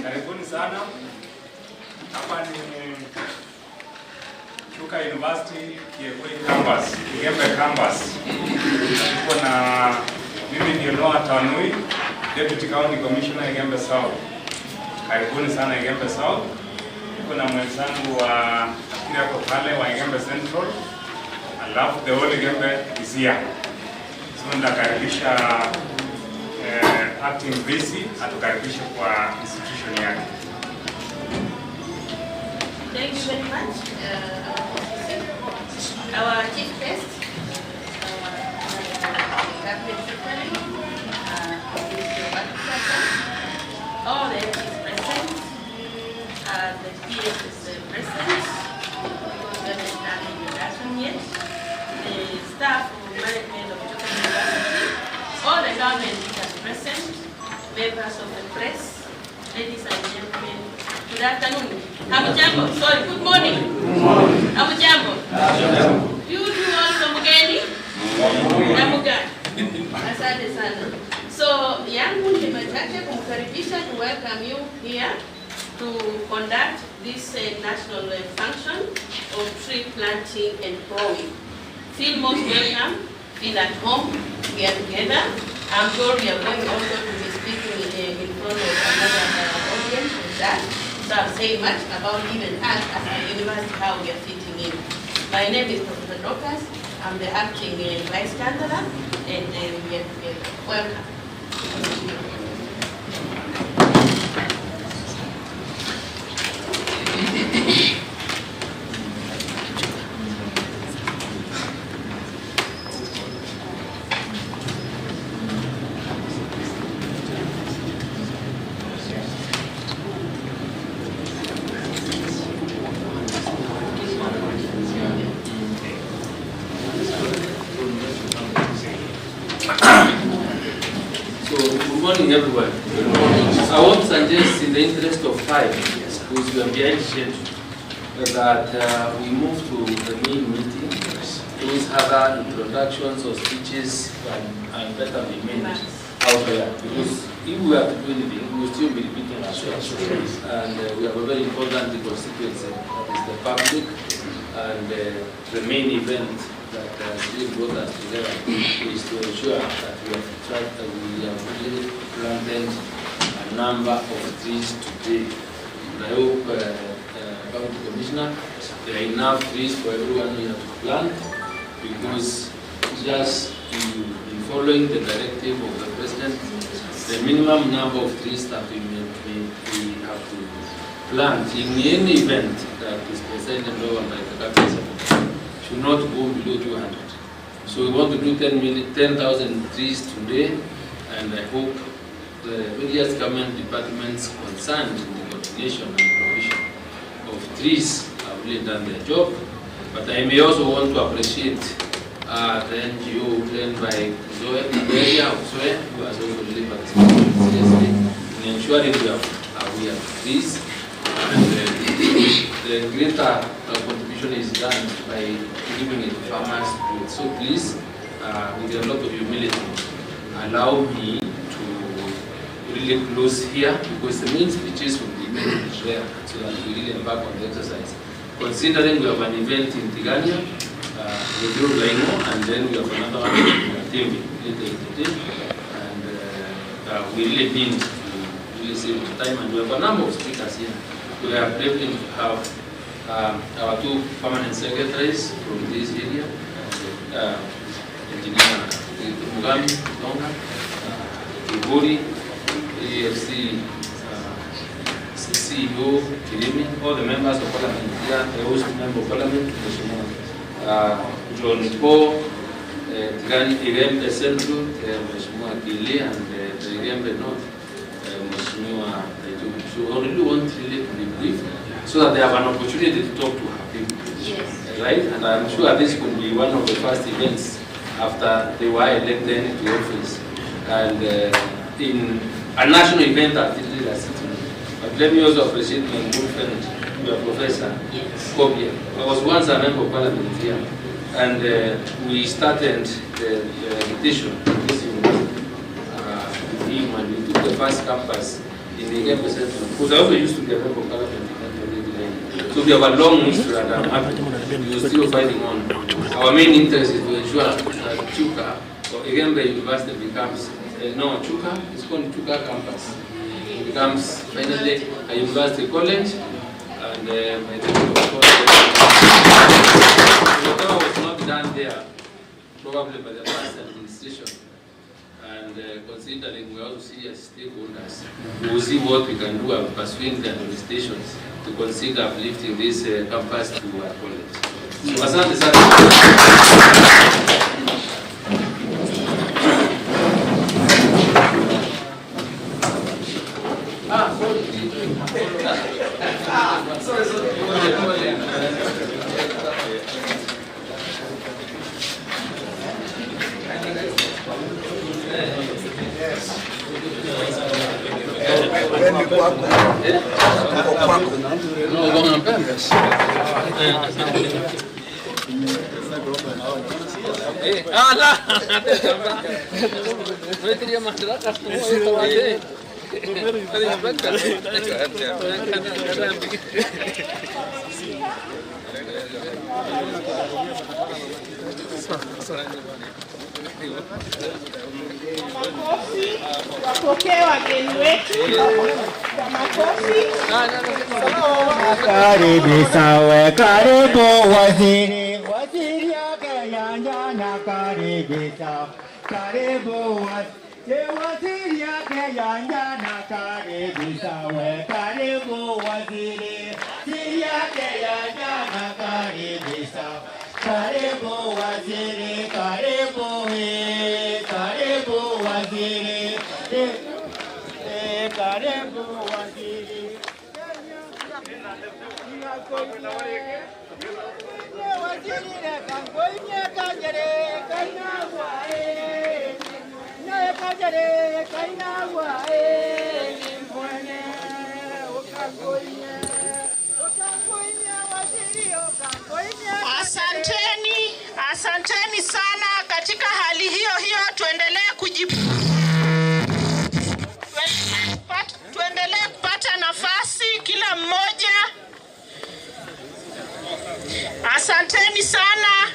Karibuni sana. Hapa ni Chuka University Kiegoi Campus, Igembe Campus. Tuko na mimi ndio Noah Tanui, Deputy County Commissioner Igembe South. Karibuni sana Igembe South. Tuko na mwenzangu wa nafikiri ako pale wa Igembe Central. Alafu the whole Igembe is here. So nitakaribisha acting VC atukaribishe kwa institution yake. Thank you very much, our chief guest, our cabinet secretary, Mr. Bakisasa, all the MPs present, the PS is present, because we haven't done the introduction yet, the staff of management of Chuka University, all the government leaders present, members of the press, ladies and gentlemen, good afternoon. Hamujambo, sorry, good morning. Good morning. Hamujambo. You do also mgeni? Namugani. Asante sana. So, yangu ni machache kumkaribisha to welcome you here to conduct this national function of tree planting and growing. Feel most welcome, feel at home, we are together. I'm sure we are going also to be speaking in front of another audience with that. So I'll say much about even us as a university, how we are fitting in. My name is Professor Dorcas. I'm the acting Vice Chancellor, and we are together. Welcome. So, good morning, everyone. I want to suggest, in the interest of time, because we are behind schedule, that we move to the main meeting. Those other introductions or speeches and better be made out there. Because if we are to do anything, we will still be repeating ourselves. And we have a very important constituency, that is the public, and the main event that really brought us together is to ensure that we have tried, that we have really planted a number of trees today. And I hope, County Commissioner, there are enough trees for everyone here to plant, because just in following the directive of the President, the minimum number of trees that we have to plant in any event that is presided over by the Cabinet Secretary should not go below 200. So we want to do 10,000 trees today, and I hope the various government departments concerned in the coordination and provision of trees have really done their job. But I may also want to appreciate the NGO led by Zoe, Aberia of Zoe, who has also really participated seriously in ensuring we have trees. And the greater contribution is done by giving it to farmers to do it. So please, with a lot of humility, allow me to really close here, because the main speeches will be made there, so that we really embark on the exercise. Considering we have an event in Tigania, with Laingo, and then we have another one in Gatembi later in the day, and we really need to really save time, and we have a number of speakers here. We are privileged to have our two permanent secretaries from this area, Engineer Mugami Donga, Kiburi, AFC CEO Kirimi, all the members of parliament here, the host member of parliament, Mheshimiwa John Paul, Tigani Igembe Central, Mheshimiwa Kili, and the Igembe North, Mheshimiwa Taituku. So I really want really to be brief so that they have an opportunity to talk to her people. Yes. Right? And I'm sure this could be one of the first events after they were elected to office, and in a national event that really has sitting. But let me also appreciate my good friend, your professor, Yes. Kobia. I was once a member of parliament here, and we started the rotation in this university with him, and we took the first campus in the Igembe Central, because I also used to be a member of parliament in 1989. So we have a long history, and I'm happy we're still fighting on. Our main interest is to ensure that Chuka, or Igembe University becomes, no, Chuka, it's called Chuka Campus. It becomes finally a university college, and I think of course, whatever was not done there, probably by the past administration, and considering we also serious stakeholders, we will see what we can do and persuade the administrations to consider uplifting this campus to a college. So, asante sana. Ah, sorry. Sorry, sorry. Makofi, wapokee wageni wetu kwa makofi. Karibu sawe, karibu waziri, waziri yake yanja na karibu sawe, karibu waziri, waziri yake yanja na karibu sawe, karibu waziri, waziri yake yanja na karibu sawe, karibu waziri, karibu he, karibu waziri, karibu waziri. Asanteni, asanteni sana. Katika hali hiyo hiyo tuendelee kupata nafasi kila mmoja. Asanteni sana,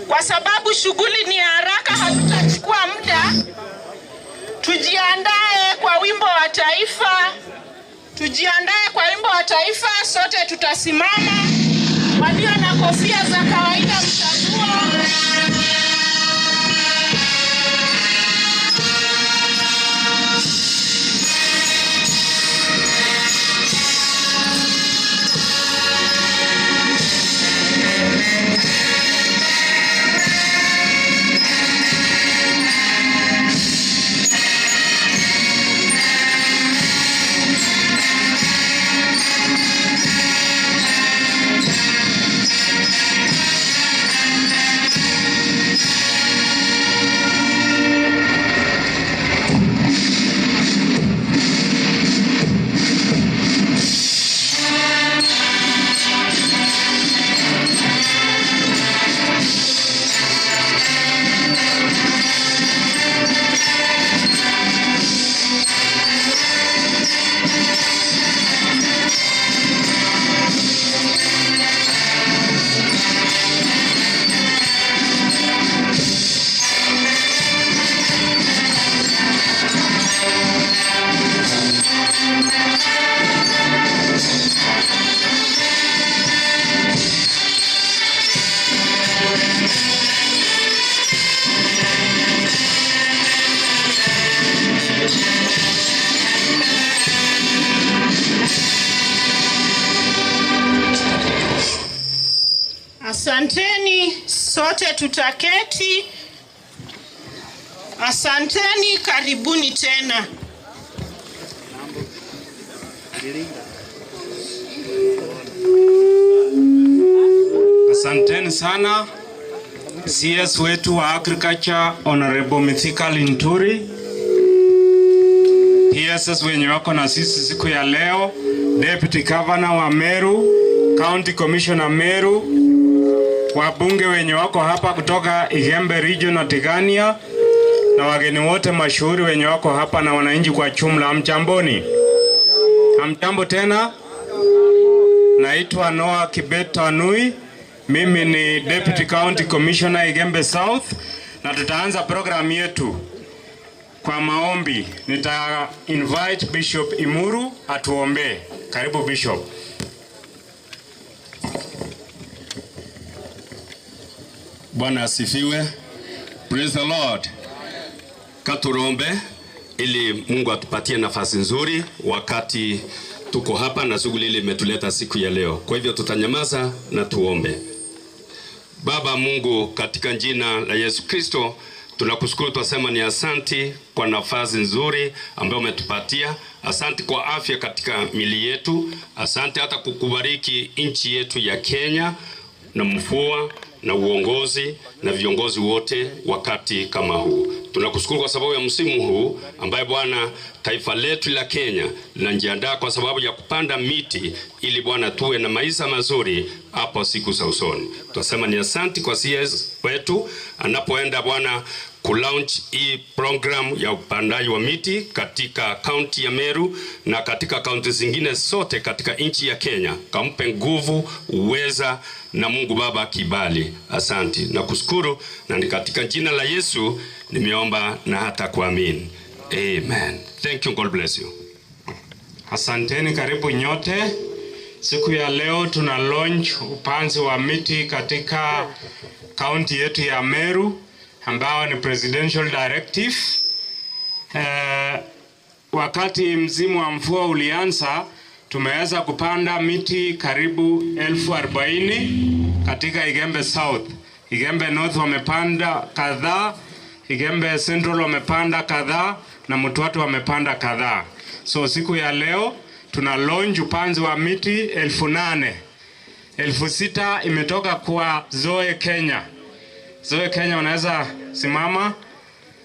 kwa sababu shughuli ni haraka, hatutachukua muda. Tujiandae kwa wimbo wa taifa. Tujiandae kwa wimbo wa taifa, sote tutasimama. Walio na kofia za kawaida mtavua. Asanteni, sote tutaketi. Asanteni, karibuni tena. Asanteni sana CS wetu wa Agriculture Honorable Mithika Linturi, PSS wenye wako na sisi siku ya leo, Deputy Governor wa Meru, County Commissioner Meru, wabunge wenye wako hapa kutoka Igembe Region na Tigania, na wageni wote mashuhuri wenye wako hapa na wananchi kwa jumla, hamjamboni? Hamjambo tena. Naitwa Noah Kibet Tanui. Mimi ni Deputy County Commissioner Igembe South, na tutaanza program yetu kwa maombi. Nita invite Bishop Imuru atuombee. Karibu Bishop. Bwana asifiwe. Praise the Lord. Katurombe ili Mungu atupatie nafasi nzuri wakati tuko hapa na shughuli ile imetuleta siku ya leo. Kwa hivyo tutanyamaza na tuombe. Baba Mungu, katika jina la Yesu Kristo tunakushukuru, twasema ni asanti kwa nafasi nzuri ambayo umetupatia. Asanti kwa afya katika mili yetu. Asante hata kukubariki nchi yetu ya Kenya na mvua na uongozi na viongozi wote wakati kama huu. Tunakushukuru kwa sababu ya msimu huu ambaye Bwana taifa letu la Kenya linajiandaa kwa sababu ya kupanda miti ili Bwana tuwe na maisha mazuri hapo siku za usoni. Tunasema ni asanti kwa CS wetu anapoenda Bwana kulaunch hii program ya upandaji wa miti katika kaunti ya Meru na katika kaunti zingine zote katika nchi ya Kenya. Kampe nguvu, uweza na Mungu Baba kibali. Asanti na kushukuru, na ni katika jina la Yesu nimeomba na hata kuamini. Amen. Thank you. God bless you. Asanteni, karibu nyote. Siku ya leo tuna launch upanzi wa miti katika kaunti yetu ya Meru ambao ni presidential directive. Wakati msimu wa mvua ulianza, tumeweza kupanda miti karibu 40,000 katika Igembe South. Igembe North wamepanda kadhaa, Igembe Central wamepanda kadhaa na Mtwatu wamepanda kadhaa. So siku ya leo tuna launch upanzi wa miti 8,000. 6,000 imetoka kwa Zoe Kenya. Zoe Kenya unaweza simama.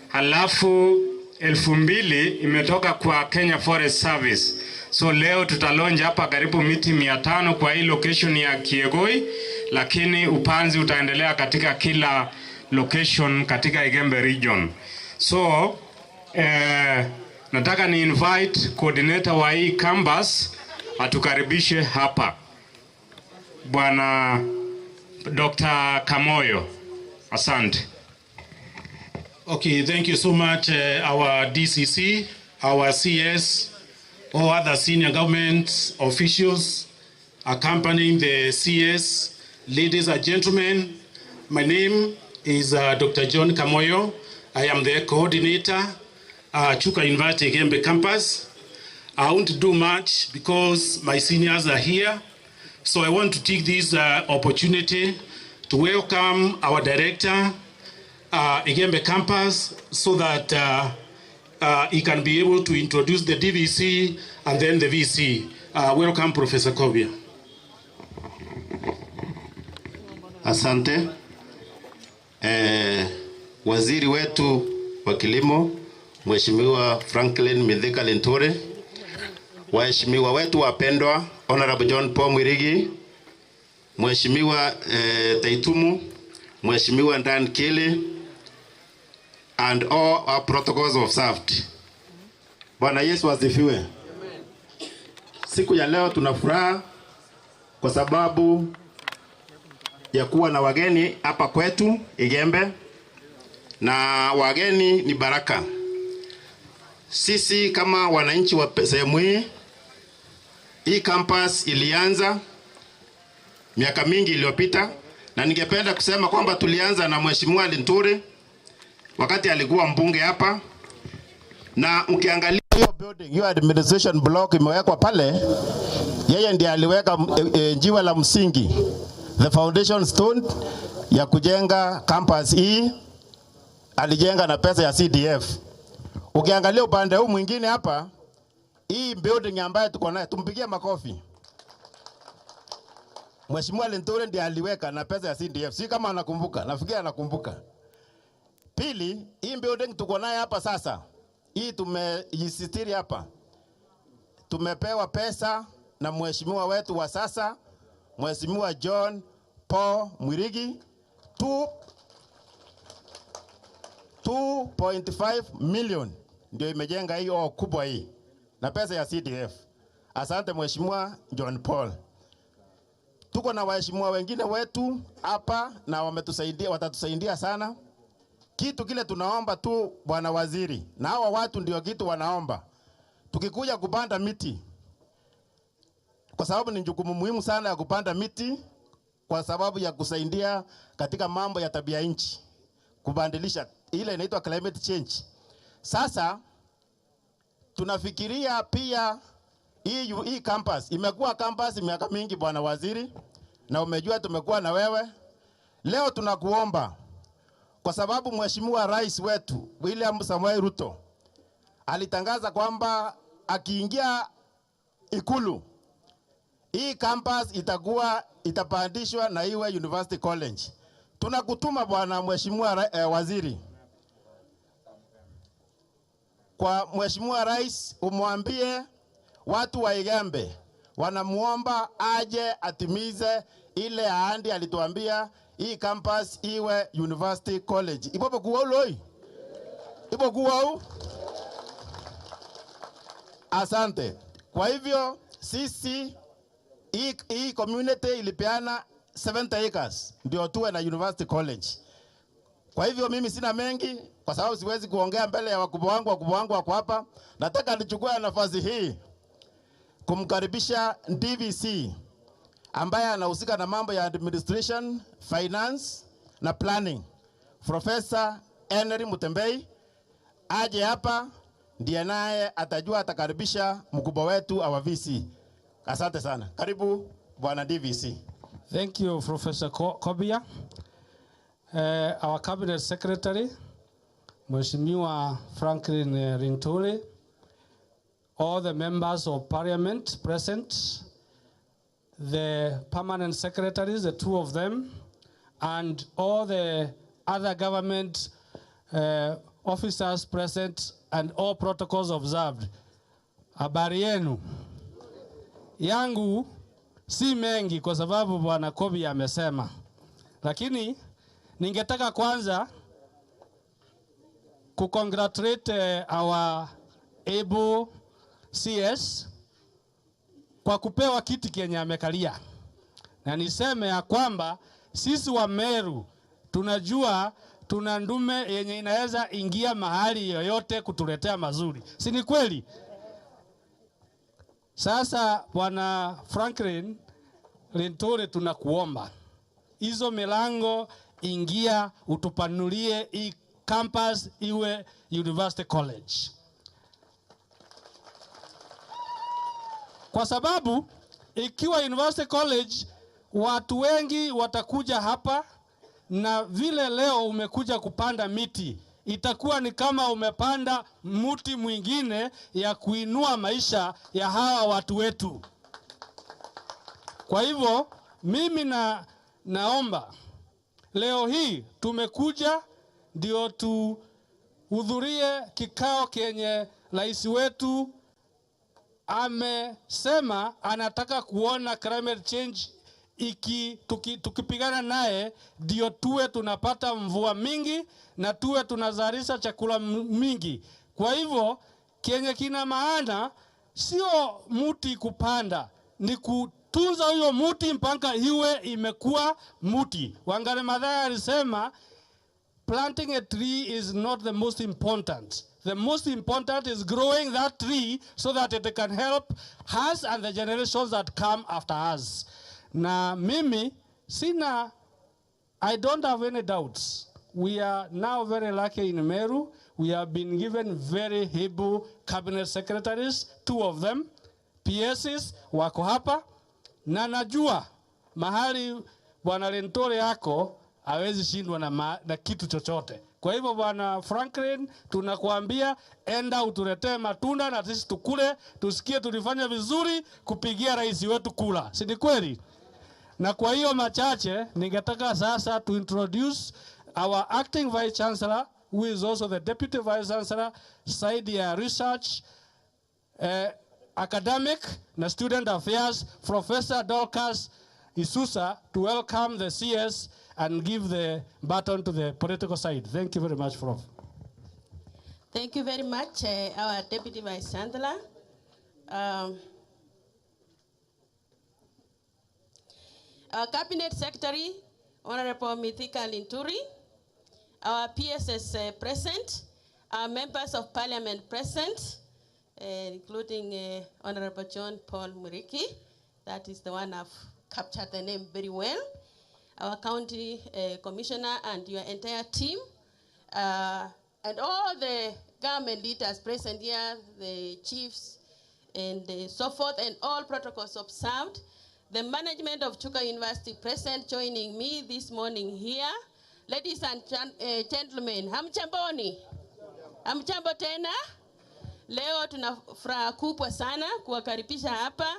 Halafu 2,000 imetoka kwa Kenya Forest Service. So leo tutalonja hapa karibu miti 500 kwa hii location ya Kiegoi, lakini upanzi utaendelea katika kila location katika Igembe region. So nataka ni invite coordinator wa hii campus atukaribishe hapa, Bwana Dr. Kamoyo. Asante. Okay, thank you so much, our DCC, our CS, all other senior government officials accompanying the CS, ladies and gentlemen. My name is Dr. John Kamoyo. I am the coordinator at Chuka University Igembe campus. I won't do much because my seniors are here. So I want to take this opportunity to welcome our director, Igembe campus, so that he can be able to introduce the DVC and then the VC. Welcome, Professor Kobia. Asante. Waziri wetu wa kilimo, Mheshimiwa Franklin Mithika Linturi, waheshimiwa wetu wapendwa, Honorable John Paul Mwirigi, Mheshimiwa Taitumu, Mheshimiwa Dan Kili, and all our protocols observed. Bwana Yesu asifiwe. Siku ya leo tuna furaha kwa sababu ya kuwa na wageni hapa kwetu Igembe, na wageni ni baraka. Sisi kama wananchi wa sehemu hii, hii campus ilianza miaka mingi iliyopita, na ningependa kusema kwamba tulianza na Mheshimiwa Linturi wakati alikuwa mbunge hapa, na ukiangalia hiyo building, hiyo administration block imewekwa pale, yeye ndiye aliweka jiwe la msingi The foundation stone ya kujenga campus hii alijenga na pesa ya CDF. Ukiangalia upande huu mwingine hapa, hii building ambayo tuko nayo, tumpigie makofi. Mheshimiwa Linturi ndiye aliweka na pesa ya CDF. Si kama anakumbuka, nafikiri anakumbuka. Pili, hii building tuko nayo hapa sasa, hii tumejisitiri hapa, tumepewa pesa na mheshimiwa wetu wa sasa, Mheshimiwa John Paul Mwirigi, 2.5 million ndio imejenga hiyo kubwa hii na pesa ya CDF. Asante Mheshimiwa John Paul. Tuko na waheshimiwa wengine wetu hapa na wametusaidia, watatusaidia sana. Kitu kile tunaomba tu bwana waziri, na hawa watu ndio kitu wanaomba. Tukikuja kupanda miti, kwa sababu ni jukumu muhimu sana ya kupanda miti, kwa sababu ya kusaidia katika mambo ya tabia nchi, kubadilisha ile inaitwa climate change. Sasa tunafikiria pia hii campus imekuwa campus miaka mingi bwana waziri, na umejua tumekuwa na wewe. Leo tunakuomba kwa sababu Mheshimiwa Rais wetu William Samoei Ruto alitangaza kwamba akiingia Ikulu hii campus itakuwa itapandishwa na iwe University College. Tunakutuma bwana Mheshimiwa waziri, kwa Mheshimiwa Rais umwambie watu wa Igembe wanamuomba aje atimize ile ahadi alituambia, hii campus iwe University College. Ipopo kuwa uloi? Ipo kuwa u? Asante. Kwa hivyo sisi hii community ilipeana 70 acres ndio tuwe na University College. Kwa hivyo mimi sina mengi kwa sababu siwezi kuongea mbele ya wakubwa wangu, wakubwa wangu wako hapa. Nataka nichukue nafasi hii kumkaribisha DVC ambaye anahusika na mambo ya administration, finance na planning, Professor Henry Mutembei aje hapa, ndiye naye atajua atakaribisha mkubwa wetu our VC. Asante sana. Karibu bwana DVC. Thank you, Professor Kobia. Our Cabinet Secretary, Mheshimiwa Franklin Linturi, all the members of Parliament present, the permanent secretaries, the two of them, and all the other government officers present and all protocols observed. Habari yenu? Yangu si mengi kwa sababu bwana Kobi amesema, lakini ningetaka kwanza kucongratulate our able CS kwa kupewa kiti kenye amekalia, na niseme ya kwamba sisi wa Meru tunajua tuna ndume yenye inaweza ingia mahali yoyote kutuletea mazuri, si ni kweli? Sasa bwana Franklin Linturi, tunakuomba hizo milango ingia, utupanulie hii campus iwe University College, kwa sababu ikiwa University College watu wengi watakuja hapa, na vile leo umekuja kupanda miti itakuwa ni kama umepanda mti mwingine ya kuinua maisha ya hawa watu wetu. Kwa hivyo mimi naomba leo hii tumekuja ndio tuhudhurie kikao kenye rais wetu amesema anataka kuona climate change tukipigana naye ndio tuwe tunapata mvua mingi na tuwe tunazalisha chakula mingi. Kwa hivyo kenye kina maana sio muti kupanda, ni kutunza huyo muti mpaka iwe imekuwa muti. Wangari Maathai alisema planting a tree is not the most important. The most important is growing that tree so that it can help us and the generations that come after us. Na mimi sina, I don't have any doubts. We are now very lucky in Meru. We have been given very able cabinet secretaries, two of them, PSs wako hapa, na najua mahali Bwana Linturi yako hawezi shindwa na kitu chochote. Kwa hivyo Bwana Franklin, tunakuambia enda utuletee matunda na sisi tukule, tusikie tulifanya vizuri kupigia rais wetu kula, si ni kweli? Na kwa hiyo machache, ningetaka sasa to introduce our acting vice chancellor, who is also the deputy vice chancellor, side ya research, academic na student affairs, Professor Dorcas Isusa, to welcome the CS and give the baton to the political side. Thank you very much, Prof. Thank you very much, our Deputy Vice Chancellor. Our Cabinet Secretary, Honorable Mithika Linturi, our PSS present, our members of Parliament present, including Honorable John Paul Muriki, that is the one I've captured the name very well, our County Commissioner and your entire team, and all the government leaders present here, the chiefs and so forth, and all protocols observed. The management of Chuka University present joining me this morning here. Ladies and gentlemen, hamjamboni? Hamjambo tena? Leo tuna furaha kubwa sana kuwakaribisha hapa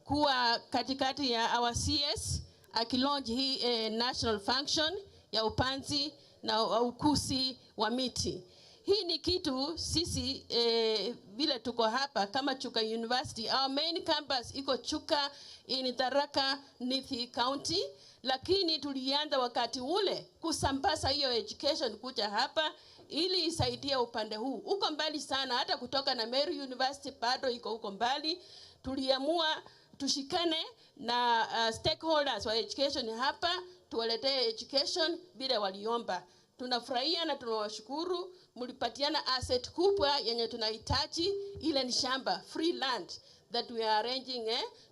kuwa katikati ya our CS akilaunch hii national function ya upanzi na ukusi wa miti. Hii ni kitu sisi vile tuko hapa kama Chuka University. Our main campus iko Chuka in Tharaka Nithi County, lakini tulianza wakati ule kusambaza hiyo education kuja hapa ili isaidie upande huu. Uko mbali sana, hata kutoka na Meru University bado iko huko mbali. Tuliamua tushikane na stakeholders wa education hapa, tuwaletee education vile waliomba. Tunafurahia na tunawashukuru, mlipatiana asset kubwa yenye tunahitaji, ile ni shamba, free land that we are arranging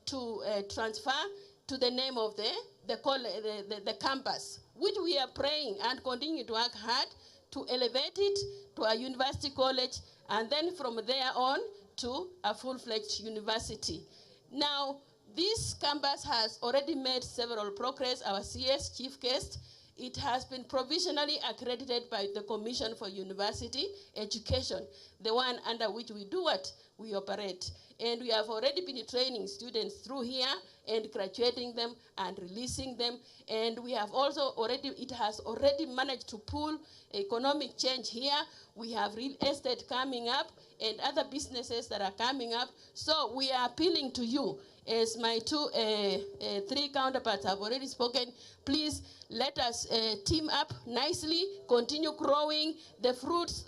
to transfer to the name of the campus, which we are praying and continue to work hard to elevate it to a university college, and then from there on to a full-fledged university. Now, this campus has already made several progress. Our CS chief guest, it has been provisionally accredited by the Commission for University Education, the one under which we do what we operate. And we have already been training students through here and graduating them and releasing them. And we have also already, it has already managed to pull economic change here. We have real estate coming up and other businesses that are coming up. So we are appealing to you. As my three counterparts have already spoken, please let us team up nicely, continue growing. The fruits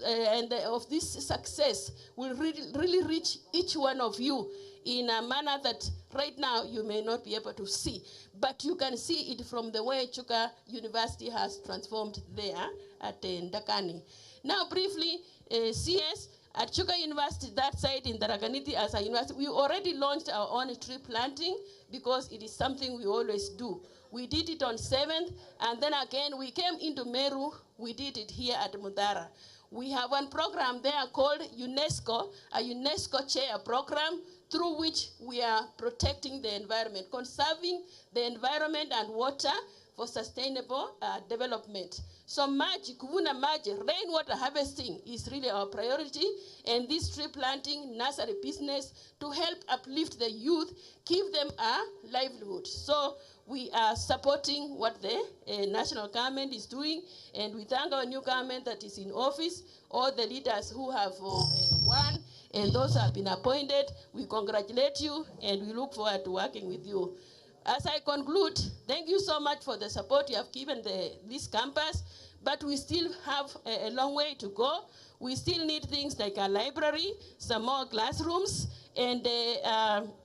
of this success will really reach each one of you in a manner that right now you may not be able to see. But you can see it from the way Chuka University has transformed there at Ndakani. Now briefly, CS, at Chuka University, that site in Tharaka Nithi as a university, we already launched our own tree planting because it is something we always do. We did it on 7th, and then again we came into Meru, we did it here at Mudara. We have one program there called UNESCO, a UNESCO chair program, through which we are protecting the environment, conserving the environment and water for sustainable development. So maji, kuvuna maji, rainwater harvesting is really our priority, and this tree planting, nursery business to help uplift the youth, give them a livelihood. So we are supporting what the national government is doing, and we thank our new government that is in office, all the leaders who have won, and those who have been appointed. We congratulate you, and we look forward to working with you. As I conclude, thank you so much for the support you have given this campus, but we still have a long way to go. We still need things like a library, some more classrooms, and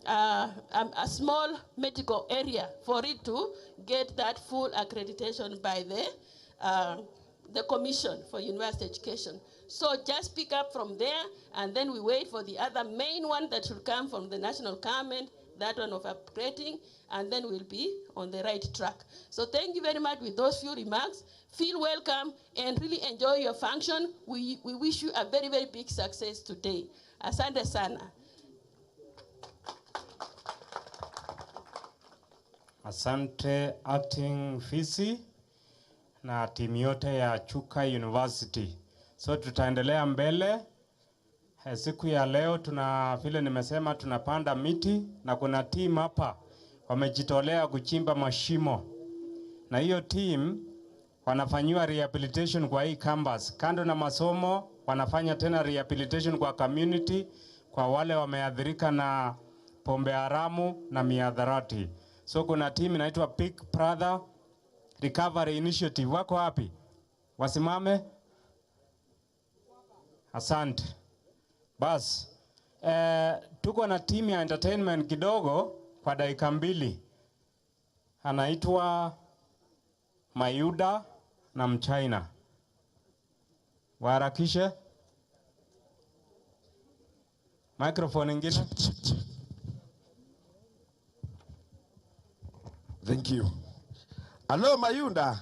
a small medical area for it to get that full accreditation by the Commission for University Education. So just pick up from there, and then we wait for the other main one that should come from the national government, that one of upgrading, and then we'll be on the right track. So thank you very much with those few remarks. Feel welcome and really enjoy your function. We wish you a very, very big success today. Asante sana. Asante acting Fisi na timu yote ya Chuka University. So tutaendelea mbele. Siku ya leo tuna vile nimesema tunapanda miti na kuna team hapa wamejitolea kuchimba mashimo. Na hiyo team wanafanyiwa rehabilitation kwa hii campus. Kando na masomo wanafanya tena rehabilitation kwa community, kwa wale wameathirika na pombe haramu na miadharati. So kuna team inaitwa Big Brother Recovery Initiative. Wako wapi? Wasimame. Asante. Bas, tuko na team ya entertainment kidogo kwa dakika 2. Anaitwa Mayuda na Mchina. Waharakishe. Microphone ingine. Thank you. Alo Mayunda.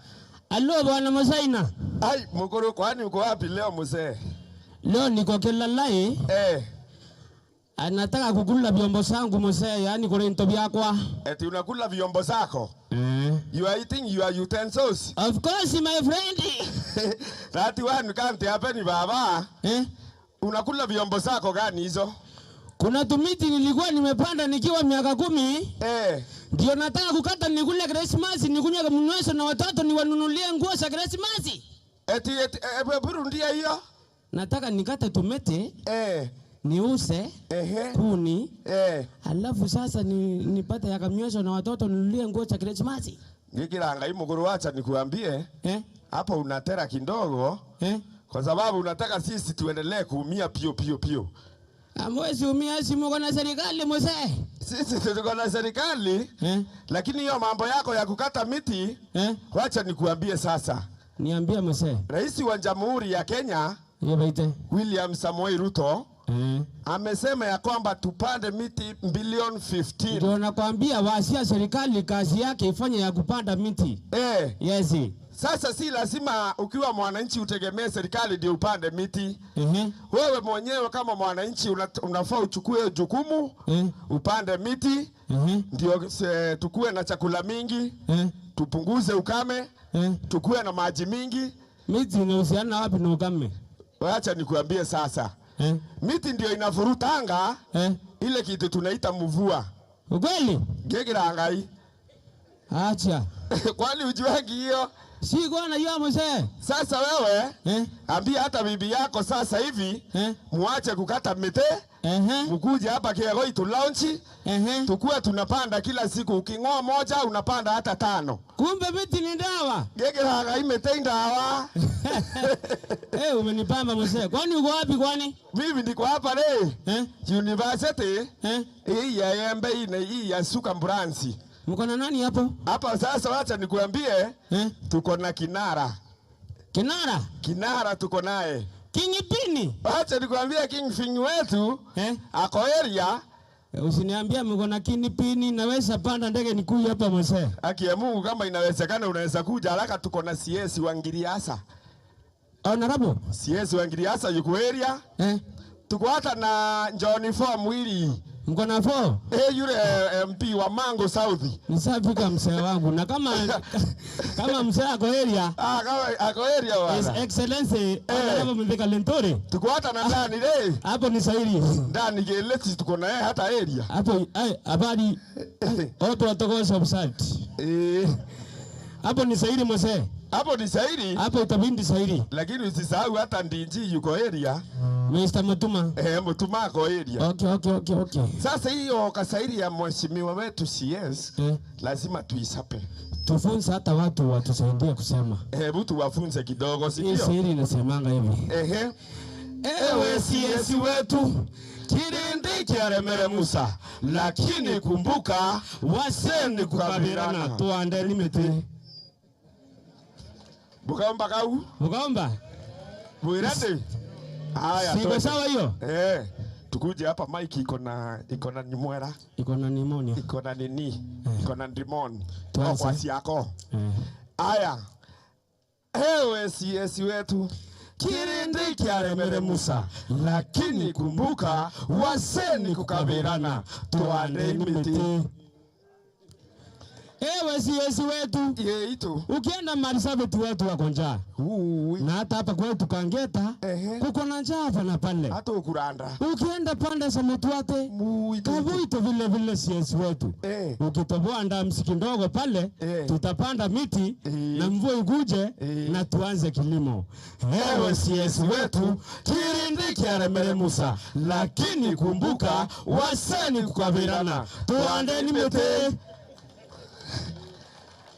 Alo bwana Msaina. Ai, mkoro kwani uko wapi leo mzee? Leo niko Kelalai. Anataka kukula vyombo zangu mzee, yani kurento byakwa. Eti unakula vyombo zako? You are eating your utensils? Of course my friend. That one can't happen baba. Unakula vyombo zako gani hizo? Kuna tumiti nilikuwa nimepanda nikiwa miaka 10. Ndio nataka kukata nikule Christmas, nikunywe mnywesho na watoto niwanunulie nguo za Christmas. Eti burundia hiyo? Nataka nikate tumete. Niuse kuni. Alafu sasa nipate ya kamnywesho na watoto ninunulie nguo za Christmas. Ngikiranga imuguru wacha nikuambie. Hapo unatera kidogo. Kwa sababu unataka sisi tuendelee kuumia pio pio pio. Amwezi umia si mko na serikali mzee. Sisi tuko na serikali. Lakini hiyo mambo yako ya kukata miti, wacha nikuambie sasa. Niambie mzee. Rais wa Jamhuri ya Kenya William Samoei Ruto amesema ya kwamba tupande miti bilioni 15. Ndio nakwambia wasia serikali kazi yake ifanye ya kupanda miti. Yes. Sasa si lazima ukiwa mwananchi utegemee serikali ndio upande miti. Wewe mwenyewe kama mwananchi unafaa uchukue jukumu, upande miti, ndio tukue na chakula mingi, tupunguze ukame, tukue na maji mingi. Miti inahusiana wapi na ukame? Wacha nikuambie sasa. Miti ndio inavurutanga ile kitu tunaita mvua. Ukweli? Gegirangai. Acha. Kwani ujuangi hiyo? Si kwa najua mzee. Sasa wewe ambia hata bibi yako sasa hivi muache kukata miti. Mkuje hapa Kiegoi tu launch. Tukue tunapanda kila siku, uking'oa moja unapanda hata 5. Kumbe miti ni dawa. Gegirangai miti dawa. Umenipamba mzee. Kwani uko wapi kwani? Mimi niko hapa leo. University. Hii ya Embe ine hii ya Suka Branch. Mko na nani hapo? Hapa sasa wacha nikuambie, tuko na kinara. Kinara? Kinara tuko naye. King Pini. Wacha nikuambie King Pini wetu ako area. Usiniambie mko na King Pini, naweza panda ndege nikuje hapa mzee. Haki ya Mungu kama inawezekana unaweza kuja haraka, tuko na CS wa Ngiriasa. Honorable CS wa Ngiriasa yuko area. Tuko hata na John Fo Mwili. Mko na 4? Yule MP wa Mango South. Ni safi kama mzee wangu na kama kama mzee ako area. Kama ako area bwana. His Excellency Honorable Mithika Linturi. Tuko hata na ndani le. Hapo ni sahihi. Ndani geleti tuko na yeye hata area. Hapo habari watu watoka subsite. Hapo ni sahihi mzee. Hapo ni sahihi. Hapo itabindi sahihi. Lakini usisahau hata Ndinji yuko area. Mr. Mutuma. Mutuma ako area. Okay. Sasa hiyo kasairi ya mheshimiwa wetu CS lazima tuisape. Tufunze hata watu watusaidie kusema. Hebu tuwafunze kidogo, si ndio? Hii siri inasemanga hivi. Ewe CS wetu kirindi kiaremere Musa, lakini kumbuka waseni kukabirana tuandeni miti. Bukaomba kau? Bukaomba? Buirate. Haya. Siko sawa hiyo? Tukuje hapa mic iko na nimwera. Iko na pneumonia. Iko na nini? Iko na demon. Kwa si yako. Haya. Ewe CS wetu kirindi kiaremere Musa, lakini kumbuka waseni kukabirana tuandeni miti. Ewe CS wetu. Yeito. Ukienda Marsabit watu wako njaa. Na hata hapa kwetu Kangeta kuko na njaa hapa na pale. Hata ukuranda. Ukienda pande za Mutwate, Kabuito vile vile CS wetu. Ukitoboa ndamsi kidogo pale, tutapanda miti na mvua ikuje na tuanze kilimo. Ewe CS wetu, kirindi kiaremere Musa, lakini kumbuka waseni kukabirana. Tuandeni miti.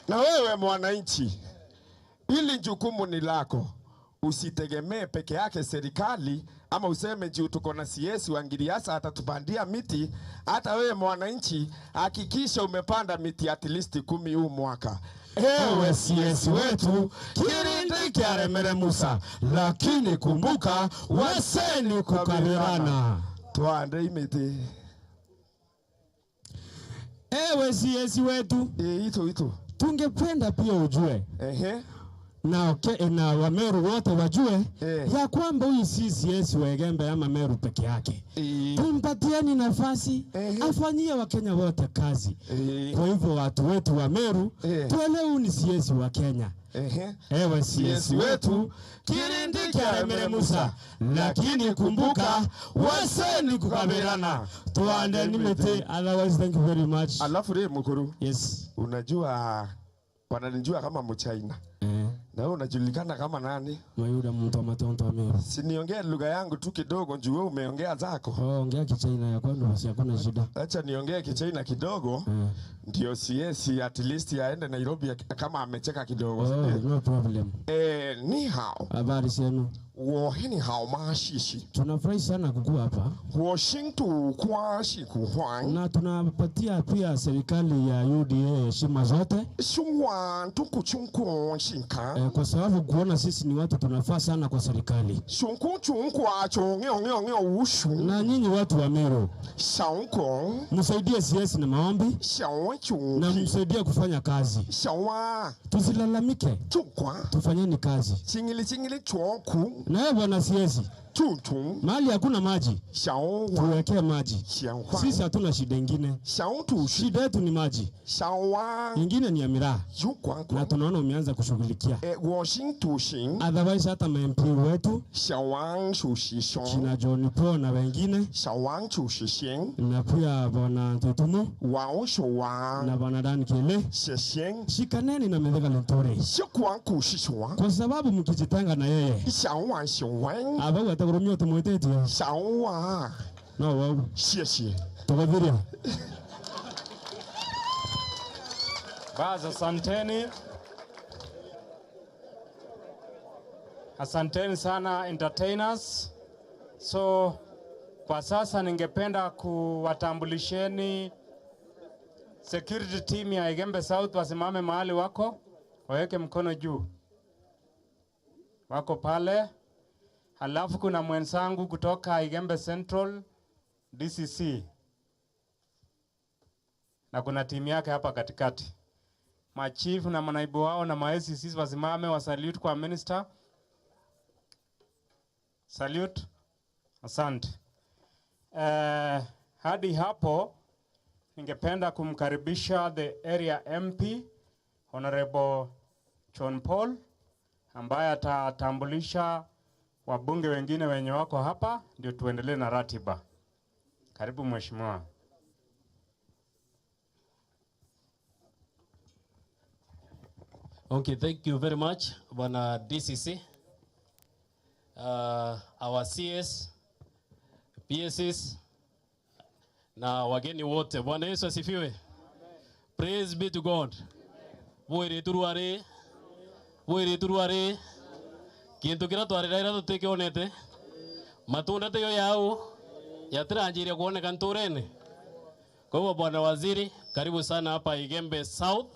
Na wewe mwananchi, ili jukumu ni lako. Usitegemee peke yake serikali ama useme juu tuko na CS wa Ngiriasa atatupandia miti. Hata wewe mwananchi hakikisha umepanda miti at least 10 huu mwaka. Ewe CS wetu, kirindi kiaremere Musa, lakini kumbuka waseni kukabirana. Tuande miti. Ewe CS wetu, ito. Tungependa pia ujue na, na Wameru wote wajue ya kwamba huyu si CS wa Igembe ama Meru peke yake. Tumpatieni nafasi afanyie Wakenya wote kazi. Kwa hivyo watu wetu wa Meru tuelewe huyu ni CS wa Kenya. Ewe CS wetu, kirindi kiaremere Musa, lakini kumbuka waseni kukabirana. Tuandeni miti. Otherwise, thank you very much. Alafu re mkuru. Yes. Unajua wananijua kama Mchina. Na wewe unajulikana kama nani? Mayuda mtu wa matonto wa Meru. Si niongee lugha yangu tu kidogo juu wewe umeongea zako. Oh, ongea Kichina ya kwenu basi hakuna shida. Acha niongee Kichina kidogo. Ndio CS at least aende Nairobi kama amecheka kidogo. Oh, no problem. Ni hao. Habari zenu? 我你好吗？谢谢。 Tunafurahi sana kukua hapa. 我心度关系古欢。 Na tunapatia pia serikali ya UDA heshima zote. Kwa sababu kuona sisi ni watu tunafaa sana kwa serikali. Na nyinyi watu wa Meru, msaidie CS na maombi na msaidie kufanya kazi. Tusilalamike, tufanyeni kazi. Na wewe bwana CS, mahali hakuna maji, tuwekee maji. Sisi hatuna shida ingine. Shida yetu ni maji. Ingine ni ya miraa. Na tunaona umeanza kushughulikia. Otherwise hata MP wetu China John Paul na wengine, na pia bwana Ntutumu na bwana Dan Kele, shikaneni na Mithika Linturi, kwa sababu mkijitenga na yeye abawu atakurumia tumwitetie no wau. Tukathiria. Basi asanteni. Asanteni sana entertainers. So kwa sasa ningependa kuwatambulisheni security team ya Igembe South, wasimame mahali wako, waweke mkono juu. Wako pale. Halafu kuna mwenzangu kutoka Igembe Central DCC. Na kuna timu yake hapa katikati. Machief na manaibu wao na ma-ACCs wasimame wa salute kwa minister. Salute. Asante. Hadi hapo ningependa kumkaribisha the area MP Honorable John Paul ambaye atatambulisha wabunge wengine wenye wako hapa ndio tuendelee na ratiba. Karibu mheshimiwa. Okay, thank you very much, Bwana DCC. Our CS, PSs, na wageni wote. Bwana Yesu asifiwe. Praise be to God. Bwire turuare. Bwire turuare. Kintu kira twarira tutikionete. Matunda teyo yao yatiranjirie kuoneka nturene. Kwa hivyo Bwana Waziri, karibu sana hapa Igembe South.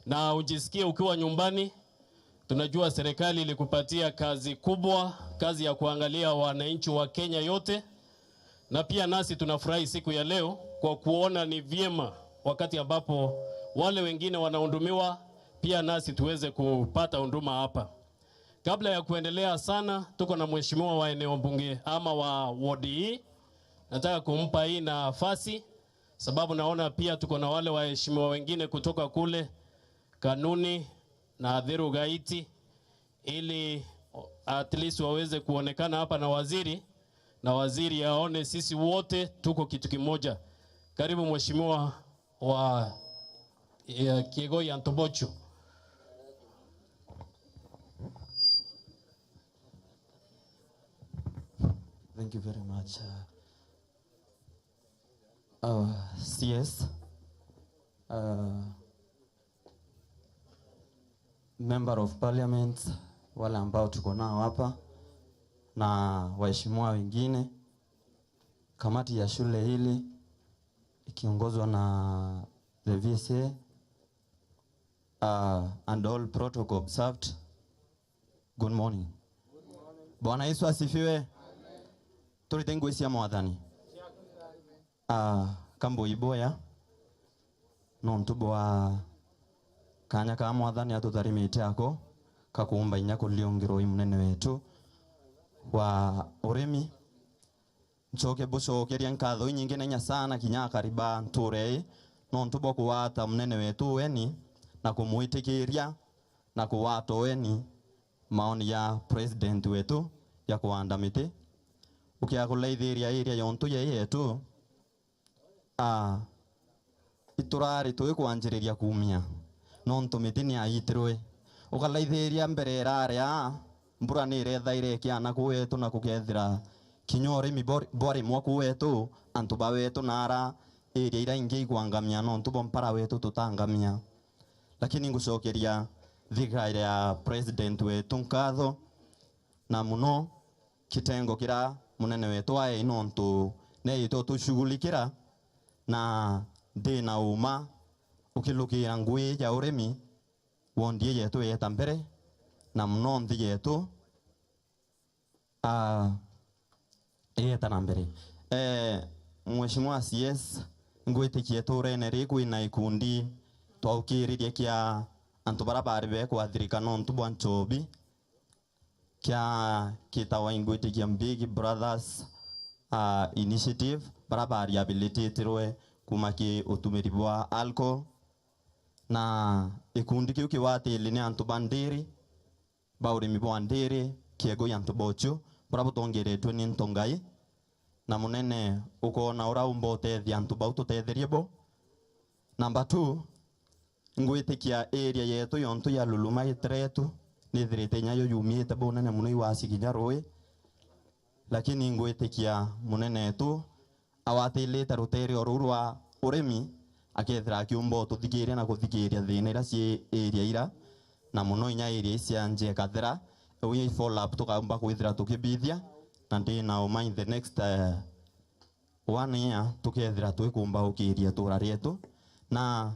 Na ujisikie ukiwa nyumbani. Tunajua serikali ilikupatia kazi kubwa, kazi ya kuangalia wananchi wa Kenya yote. Na pia nasi tunafurahi siku ya leo kwa kuona ni vyema wakati ambapo wale wengine wanahudumiwa, pia nasi tuweze kupata huduma hapa. Kabla ya kuendelea sana, tuko na mheshimiwa wa eneo bunge ama wa ward hii. Nataka kumpa hii nafasi sababu naona pia tuko na wale waheshimiwa wengine kutoka kule Kanuni na Adhiru Gaiti, ili at least waweze kuonekana hapa na waziri, na waziri aone sisi wote tuko kitu kimoja. Karibu mheshimiwa wa Kiegoi Antobocho. Thank you very much. Our CS, Member of Parliament, wale ambao tuko nao hapa na waheshimiwa wengine, kamati ya shule hili ikiongozwa na the VSA, and all protocol observed. Good morning. Bwana Yesu asifiwe. Tulitengo isi ya mwathani. Kambo iboya no ntubo wa kanya ka mwathani atutharimite ako kakuumba inya kuliongirwo munene wetu wa urimi. Nchoke bucokeria nkatho nyingi nenya sana kinya kariba nturei no ntubo kuwata munene wetu weni na kumwitikiria na kuwata weni maoni ya president wetu ya kuanda miti ukiakulaithiria iria yontu ye yetu iturari twikwanjiriria kumia no ntu miti ni aitirwe ukalaithiria mbere iraria mbura ni irethaire kiana kuwetu na kukethira kinya urimi bwarimwa kuwetu antu bawetu nara iria ira ingi igwangamia no ntu bompara wetu tutangamia. Lakini ngucokeria thirikari ya president wetu nkatho na muno kitengo kira munene wetu ae no ntu neito tushughulikira na ndina uma ukilukira ngui ya urimi wondie yetu yeta mbere na muno nthi yetu yeta na mbere. Mheshimiwa CS ngwitikie turene ri kwina ikundi twaukiririe kia antu bara bari bekwathirika no ntu bwa nchobi kia kitawa ingwitikia Big Brothers initiative bara barehabilitatirwe kuma ki utumiri bwa alcohol na ikundi kiu kiwatili ni antu ba ndiri ba urimi bwa ndiri kiego ya antu bochu bara butongeretwe ni ntongai na munene ukona ura umba utethia antu bau tutetherie bo. Number 2 ngwitikia area yetu yontu ya Luluma iteretu nithirite nyayo yumiite bunene muno iwacikinya rui, lakini ngwitikia munene tu awatilite rutere oru rwa urimi akethira akiumba ututhikiria na kuthikiria thina ira ci area ira na muno inya area cia nje kathira we follow up tukaumba kwithira tukibithia na ndina uma in the next 1 year tukethira twikumba ukiria tura rietu. Na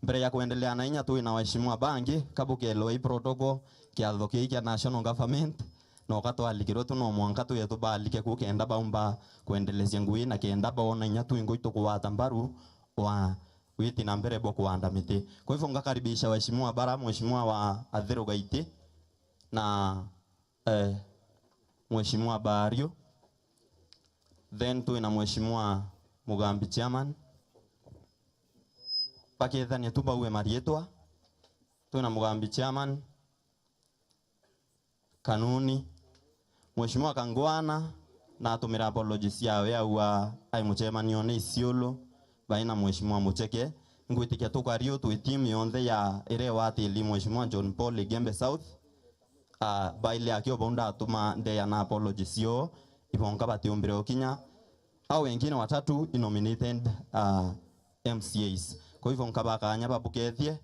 mbere ya kuendelea na inya twina waheshimiwa bangi kabukelo i protocol kiatho kii kia national government no katwalikirwe tu no mwanka tuye tubalike ku kenda baumba kuendelezia ngui na kenda baona inya twingo itukuwata mbaru wa witi na mbere bo kuanda miti. Kwa hivyo ngakaribisha waheshimiwa bara, mheshimiwa wa Athiru Gaiti na mheshimiwa Bario, then twina mheshimiwa Mugambi chairman pakethania tubauwe marietwa, twina Mugambi chairman Kanuni, mheshimiwa Kangwana na atumira apologies yawe yaua ai muchemanio ni Isiolo baina mheshimiwa Mucheke ngwitikia tukario twi team yonthe ya ire watili mheshimiwa John Paul Igembe South baile akio bonda atuma ndeya na apologies yo ibonga batiumbire okinya au wengine watatu nominated MCAs. Kwa hivyo nkabakanya babukethie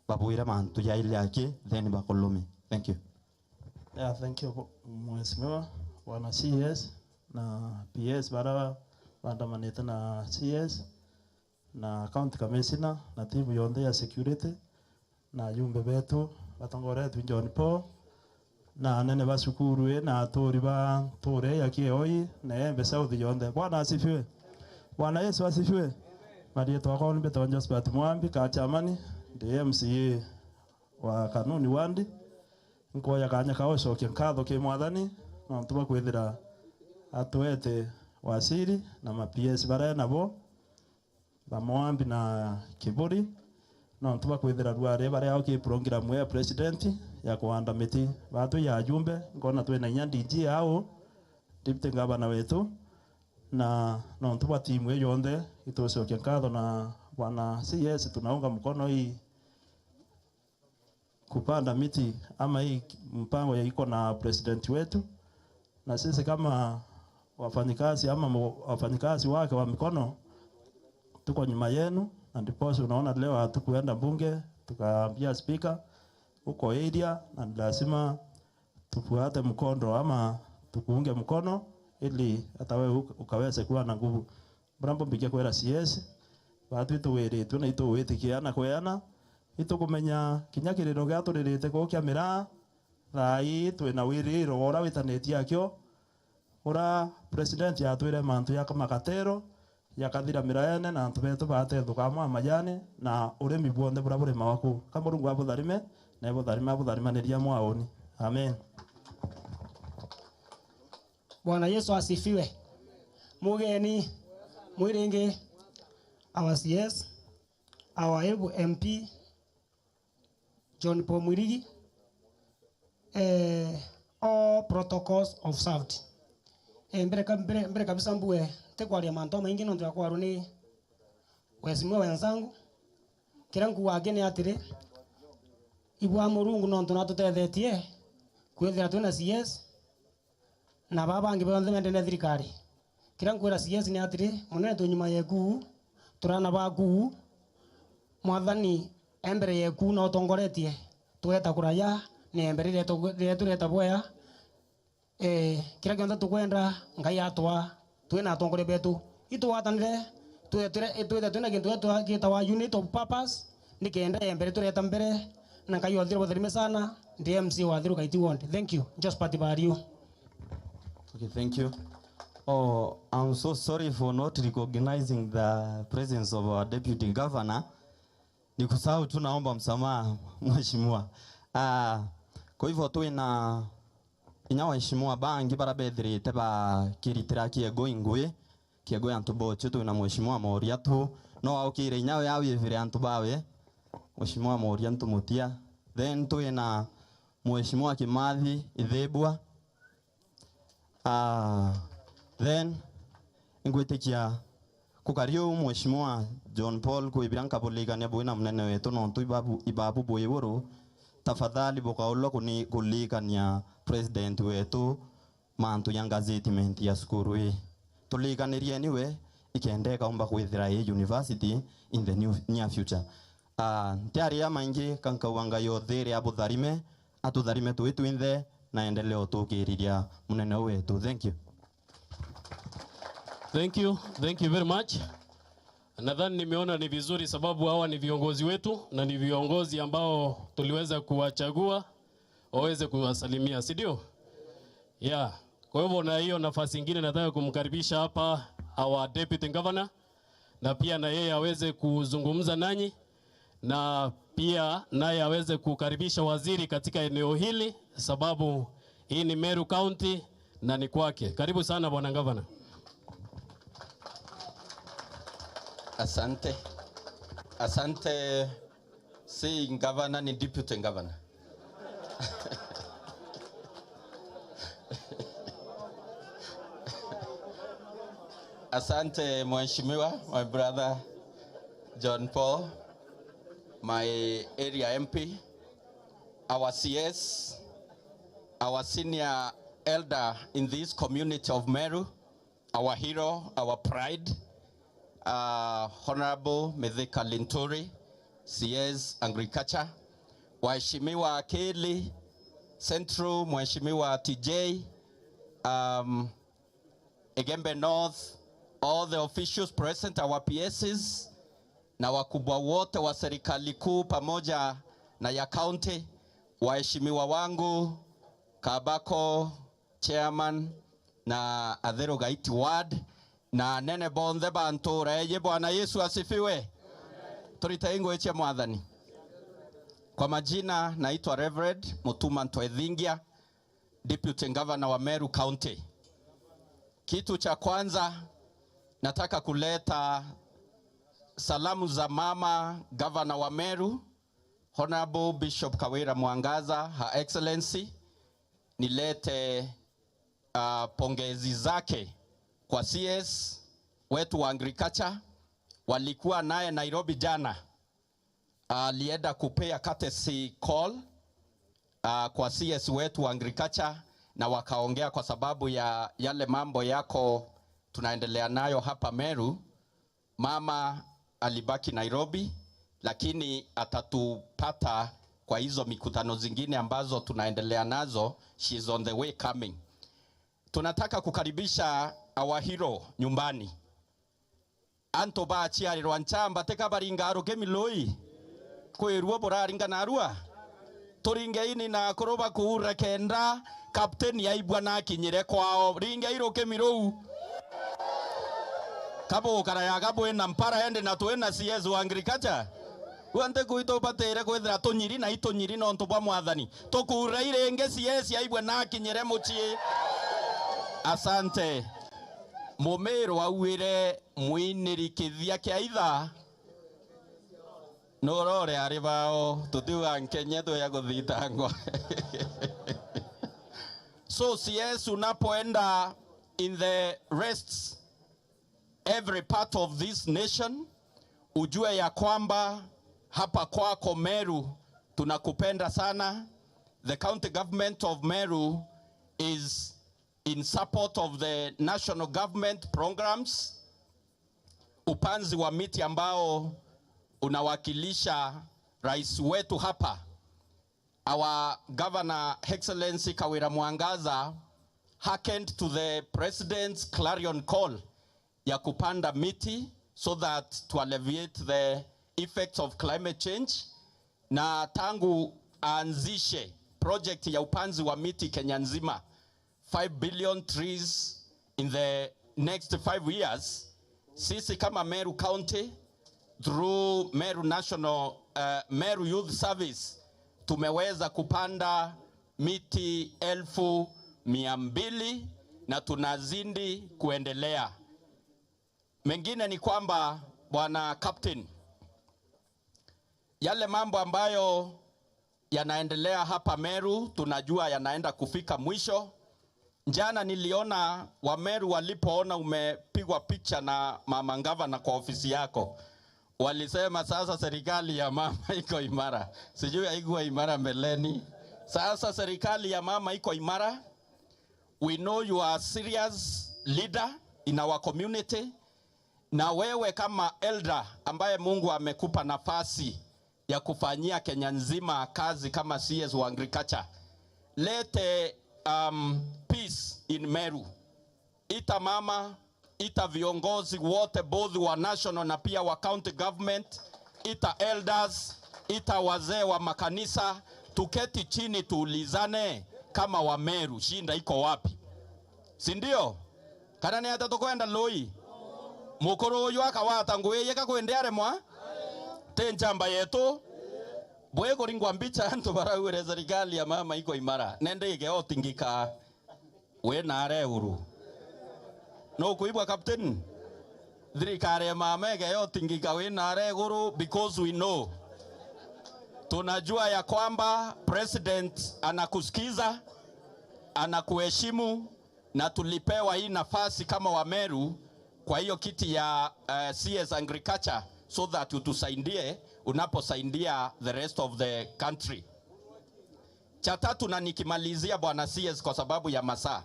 babuire mantu ya ile yake then bakulume. Thank you. Yeah, thank you mheshimiwa wana CS na PS bara bandamanite na CS na county commissioner na timu yonthe ya security na jumbe betu batongoretwe John Paul na anene ba cukuru na aturi ba ture ya Kioi na Embe South yonthe. Bwana asifiwe. Bwana Yesu asifiwe. Marietwa kwa ni Josephat Mwambi ka chamani ndi MCA wa Kanuni wandi nkoya kanya kaocokia nkatho ki mwathani no ntuba kwithira atwete wasiri na ma PS bara nabo Ba Moambi na Kiburi no ntuba kwithira rware baria oki program ya president ya kuhanda miti batu ya jumbe ngona twina inya DG au deputy governor wetu na no ntuba timu yonthe itucokia nkatho na bwana CS tunaunga mkono hii kupanda miti ama hii mpango ya iko na president wetu, na sisi kama wafanyikazi ama wafanyikazi wake wa mikono tuko nyuma yenu, na ndiposa unaona leo hatukuenda bunge tukaambia speaker huko area, na lazima tufuate mkondo ama tukuunge mkono ili hata wewe ukaweze kuwa na nguvu. Mrambo mbikia kwera CS batu ituwiritwe na ituwitikiana kweana itukumenya kinya kiriro gia turirite gukia miraa thai twina wiriro ura witanitie akio ura president yatwire mantu ya kamakatero yakathira miraa ene na antu betu batethuka mwa majani na urimi bwonthe buria burima waku kamurungu abutharime na ebutharime abutharimanĩria mwaoni. Amen. Bwana Yesu asifiwe. Mugeni mwiringi our CS, our able MP John Paul Mwirigi, all protocols observed. Mbere kabisa mbue tekwaria manto maingi nontu yakwaru ni weheshimiwa wenzangu kira nkuwage ni atiri ibwa murungu nontu natutethetie kwithira twina CS na babangi bonthe mendene thirikari kira nkwira CS ni atiri munene twi nyuma yeku turana baku mwathani embere yeku no tongoretie tweta kuraya ni embere ria tureta bwea kira kionthe tukwenda ngai atwa twina atongoria betu itwatanire twethe twina kintu gitawa unit of purpose nikenda embere tureta mbere na ngai othire butherime sana ndi MC wa Thiru Kaiti Ward. Thank you. Just party bario. Okay, thank you. Oh, I'm so sorry for not recognizing the presence of our deputy governor. Nikusahau tu, naomba msamaha mheshimiwa. Kwa hivyo twina inya waheshimiwa bangi barabethirite ba kiritira kiego ingui kiego ya antu boche twina mheshimiwa Moria tu no aukire inya ya wivire antu bawe mheshimiwa Moria ntumutia. Then twina mheshimiwa Kimathi Ithebwa. Then ngwitikia kukario mheshimiwa John Paul kwibira nkabulikania bwina munene wetu nontu ibabu bwiburu tafadhali bukaulwa kulikania president wetu mantu ya gazettement ya sukuru ii tulikanirie niwe ikendeka umba kwithira ii university in the near future. Ntiaria maingi kankauanga yothere abutharime atutharime twitwinthe na endeleo tukiriria munene wetu. Thank you. Thank you. Thank you very much. Nadhani nimeona ni vizuri sababu hawa ni viongozi wetu na ni viongozi ambao tuliweza kuwachagua waweze kuwasalimia, si ndio? Yeah. Kwa hivyo na hiyo nafasi nyingine nataka kumkaribisha hapa our deputy governor na pia na yeye aweze kuzungumza nanyi na pia naye aweze kukaribisha waziri katika eneo hili sababu hii ni Meru County na ni kwake. Karibu sana bwana governor. Asante. Asante. Si governor ni deputy governor. Asante mheshimiwa, my brother John Paul, my area MP, our CS, our senior elder in this community of Meru, our hero, our pride, Honorable Mithika Linturi, CS Agriculture, Waheshimiwa Keli Central, Mheshimiwa TJ, Igembe North, all the officials present, our PSs, na wakubwa wote wa serikali kuu pamoja na ya county, waheshimiwa wangu Kabako chairman na Athero Gaiti ward na nene bonthe bantu reje. Bwana Yesu asifiwe. Turite ingo eche mwathani. Kwa majina naitwa Reverend Mutuma Ntwethingia, Deputy Governor wa Meru County. Kitu cha kwanza nataka kuleta salamu za mama Governor wa Meru, Honorable Bishop Kawira Mwangaza, Her Excellency. Nilete pongezi zake kwa CS wetu wa Agriculture. Walikuwa naye Nairobi jana. Alienda kupea courtesy call kwa CS wetu wa Agriculture na wakaongea kwa sababu ya yale mambo yako tunaendelea nayo hapa Meru. Mama alibaki Nairobi, lakini atatupata kwa hizo mikutano zingine ambazo tunaendelea nazo. She is on the way coming. Tunataka kukaribisha our hero nyumbani. Anto bachiarirwa nchamba tekabaringa aruke miloi kwirwo buraringa narua turingeini na kuruba kuura kenda captain yaibwa na kinyire kwao ringe iruke mirou kabo karaya kabo ena mpara ende na tuena CS wa Agriculture wante kuito batere kwethira tunyiri na itunyiri no ntu bwa mwathani tukura irenge CS yaibwa na kinyire muchie. Asante. Mumeru auire mwiniri kithia kia itha norore ari bao tutiuga nkenye tuya guthitangwa. So CS unapoenda in the rests every part of this nation, ujue ya kwamba hapa kwako Meru tunakupenda sana. The county government of Meru is in support of the national government programs. Upanzi wa miti ambao unawakilisha rais wetu hapa, our Governor Excellency Kawira Mwangaza, hearkened to the president's clarion call ya kupanda miti so that to alleviate the effects of climate change. Na tangu aanzishe project ya upanzi wa miti Kenya nzima, 5 billion trees in the next 5 years, sisi kama Meru County through Meru National Meru Youth Service tumeweza kupanda miti 200,000 na tunazidi kuendelea. Mengine ni kwamba bwana captain, yale mambo ambayo yanaendelea hapa Meru tunajua yanaenda kufika mwisho. Jana niliona Wameru walipoona umepigwa picha na mama gavana kwa ofisi yako, walisema sasa serikali ya mama iko imara. Sijui haikuwa imara mbeleni. Sasa serikali ya mama iko imara. We know you are a serious leader in our community. Na wewe kama elder ambaye Mungu amekupa nafasi ya kufanyia Kenya nzima kazi kama CS wa Agriculture, lete peace in Meru. Ita mama, ita viongozi wote both wa national na pia wa county government, ita elders, ita wazee wa makanisa, tuketi chini tuulizane kama wa Meru shinda iko wapi, si ndio? Kana ni hata tukwenda loi mukuru uyu akawata ngwiyeka kwende aremwa te njamba yetu bwe kuringwa mbicha antu barauire serikali ya mama iko imara nende ige otingika we nare uru no kuibwa captain thirikari ya mama ige otingika we nare guru, because we know, tunajua ya kwamba president anakusikiza, anakuheshimu, na tulipewa hii nafasi kama wa Meru kwa hiyo kiti ya CS Agriculture so that utusaidie unaposaidia the rest of the country. Cha tatu, na nikimalizia bwana CS kwa sababu ya masaa,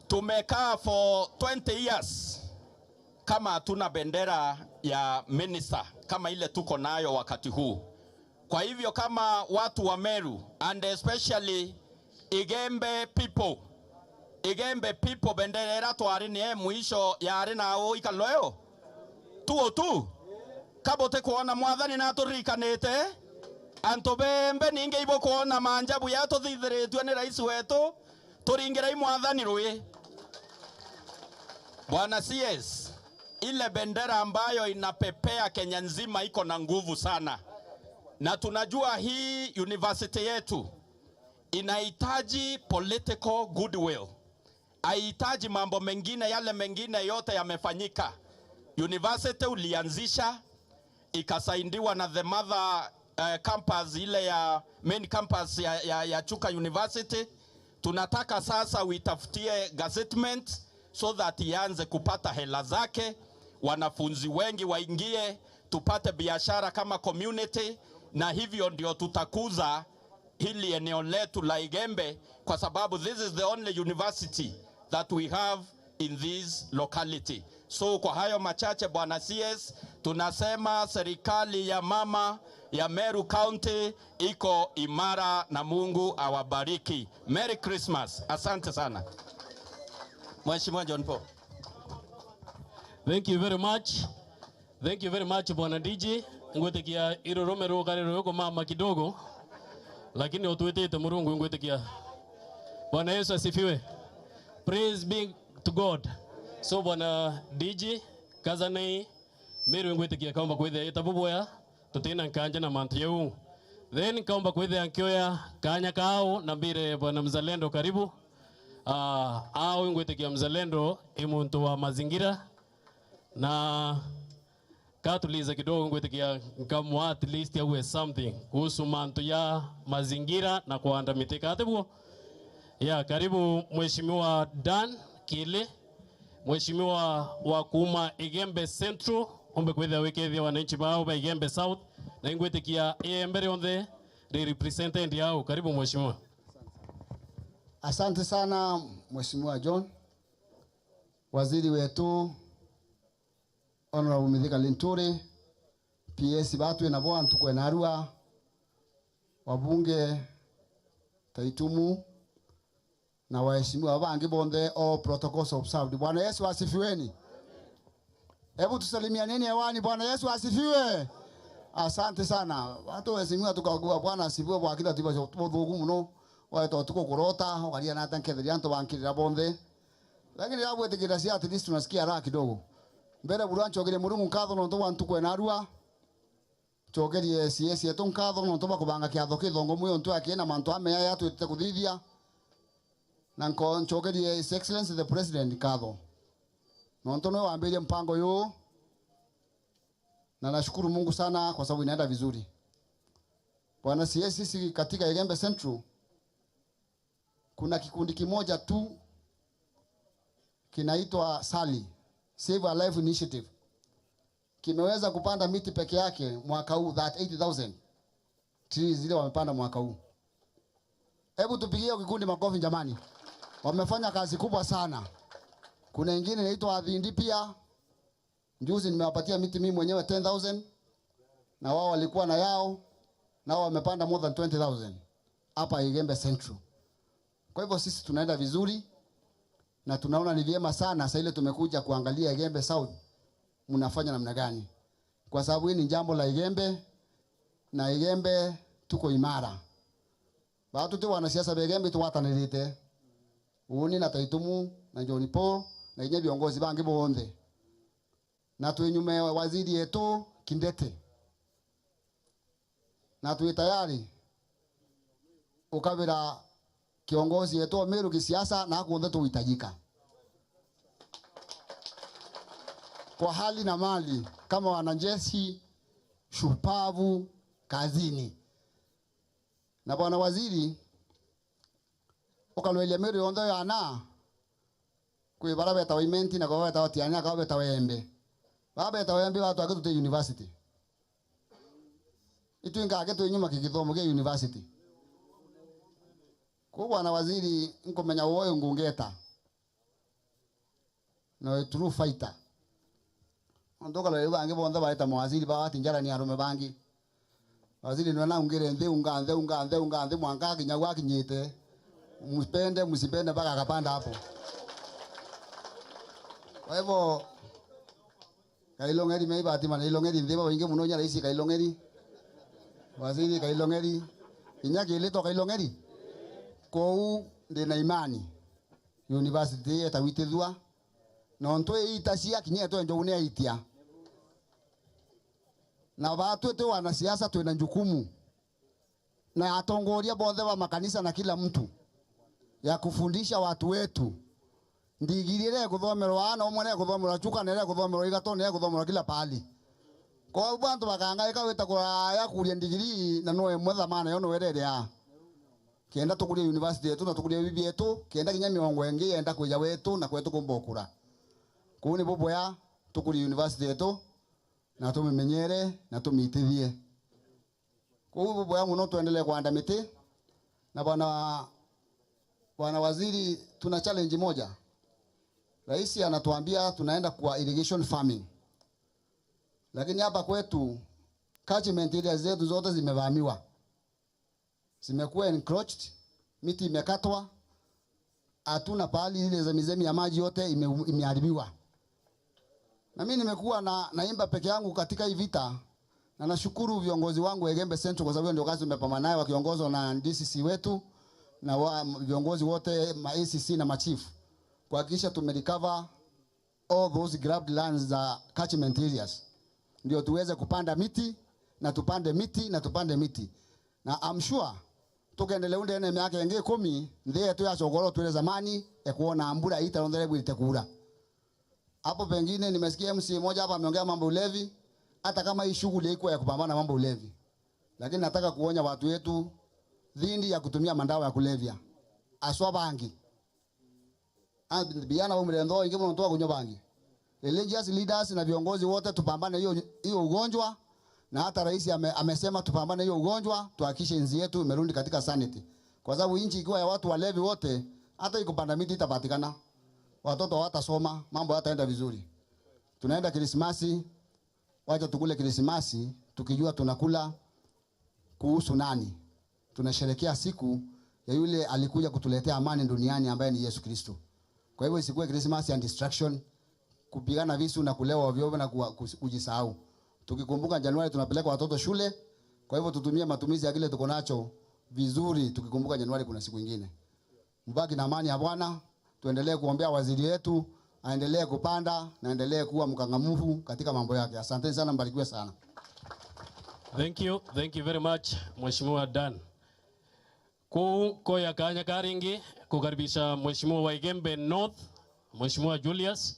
tumekaa for 20 years kama hatuna bendera ya minister kama ile tuko nayo wakati huu. Kwa hivyo kama watu wa Meru and especially Igembe people, Igembe people bendera twari ni mwisho yari nao ikaloyo tuo tu kabote kuona mwathani na turikanite antu bembe ninge ibo kuona manjabu ya tuthitheretwe ni rais wetu turingira mwathani rui. Bwana CS, ile bendera ambayo inapepea Kenya nzima iko na nguvu sana, na tunajua hii university yetu inahitaji political goodwill, haihitaji mambo mengine. Yale mengine yote yamefanyika. University ulianzisha ikasaidiwa na the mother campus ile ya main campus ya Chuka University. Tunataka sasa uitafutie gazettement so that ianze kupata hela zake, wanafunzi wengi waingie, tupate biashara kama community, na hivyo ndio tutakuza hili eneo letu la Igembe, kwa sababu this is the only university that we have in this locality. So kwa hayo machache, Bwana CS, tunasema serikali ya mama ya Meru County iko imara na Mungu awabariki. Merry Christmas. Asante sana. Mheshimiwa John Paul. Thank you very much. Thank you very much, Bwana DJ. Ngwetikia irurome rukariro yuko mama kidogo, lakini utwitite Murungu ngwetikia. Bwana Yesu asifiwe. Praise be to God. So Bwana DJ kazanei Meru ngwetikia kaomba kwithia itabuboya tutina nkanja na mantu yeu. Then kaomba kwithia nkioya kanya kao na mbire Bwana Mzalendo karibu. Au ngwetikia Mzalendo imuntu wa mazingira na katuliza kidogo ngwetikia nkamwa at least yawe something kuhusu mantu ya mazingira na kuanda miteka atebuo. Ya karibu Mheshimiwa Dan Kile, Mheshimiwa wa kuma Igembe Central, ombe kwithia wikithia wananchi bao ba Igembe South na ngwetikia embere on the represented yao. Karibu Mheshimiwa. Asante sana Mheshimiwa John, waziri wetu Honorable Mithika Linturi, PS batwe na bo antukwe na arua, wabunge Taitumu na waheshimiwa bangi bonde, all protocols observed. Bwana Yesu asifiweni. Hebu tusalimianeni hewani. Bwana Yesu asifiwe. Asante sana. Watu waheshimiwa tukagua Bwana asifiwe kwa kila tiba bothugu muno. Wato tuko kurota ukalia na hata nketheria antu bankirira bonde. Lakini hapo etikira si at least tunasikia raha kidogo. Mbere burancho chogere Murungu nkatho nontu wantukwe na arua. Chogerie CS yetu nkatho nontu bakubanga kiatho kithongo muyo ntu akiena mantu ameya yatwite kuthithia. Na nko nchogerie His Excellency the President nkatho. Nontu no wambirie mpango yu. Na nashukuru Mungu sana kwa sababu inaenda vizuri. Bwana CS, sisi katika Igembe Central kuna kikundi kimoja tu kinaitwa SALI, Save a Life Initiative. Kimeweza kupanda miti peke yake mwaka huu 80,000 trees zile wamepanda mwaka huu. Hebu tupigie kikundi makofi jamani. Wamefanya kazi kubwa sana. Kuna ingine inaitwa Adhindi pia. Juzi nimewapatia miti mimi mwenyewe 10,000 na wao walikuwa na yao, nao wamepanda more than 20,000 hapa Igembe Central. Kwa hivyo sisi tunaenda vizuri na tunaona ni vyema sana sasa ile tumekuja kuangalia Igembe South mnafanya namna gani. Kwa sababu hii ni jambo la Igembe na Igembe tuko imara. Batu tu wanasiasa ba Igembe tuwatanirite. Uni na Taitumu na John Paul na inye viongozi bangi bonde. Na tuinyume waziri yetu Kindete. Na tuwe tayari ukabira kiongozi yetu Meru kisiasa na kuonde tuhitajika. Kwa hali na mali kama wanajeshi shupavu kazini. Na bwana waziri ukalwelia Meru yondo yana kwi barabeta wa imenti na kwa beta wa tianya kwa beta wa embe. Babeta wa embe watu aketu te university. Itu inga aketu nyuma kikithomo kia university. Kwa bwana waziri nkomenya woyo ngungeta. No true fighter. Ondoka leo bangi bonda baita mwaziri ba tinjara ni arume bangi. Waziri nwana ungire nthi unga nthi unga nthi unga nthi mwanga kinya gwa kinyite. Mupende msipende mpaka akapanda hapo. Kwa hivyo kailongeri meiba ati mana ilongeri nthi ba wingi muno nyara isi kailongeri. Waziri kailongeri inya kiletwa kailongeri. Kou ndina imani university etawitithua na ntwe itacia kinyetwe njou ni aitia na batwete wanasiasa twina jukumu na atongoria bonthe wa makanisa na kila mtu ya kufundisha watu wetu Ndigirire kuthomerwa ana umwe ne kuthomerwa chuka ne kuthomerwa igato ne kuthomerwa kila pali. Kwa bantu bakangaika wita kuraya kuria ndigiri na no emwe thamana yo no werere ya. Kienda tukurie university yetu na tukurie bibi yetu kienda kinya miongo engi yenda kuja wetu na kwetu kumbokura. Kuu ni boboya tukurie university yetu na tumimenyere na tumitithie. Kuu boboya muno tuendelee kuanda miti na bwana waziri, tuna challenge moja. Rais anatuambia tunaenda kwa irrigation farming. Lakini hapa kwetu catchment areas zetu zote zimevamiwa. Zimekuwa encroached, miti imekatwa, hatuna pahali ile za mizemi ya maji yote imeharibiwa. Na mimi nimekuwa naimba peke yangu katika hii vita, na nashukuru viongozi wangu Igembe Central kwa sababu ndio kazi tumepambana nayo wakiongozwa na DCC wetu na viongozi wote ma ACC na machief kuhakikisha tumerecover all those grabbed lands za catchment areas, ndio tuweze kupanda miti na tupande miti na tupande miti. Na I'm sure tukendelea unde ene miaka ingi 10 ndiye tu yachogoro tuile zamani ekuona mbura itarondere bwite kura. Hapo pengine nimesikia MC mmoja hapa ameongea mambo ulevi, hata kama hii shughuli iko ya kupambana mambo ulevi, lakini nataka kuonya watu wetu dhindi ya kutumia mandawa ya kulevya aswa bangi. Biana wa mrendo ingi mnatoa kunywa bangi. Religious leaders na viongozi wote tupambane hiyo ugonjwa, na hata rais amesema tupambane hiyo ugonjwa, tuhakikishe nchi yetu imerudi katika sanity. Kwa sababu nchi ikiwa ya watu walevi wote, hata ikupanda miti itapatikana. Watoto hawatasoma, mambo hayataenda vizuri. Tunaenda Krismasi, wacha tukule Krismasi tukijua tunakula kuhusu nani. Tunasherehekea siku ya yule alikuja kutuletea amani duniani ambaye ni Yesu Kristo. Kwa hivyo isikuwe Christmas and destruction, kupigana visu na kulewa ovyo na kujisahau. Tukikumbuka Januari tunapeleka watoto shule, kwa hivyo tutumie matumizi ya kile tuko nacho vizuri, tukikumbuka Januari kuna siku nyingine. Mbaki na amani ya Bwana, tuendelee kuombea waziri wetu, aendelee kupanda na aendelee kuwa mkangamufu katika mambo yake. Asante sana, mbarikiwe sana. Thank you very much Mheshimiwa Dan. Koya kanya karingi kukaribisha Mheshimiwa wa Igembe North, Mheshimiwa Julius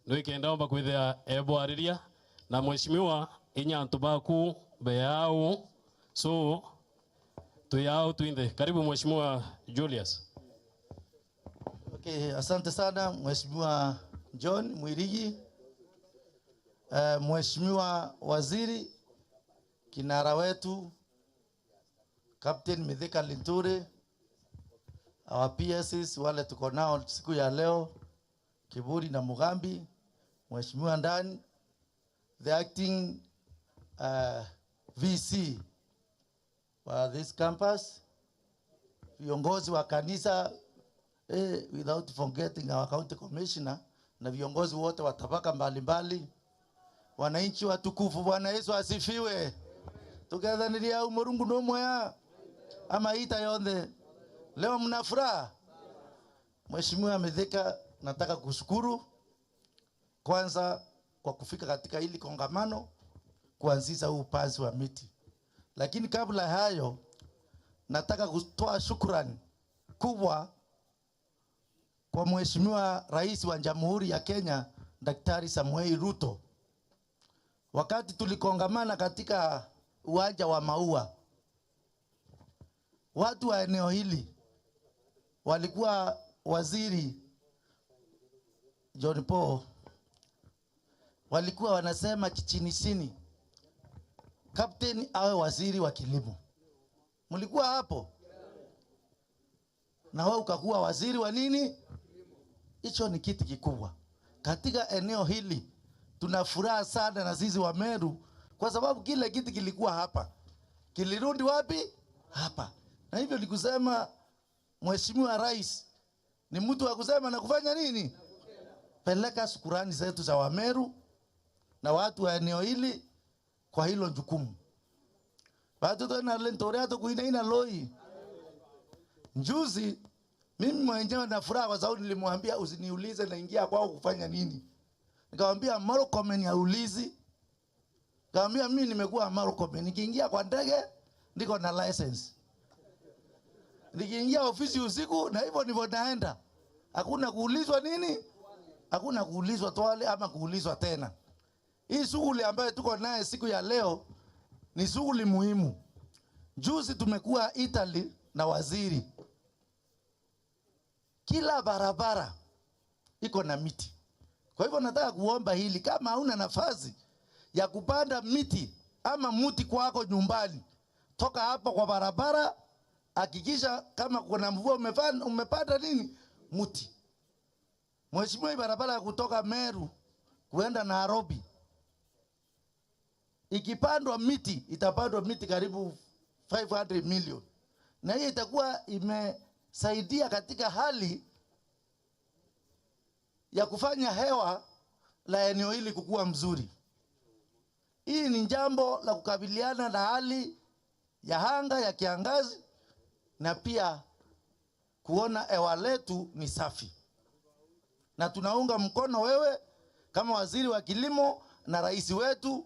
nwikenda omba kwithia ebwariria na Mheshimiwa inyantu baku beau so tuyau tuinde. Karibu Mheshimiwa Julius. Okay, asante sana Mheshimiwa John Mwirigi, Mheshimiwa Waziri kinara wetu Captain Mithika Linturi, our PSs wale tuko nao siku ya leo, Kiburi na Mugambi, Mheshimiwa Ndani, the acting VC wa this campus, viongozi wa kanisa, without forgetting our county commissioner na viongozi wote wa tabaka mbalimbali, wananchi watukufu, Bwana Yesu asifiwe. Tukethaniria umurungu no moya ama ita yonde. Leo mna furaha. Mheshimiwa Mithika, nataka kushukuru kwanza kwa kufika katika hili kongamano kuanzisha huu upanzi wa miti. Lakini kabla hayo nataka kutoa shukrani kubwa kwa Mheshimiwa Rais wa Jamhuri ya Kenya Daktari Samuel Ruto. Wakati tulikongamana katika uwanja wa Maua, watu wa eneo hili walikuwa Waziri John Paul walikuwa wanasema kichini chini, Captain awe waziri wa kilimo. Mlikuwa hapo? Na wewe ukakuwa waziri wa nini? Hicho ni kiti kikubwa. Katika eneo hili tuna furaha sana na sisi wa Meru kwa sababu kile kiti kilikuwa hapa. Kilirudi wapi? Hapa. Na hivyo nikusema Mheshimiwa Rais ni mtu wa kusema na kufanya nini? Peleka shukrani zetu za Wameru na watu wa eneo hili kwa hilo jukumu. Watoto na lentorea to kuina loi. Njuzi mimi mwenyewe na furaha kwa sababu nilimwambia usiniulize naingia kwao kufanya nini. Nikamwambia Murkomen haulizi. Nikamwambia mimi nimekuwa Murkomen, nikiingia kwa ndege niko na license. Nikiingia ofisi usiku na hivyo ndivyo naenda. Hakuna kuulizwa nini? Hakuna kuulizwa twale ama kuulizwa tena. Hii shughuli ambayo tuko naye siku ya leo ni shughuli muhimu. Juzi tumekuwa Italy na waziri. Kila barabara iko na miti. Kwa hivyo nataka kuomba hili, kama hauna nafasi ya kupanda miti ama muti kwako nyumbani, toka hapo kwa barabara, hakikisha kama kuna mvua umepanda nini? Muti. Mheshimiwa, barabara ya kutoka Meru kuenda Nairobi ikipandwa miti, itapandwa miti karibu 500 million. Na hiyo itakuwa imesaidia katika hali ya kufanya hewa la eneo hili kukua mzuri. Hii ni jambo la kukabiliana na hali ya anga ya kiangazi na pia kuona hewa letu ni safi. Na tunaunga mkono wewe kama waziri wa kilimo na rais wetu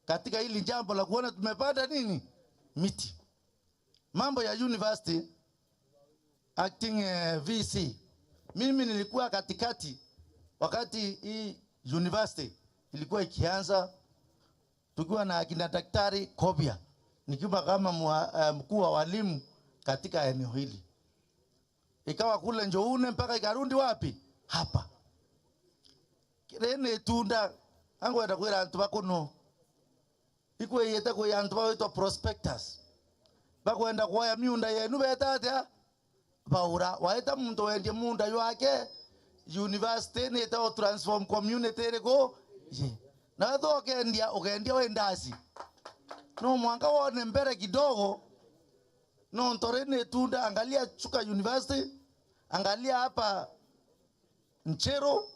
katika hili jambo la kuona tumepanda nini? Miti. Mambo ya university acting VC. Mimi nilikuwa katikati wakati hii university ilikuwa ikianza, tukiwa na akina Daktari Kobia, nikiwa kama mkuu wa walimu katika eneo hili. Ikawa kule Njoune mpaka ikarundi wapi? Hapa. Kirene tunda angu kwira antu bakuno. Ikwe yeta kwa antu baitwa prospectors. Bakwenda kwaya miunda yenu beta atia baura waeta muntu wendie munda yake university ni ita transform community reko ye. Na wewe ukendia ukendia wendasi. No mwanga wone mbere kidogo. No ntorene tunda, angalia Chuka University, angalia hapa Nchero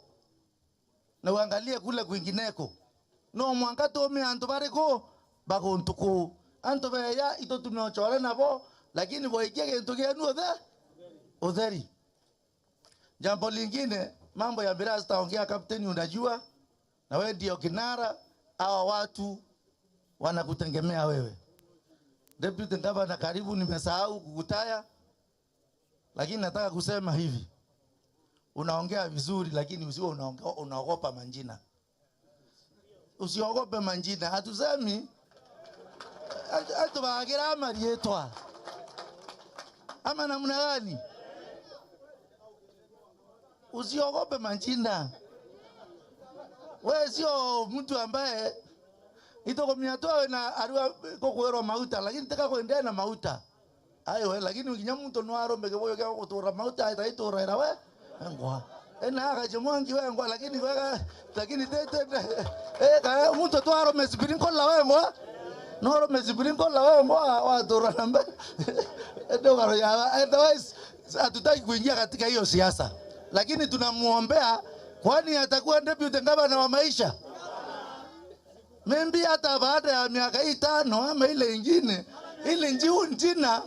na uangalie kule kwingineko. No mwanga tome antu bariko bagontuku. Antu beya ito tumeochora nabo, lakini boikie kintu kienu utheri. Jambo lingine, mambo ya miraa sitaongea, kapteni, unajua na wewe ndio kinara, hawa watu wanakutegemea wewe. Deputy Governor, karibu nimesahau kukutaya, lakini nataka kusema hivi. Unaongea vizuri lakini usiwe unaogopa manjina. Usiogope manjina. Hatusemi hatubagira marietwa. Ama namna gani? Usiogope manjina. Wewe sio mtu ambaye itoko miatoa na arua kokwero mauta, lakini taka kuendea na mauta. Ayo, lakini ukinya mtu nwaro mbeke boyo kutura mauta itaitura ira we. Ngwa. Ena akachemwangi we ngwa, lakini weka lakini tete ka mtu twaro mesipirinkola we ngwa. Noro mesipirinkola we ngwa watura namba. Ndio karo ya otherwise hatutaki kuingia katika hiyo siasa. Lakini tunamuombea, kwani atakuwa deputy governor wa maisha. Membi hata baada ya miaka 5 ama ile ingine, ile njina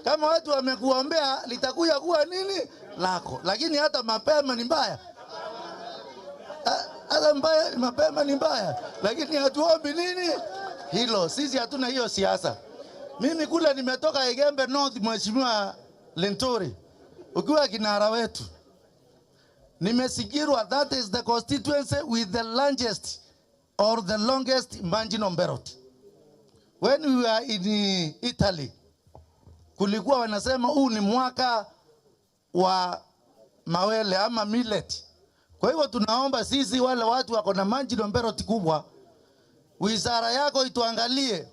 kama watu wamekuombea litakuja kuwa nini lako. Lakini hata mapema ni mbaya. Hata mbaya mapema ni mbaya. Lakini hatuombi nini hilo. Sisi hatuna hiyo siasa. Mimi kule nimetoka Igembe North, Mheshimiwa Lentori, ukiwa kinara wetu. Nimesigirwa, that is the constituency with the largest or the longest margin on ballot. When we were in Italy, kulikuwa wanasema huu ni mwaka wa mawele ama millet. Kwa hivyo tunaomba sisi wale watu wako na margin on ballot kubwa, wizara yako ituangalie.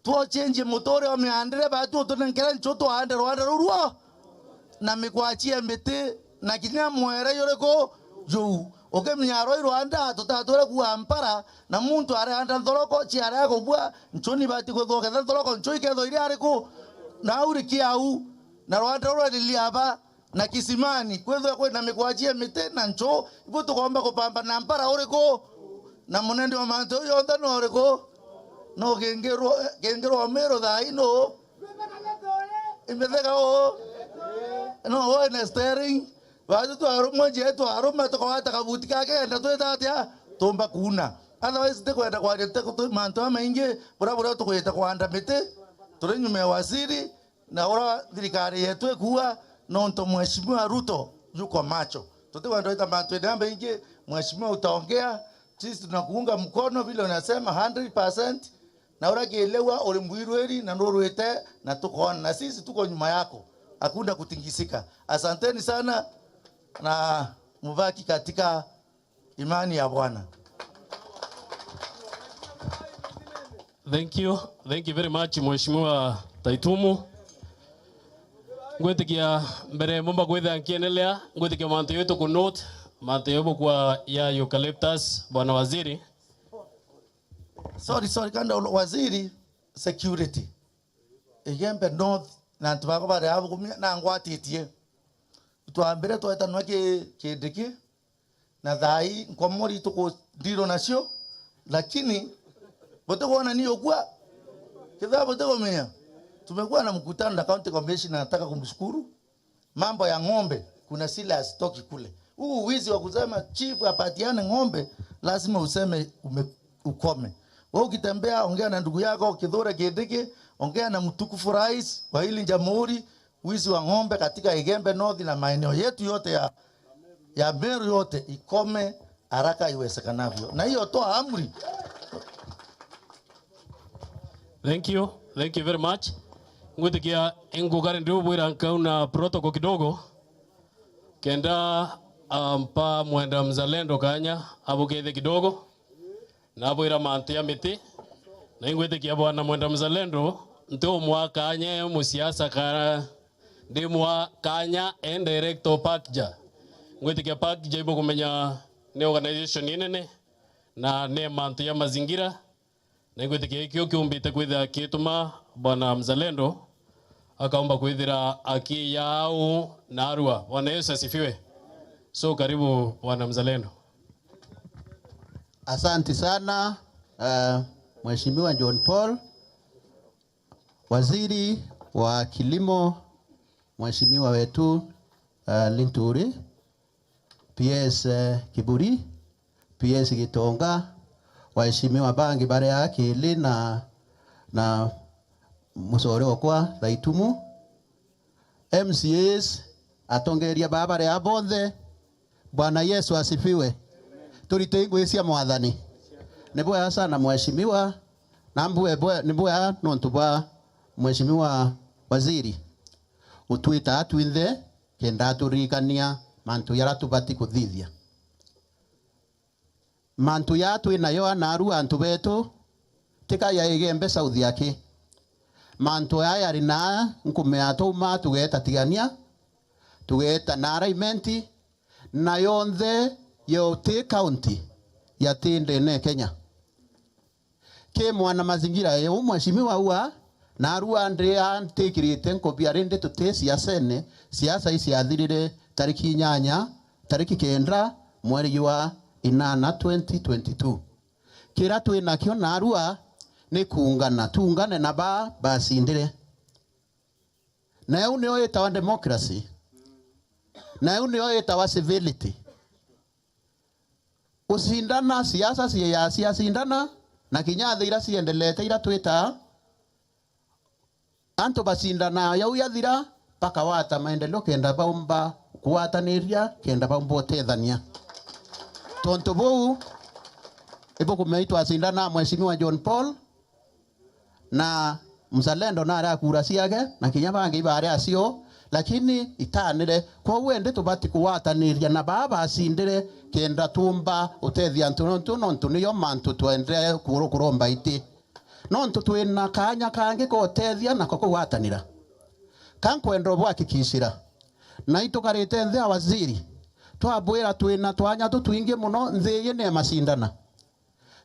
Tuochenje motore wa miandre batu tunenkera nchoto ande rwanda ruruo na mikwachie mbete na kinya mwere yoreko juu. Oke mnyaro Rwanda tutatore kuampara na muntu are anda ndoroko chiare akobwa nchoni bati kwethoke ndoroko nchoi ketho iri ariku na uri kiau na Rwanda rwaliliaba na kisimani kwetho kwe na mikwachie mite na ncho ibo tukomba kupamba na mpara uriko na munende wa manto yonthe no uriko no kengero kengero mero thai no imetheka o no wena steering Watu twarumwe je twarumwe tukawata kabuti kake enda tweta atia tumba kuna otherwise tikwenda kwaria mantu maingi bura bura tukwita kwanda miti turi nyuma ya waziri na ura thirikari yetu ekuwa nonto Mheshimiwa Ruto yuko macho. Tutiwa ndio ingi, mheshimiwa utaongea, sisi tunakuunga mkono vile unasema 100% na urakielewa ulimwirweri na nuruete na tuko na sisi tuko nyuma yako. Hakuna kutingisika. Asanteni sana na mubaki katika imani ya Bwana. Thank you. Thank you very much Mheshimiwa Taitumu. Ngwetikia mbere mumba kwitha nkiendelea ngwetikia mantu yetu ku note mantu yetu kwa ya eucalyptus bwana waziri. Sorry kanda waziri security. Igembe North na antu bako bare abo kumia na ngwatitie. Twambire twetanwa ki kindiki na thai nkomori tuko ndiro nacio lakini bote ni okwa kidha bote komenya. Tumekuwa na mkutano na county commissioner, nataka kumshukuru. Mambo ya ng'ombe kuna sila stoki kule. Huu wizi wa kusema chief apatiane ng'ombe lazima useme ukome. Wewe ukitembea ongea na ndugu yako Kithure Kindiki, ongea na mtukufu rais wa hili jamhuri, wizi wa ng'ombe katika Igembe North na maeneo yetu yote ya Meru yote ikome haraka iwezekanavyo. Na hiyo toa amri. Thank you. Thank you very much. Ngwitikia engugare ndio bwira nkauna protocol kidogo. Kenda mpa mwenda mzalendo kanya abukethe kidogo. Na bwira mantu ya miti. Na ingwitikia bwana mwenda mzalendo nto mwaka anye musiasa kara ndi mwaka en director Pakja. Ngwitikia Pakja ibo kumenya ni organization inene na ne mantu ya mazingira. Na ingwitikia ikio kiumbite kwithira kituma bwana mzalendo akaomba kwithira akiyau na Arua. Bwana Yesu asifiwe. So karibu bwana mzalendo. Asante sana Mheshimiwa John Paul, Waziri wa Kilimo, Mheshimiwa wetu Linturi, PS Kiburi, PS Gitonga, waheshimiwa bangi bare akili na musore okwa Thaitumu, MCAs atongeria babare abonthe. Bwana Yesu asifiwe. Turite ingwe cia mwathani. Ni bwega sana mheshimiwa na ni bwega nontu bwa mheshimiwa waziri utwita atwinthe kenda aturikania mantu yara tubati kuthithia mantu ya twinayo anaru antu betu tika ya Igembe South yake mantu aya ari na nkumea tuma tugeta tigania tugeta na alignment na yonthe yote county ya tinde ne Kenya ke mwana mazingira yo mheshimiwa ua na arua ndria ntikirite nkobia rinde tute siasa ne siasa isi athirire tariki 8 tariki 9 mweri wa 8 2022 kira twinakio na arua ni kuungana tuungane na ba basindire na eu nio itawa democracy na eu nio itawa civility usindana siasa siya sindana na kinyathi ira ciendelete ira twita anto basindana yau yathira paka wata maendeleo kenda baumba kuwataniria kenda baumba utethania tonto bou ibo kumeitwa sindana mheshimiwa John Paul na mzalendo na ara kura ciake na kinya bangi bare acio lakini itanire kwa wende tubati kuwataniria na baba asindire kenda tumba utethia ntu nontu niyo mantu twende kuromba iti nontu twina kanya kangi kotethia na kuwatanira kankwenda bwakikishira na itukarite nthi a waziri twabwira twina twanya tutwingi muno nthi ne masindana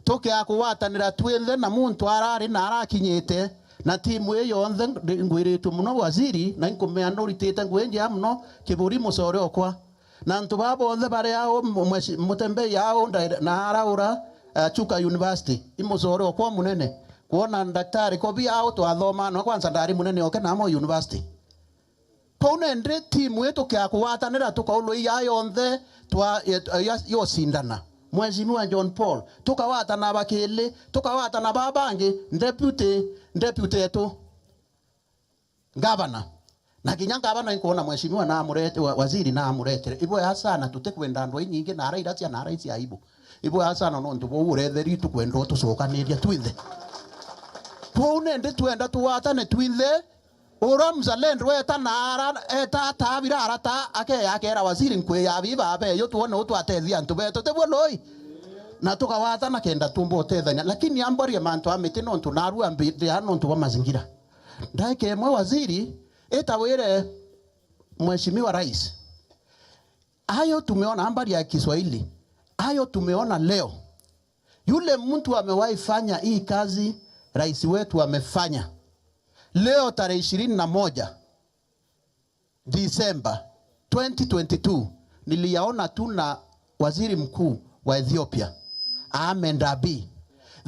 tukia kuwatanira twinthe na muntu arari na arakinyite na timu iyo yonthe ngwiritwe muno waziri na nkumea nuritite ngwenjia muno Kiburi mucore okwa na ntu babonthe baria ao mutembei ao na araura Chuka University imucore okwa munene kuona daktari kobi ao twathoma no kwanza ndari munene oke na mo university kou nendre timu yetu kia kuwatanira tukaulwo iya yonthe twa yosindana Mheshimiwa John Paul tukawatana bakili tukawatana babangi deputy etu governor Na kinyanga abana nkuona mheshimiwa na amurete waziri na amuretere ibo hasana tutekwenda andu nyingi na araira cia na araisi aibu ibo hasana no ndu bo uretheri tukwenda tucokaniria twithe tuune ndi twenda tuwatane twithe ura mzalendo weta na ara eta tabira arata ake yakera waziri nkwe ya biba abe yo tuone utwatethia antu beto tebwo loi na tukawatana kenda tumbo utethania lakini amborie mantu amite no ntu narua mbindi ano ntu wa mazingira ndaike mwe waziri etawire mheshimiwa rais hayo tumeona ambari ya Kiswahili hayo tumeona leo yule mtu amewahi fanya hii kazi rais wetu amefanya leo tarehe 21 Disemba 2022 niliyaona tu na waziri mkuu wa Ethiopia Ahmed Abiy.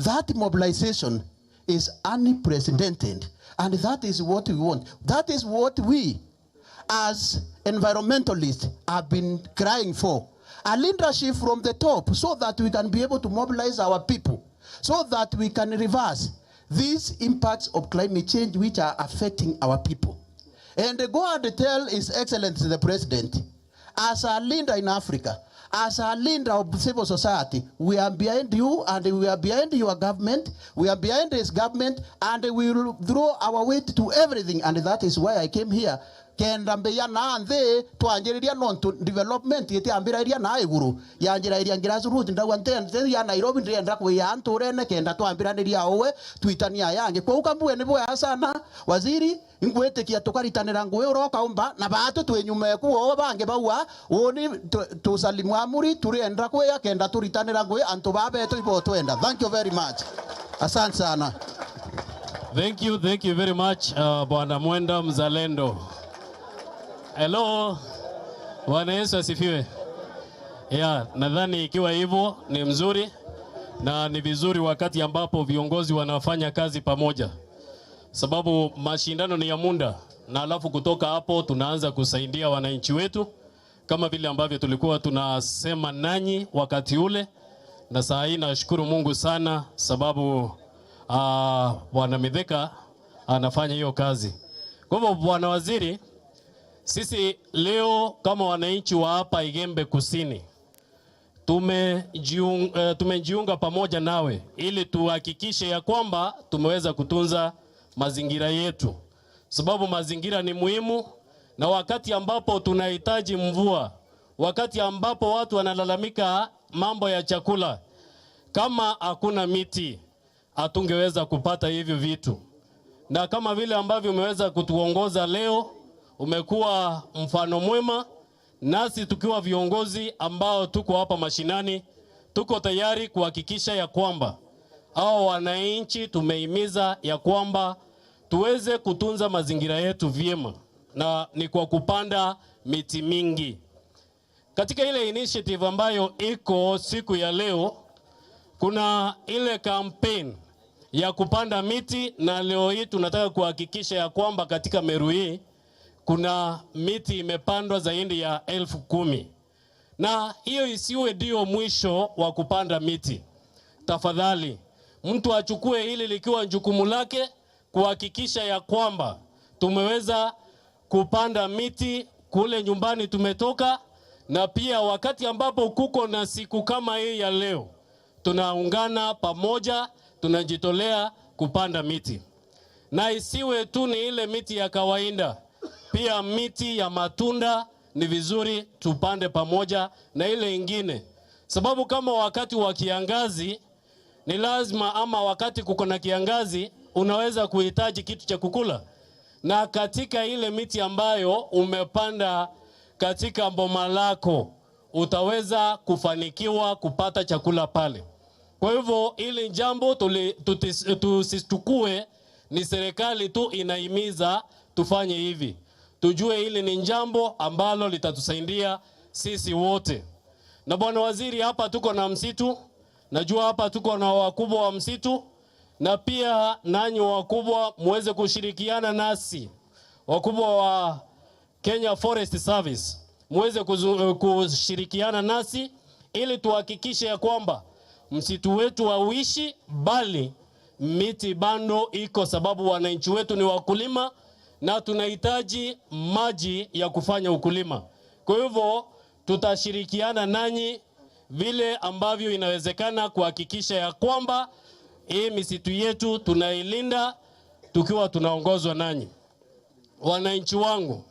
That mobilization is unprecedented and that is what we want. That is what we as environmentalists have been crying for. A leadership from the top so that we can be able to mobilize our people, so that we can reverse these impacts of climate change which are affecting our people. And go and tell His Excellency the President, as a leader in Africa, as a leader of civil society, we are behind you and we are behind your government, we are behind his government, and we will throw our weight to everything. And that is why I came here. Kenda mbeya na nthi twanjiriria no development itiambiraria na iguru yanjiraria grassroots ndagwa nte ya Nairobi ndienda kwiya nturene kenda twambiraniria uwe twitania yangi kwa ukambue ni boya sana waziri ngwitikia tukaritanira ngwe uroka umba na batu twinyume kuo bangi baua uni tusalimu amuri turienda kwiya kenda turitanira ngwe antu babetu ibo twenda. Thank you very much, asante sana. Thank you very much, Bwana Mwenda Mzalendo. Hello. Bwana Yesu asifiwe. Yeah, nadhani ikiwa hivyo ni mzuri na ni vizuri wakati ambapo viongozi wanafanya kazi pamoja. Sababu mashindano ni ya muda na alafu kutoka hapo tunaanza kusaidia wananchi wetu kama vile ambavyo tulikuwa tunasema nanyi wakati ule, na saa hii nashukuru Mungu sana sababu Bwana Mithika anafanya hiyo kazi. Kwa hivyo Bwana Waziri, sisi leo kama wananchi wa hapa Igembe Kusini tumejiunga pamoja nawe ili tuhakikishe ya kwamba tumeweza kutunza mazingira yetu. Sababu mazingira ni muhimu, na wakati ambapo tunahitaji mvua, wakati ambapo watu wanalalamika mambo ya chakula, kama hakuna miti hatungeweza kupata hivyo vitu. Na kama vile ambavyo umeweza kutuongoza leo, umekuwa mfano mwema, nasi tukiwa viongozi ambao tuko hapa mashinani, tuko tayari kuhakikisha ya kwamba hao wananchi tumehimiza ya kwamba tuweze kutunza mazingira yetu vyema, na ni kwa kupanda miti mingi. Katika ile initiative ambayo iko siku ya leo, kuna ile campaign ya kupanda miti, na leo hii tunataka kuhakikisha ya kwamba katika Meru hii kuna miti imepandwa zaidi ya 10,000. Na hiyo isiwe ndio mwisho wa kupanda miti. Tafadhali, mtu achukue hili likiwa jukumu lake kuhakikisha ya kwamba tumeweza kupanda miti kule nyumbani tumetoka, na pia wakati ambapo kuko na siku kama hii ya leo, tunaungana pamoja, tunajitolea kupanda miti. Na isiwe tu ni ile miti ya kawaida, pia miti ya matunda ni vizuri tupande pamoja na ile ingine. Sababu kama wakati wa kiangazi ni lazima, ama wakati kuko na kiangazi unaweza kuhitaji kitu cha kukula. Na katika ile miti ambayo umepanda katika boma lako utaweza kufanikiwa kupata chakula pale. Kwa hivyo ili jambo tusichukue ni serikali tu inahimiza tufanye hivi. Tujue hili ni jambo ambalo litatusaidia sisi wote. Na Bwana Waziri, hapa tuko na msitu. Najua hapa tuko na wakubwa wa msitu, na pia nanyi wakubwa muweze kushirikiana nasi, wakubwa wa Kenya Forest Service, muweze kushirikiana nasi ili tuhakikishe ya kwamba msitu wetu hauishi, bali miti bado iko, sababu wananchi wetu ni wakulima na tunahitaji maji ya kufanya ukulima. Kwa hivyo tutashirikiana nanyi vile ambavyo inawezekana kuhakikisha ya kwamba hii misitu yetu tunailinda tukiwa tunaongozwa nanyi. Wananchi wangu,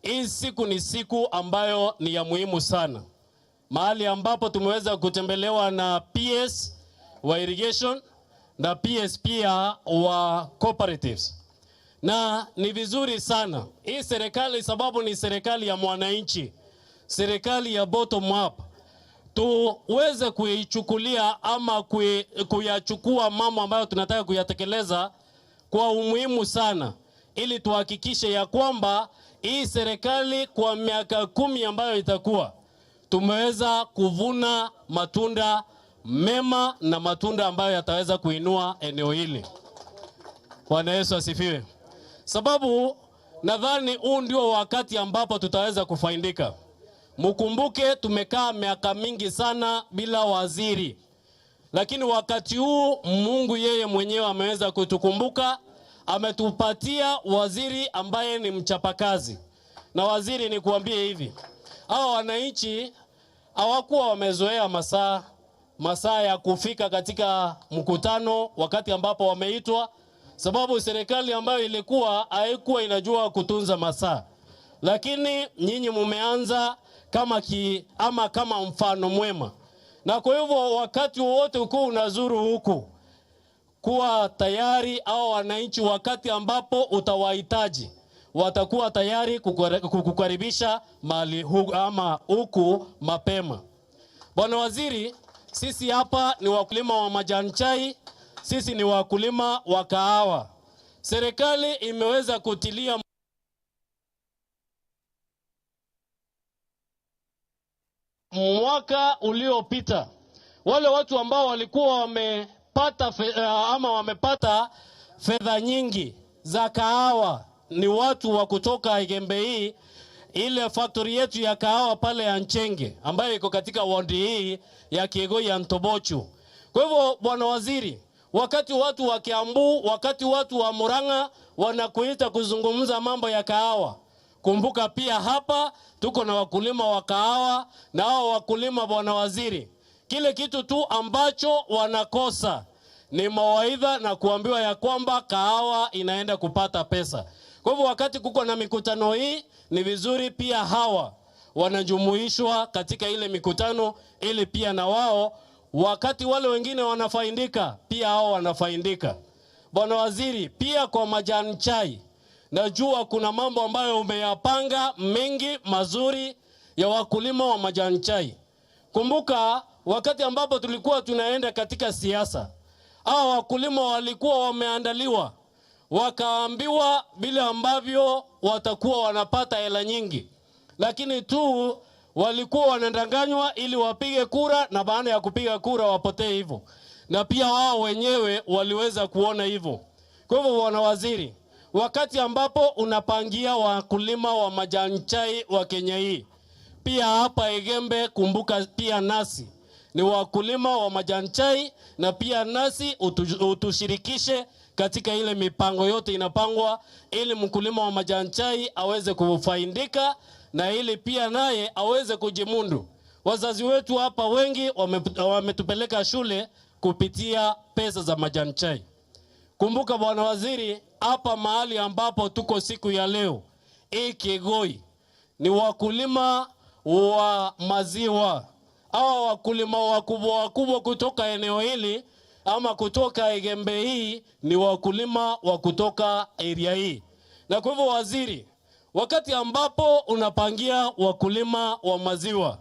hii siku ni siku ambayo ni ya muhimu sana. Mahali ambapo tumeweza kutembelewa na PS wa irrigation na PS pia wa cooperatives. Na ni vizuri sana hii serikali, sababu ni serikali ya mwananchi, serikali ya bottom up, tuweze kuichukulia ama kuyachukua mambo ambayo tunataka kuyatekeleza kwa umuhimu sana, ili tuhakikishe ya kwamba hii serikali kwa miaka 10 ambayo itakuwa, tumeweza kuvuna matunda mema na matunda ambayo yataweza kuinua eneo hili. Bwana Yesu asifiwe. Sababu nadhani huu ndio wakati ambapo tutaweza kufaidika. Mkumbuke tumekaa miaka mingi sana bila waziri. Lakini wakati huu Mungu yeye mwenyewe ameweza kutukumbuka, ametupatia waziri ambaye ni mchapakazi. Na waziri, ni kuambie hivi, hawa wananchi hawakuwa wamezoea masaa ya kufika katika mkutano wakati ambapo wameitwa, sababu serikali ambayo ilikuwa haikuwa inajua kutunza masaa. Lakini nyinyi mumeanza kama mfano mwema. Na kwa hivyo wakati wote uko unazuru huku, kuwa tayari au wananchi wakati ambapo utawahitaji watakuwa tayari kukukaribisha mahali ama huku mapema. Bwana Waziri, sisi hapa ni wakulima wa majani chai, sisi ni wakulima wa kahawa. Serikali imeweza kutilia mwaka uliopita wale watu ambao walikuwa wamepata ama wamepata fedha nyingi za kahawa ni watu wa kutoka Igembe hii, ile factory yetu ya kahawa pale ya Nchenge ambayo iko katika wadi hii ya Kiegoi ya Ntobochu. Kwa hivyo Bwana Waziri, wakati watu wa Kiambu, wakati watu wa Murang'a wanakuita kuzungumza mambo ya kahawa, kumbuka pia hapa tuko na wakulima wa kahawa, na hao wakulima Bwana Waziri, kile kitu tu ambacho wanakosa ni mawaidha na kuambiwa ya kwamba kahawa inaenda kupata pesa. Kwa hivyo wakati kuko na mikutano hii, ni vizuri pia hawa wanajumuishwa katika ile mikutano, ili pia na wao wakati wale wengine wanafaidika, pia hao wanafaidika. Bwana Waziri, pia kwa majani chai, najua kuna mambo ambayo umeyapanga mengi mazuri ya wakulima wa majani chai. Kumbuka wakati ambapo tulikuwa tunaenda katika siasa, hao wakulima walikuwa wameandaliwa, wakaambiwa vile ambavyo watakuwa wanapata hela nyingi, lakini tu walikuwa wanadanganywa ili wapige kura, na baada ya kupiga kura wapotee hivyo. Na pia wao wenyewe waliweza kuona hivyo. Kwa hivyo Bwana Waziri, wakati ambapo unapangia wakulima wa majani chai wa Kenya hii, pia hapa Igembe kumbuka pia nasi ni wakulima wa majani chai, na pia nasi utushirikishe katika ile mipango yote inapangwa, ili mkulima wa majani chai aweze kufaidika na ili pia naye aweze kujimundu. Wazazi wetu hapa wengi wametupeleka shule kupitia pesa za majani chai. Kumbuka Bwana Waziri, hapa mahali ambapo tuko siku ya leo, Kiegoi ni wakulima wa maziwa. Hawa wakulima wakubwa wakubwa kutoka eneo hili ama kutoka Igembe hii ni wakulima wa kutoka area hii. Na kwa hivyo waziri, wakati ambapo unapangia wakulima wa maziwa,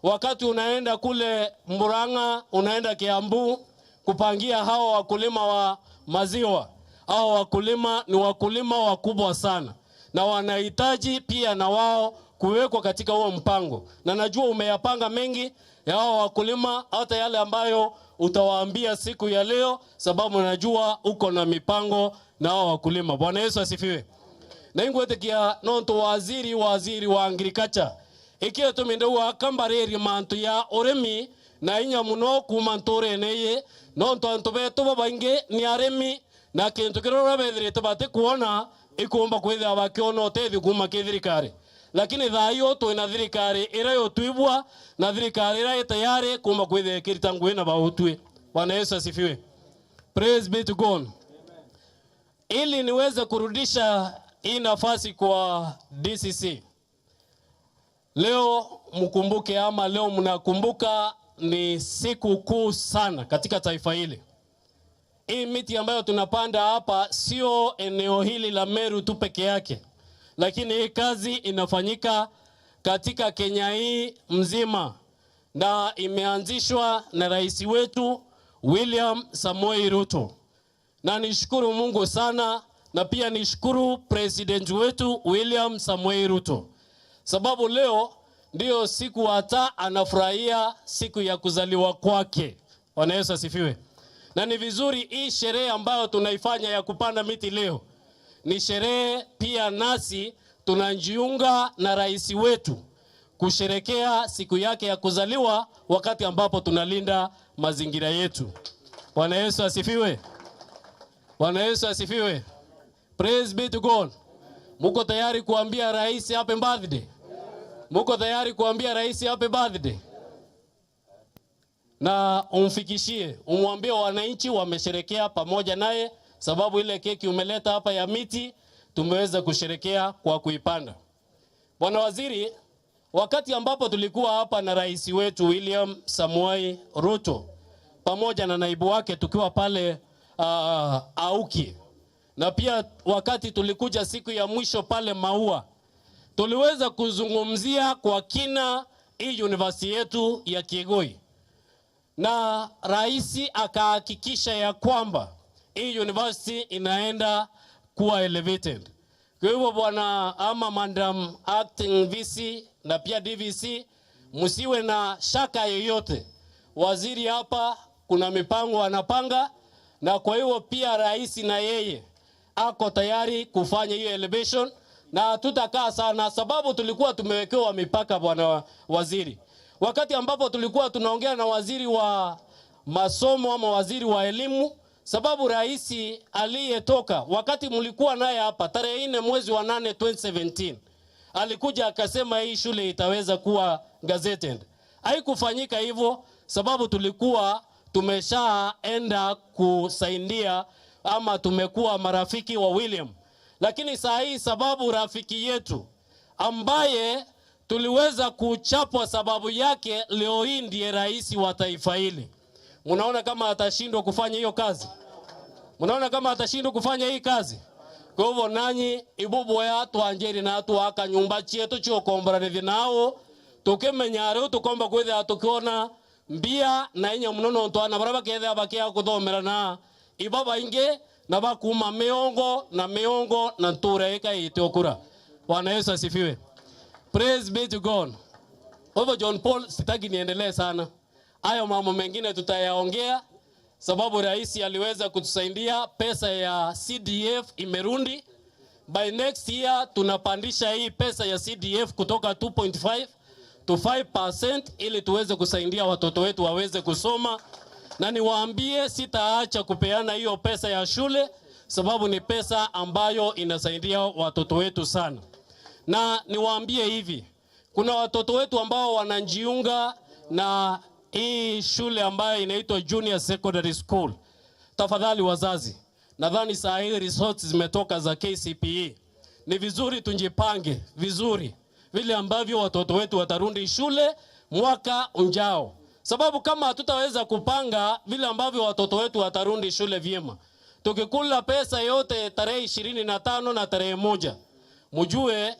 wakati unaenda kule Murang'a, unaenda Kiambu kupangia hawa wakulima wa maziwa, hawa wakulima ni wakulima wakubwa sana na wanahitaji pia na wao kuwekwa katika huo mpango. Na najua umeyapanga mengi ya hao wakulima, hata yale ambayo utawaambia siku ya leo, sababu najua uko na mipango na hao wakulima. Bwana Yesu asifiwe. Na ingwetekia nonto waziri wa agriculture ikiyo tuminde wa kambareri mantu ya oremi na inya muno kuma ntore neye nonto antu betu babainge ni aremi na kintu kirora bethirite bate kuona Ikumba kwithia bakiona uteithio kuma ki thirikari, lakini thaa iyo twina thirikari ira yotwibwa na thirikari ira tayari kuma kwithia ikirita ngui na bautwi. Bwana Yesu asifiwe. Praise be to God. Ili niweze kurudisha hii nafasi kwa DCC. Leo mkumbuke, ama leo mnakumbuka, ni siku kuu sana katika taifa hili. Hii miti ambayo tunapanda hapa sio eneo hili la Meru tu peke yake, lakini hii kazi inafanyika katika Kenya hii mzima na imeanzishwa na rais wetu William Samoei Ruto. Na nishukuru Mungu sana, na pia nishukuru president wetu William Samoei Ruto, sababu leo ndiyo siku hata anafurahia siku ya kuzaliwa kwake. Bwana Yesu asifiwe. Na ni vizuri hii sherehe ambayo tunaifanya ya kupanda miti leo ni sherehe pia nasi tunajiunga na rais wetu kusherekea siku yake ya kuzaliwa, wakati ambapo tunalinda mazingira yetu. Bwana Yesu asifiwe. Bwana Yesu asifiwe. Praise be to God. Muko tayari kuambia rais happy birthday? Muko tayari kuambia rais happy birthday? Na umfikishie, umwambie wananchi wamesherekea pamoja naye, sababu ile keki umeleta hapa ya miti tumeweza kusherekea kwa kuipanda. Bwana Waziri, wakati ambapo tulikuwa hapa na rais wetu William Samoei Ruto pamoja na naibu wake tukiwa pale Auki, na pia wakati tulikuja siku ya mwisho pale Maua, tuliweza kuzungumzia kwa kina hii university yetu ya Kiegoi, na rais akahakikisha ya kwamba hii university inaenda kuwa elevated. Kwa hivyo bwana ama madam acting VC na pia DVC, msiwe na shaka yoyote. Waziri hapa kuna mipango anapanga, na kwa hiyo pia rais na yeye ako tayari kufanya hiyo elevation, na tutakaa sana sababu tulikuwa tumewekewa mipaka, bwana waziri. Wakati ambapo tulikuwa tunaongea na waziri wa masomo ama waziri wa elimu, sababu rais aliyetoka wakati mlikuwa naye hapa tarehe 4 mwezi wa 8 2017 alikuja akasema hii shule itaweza kuwa gazetted. Haikufanyika hivyo sababu tulikuwa tumeshaenda kusaidia ama tumekuwa marafiki wa William. Lakini saa hii sababu rafiki yetu ambaye tuliweza kuchapwa sababu yake leo hii ndiye rais wa taifa hili. Mnaona kama atashindwa kufanya hiyo kazi? Mnaona kama atashindwa kufanya hii kazi? Kwa hivyo nanyi ibuboya twanjeri na tuaka nyumba chetu chokomboranithi nao tukimenya riu tukomba kwithira tukiona mbia na inya muno nontu ana baria bakethia bakia kuthomera na iba baingi na bakuma miongo na miongo na ntura ikaite okura. Bwana Yesu asifiwe. Praise be to God. Kwa hivyo John Paul, sitaki niendelee sana. Hayo mambo mengine tutayaongea sababu rais aliweza kutusaidia pesa ya CDF imerundi. By next year tunapandisha hii pesa ya CDF kutoka 2.5 to 5% ili tuweze kusaidia watoto wetu waweze kusoma. Na niwaambie sitaacha kupeana hiyo pesa ya shule sababu ni pesa ambayo inasaidia watoto wetu sana. Na niwaambie hivi, kuna watoto wetu ambao wanajiunga na hii shule ambayo inaitwa Junior Secondary School. Tafadhali wazazi, nadhani saa hii results zimetoka za KCPE. Ni vizuri tujipange vizuri vile ambavyo watoto wetu watarundi shule mwaka ujao. Sababu kama hatutaweza kupanga vile ambavyo watoto wetu watarundi shule vyema, tukikula pesa yote tarehe 25 na tarehe 1, mjue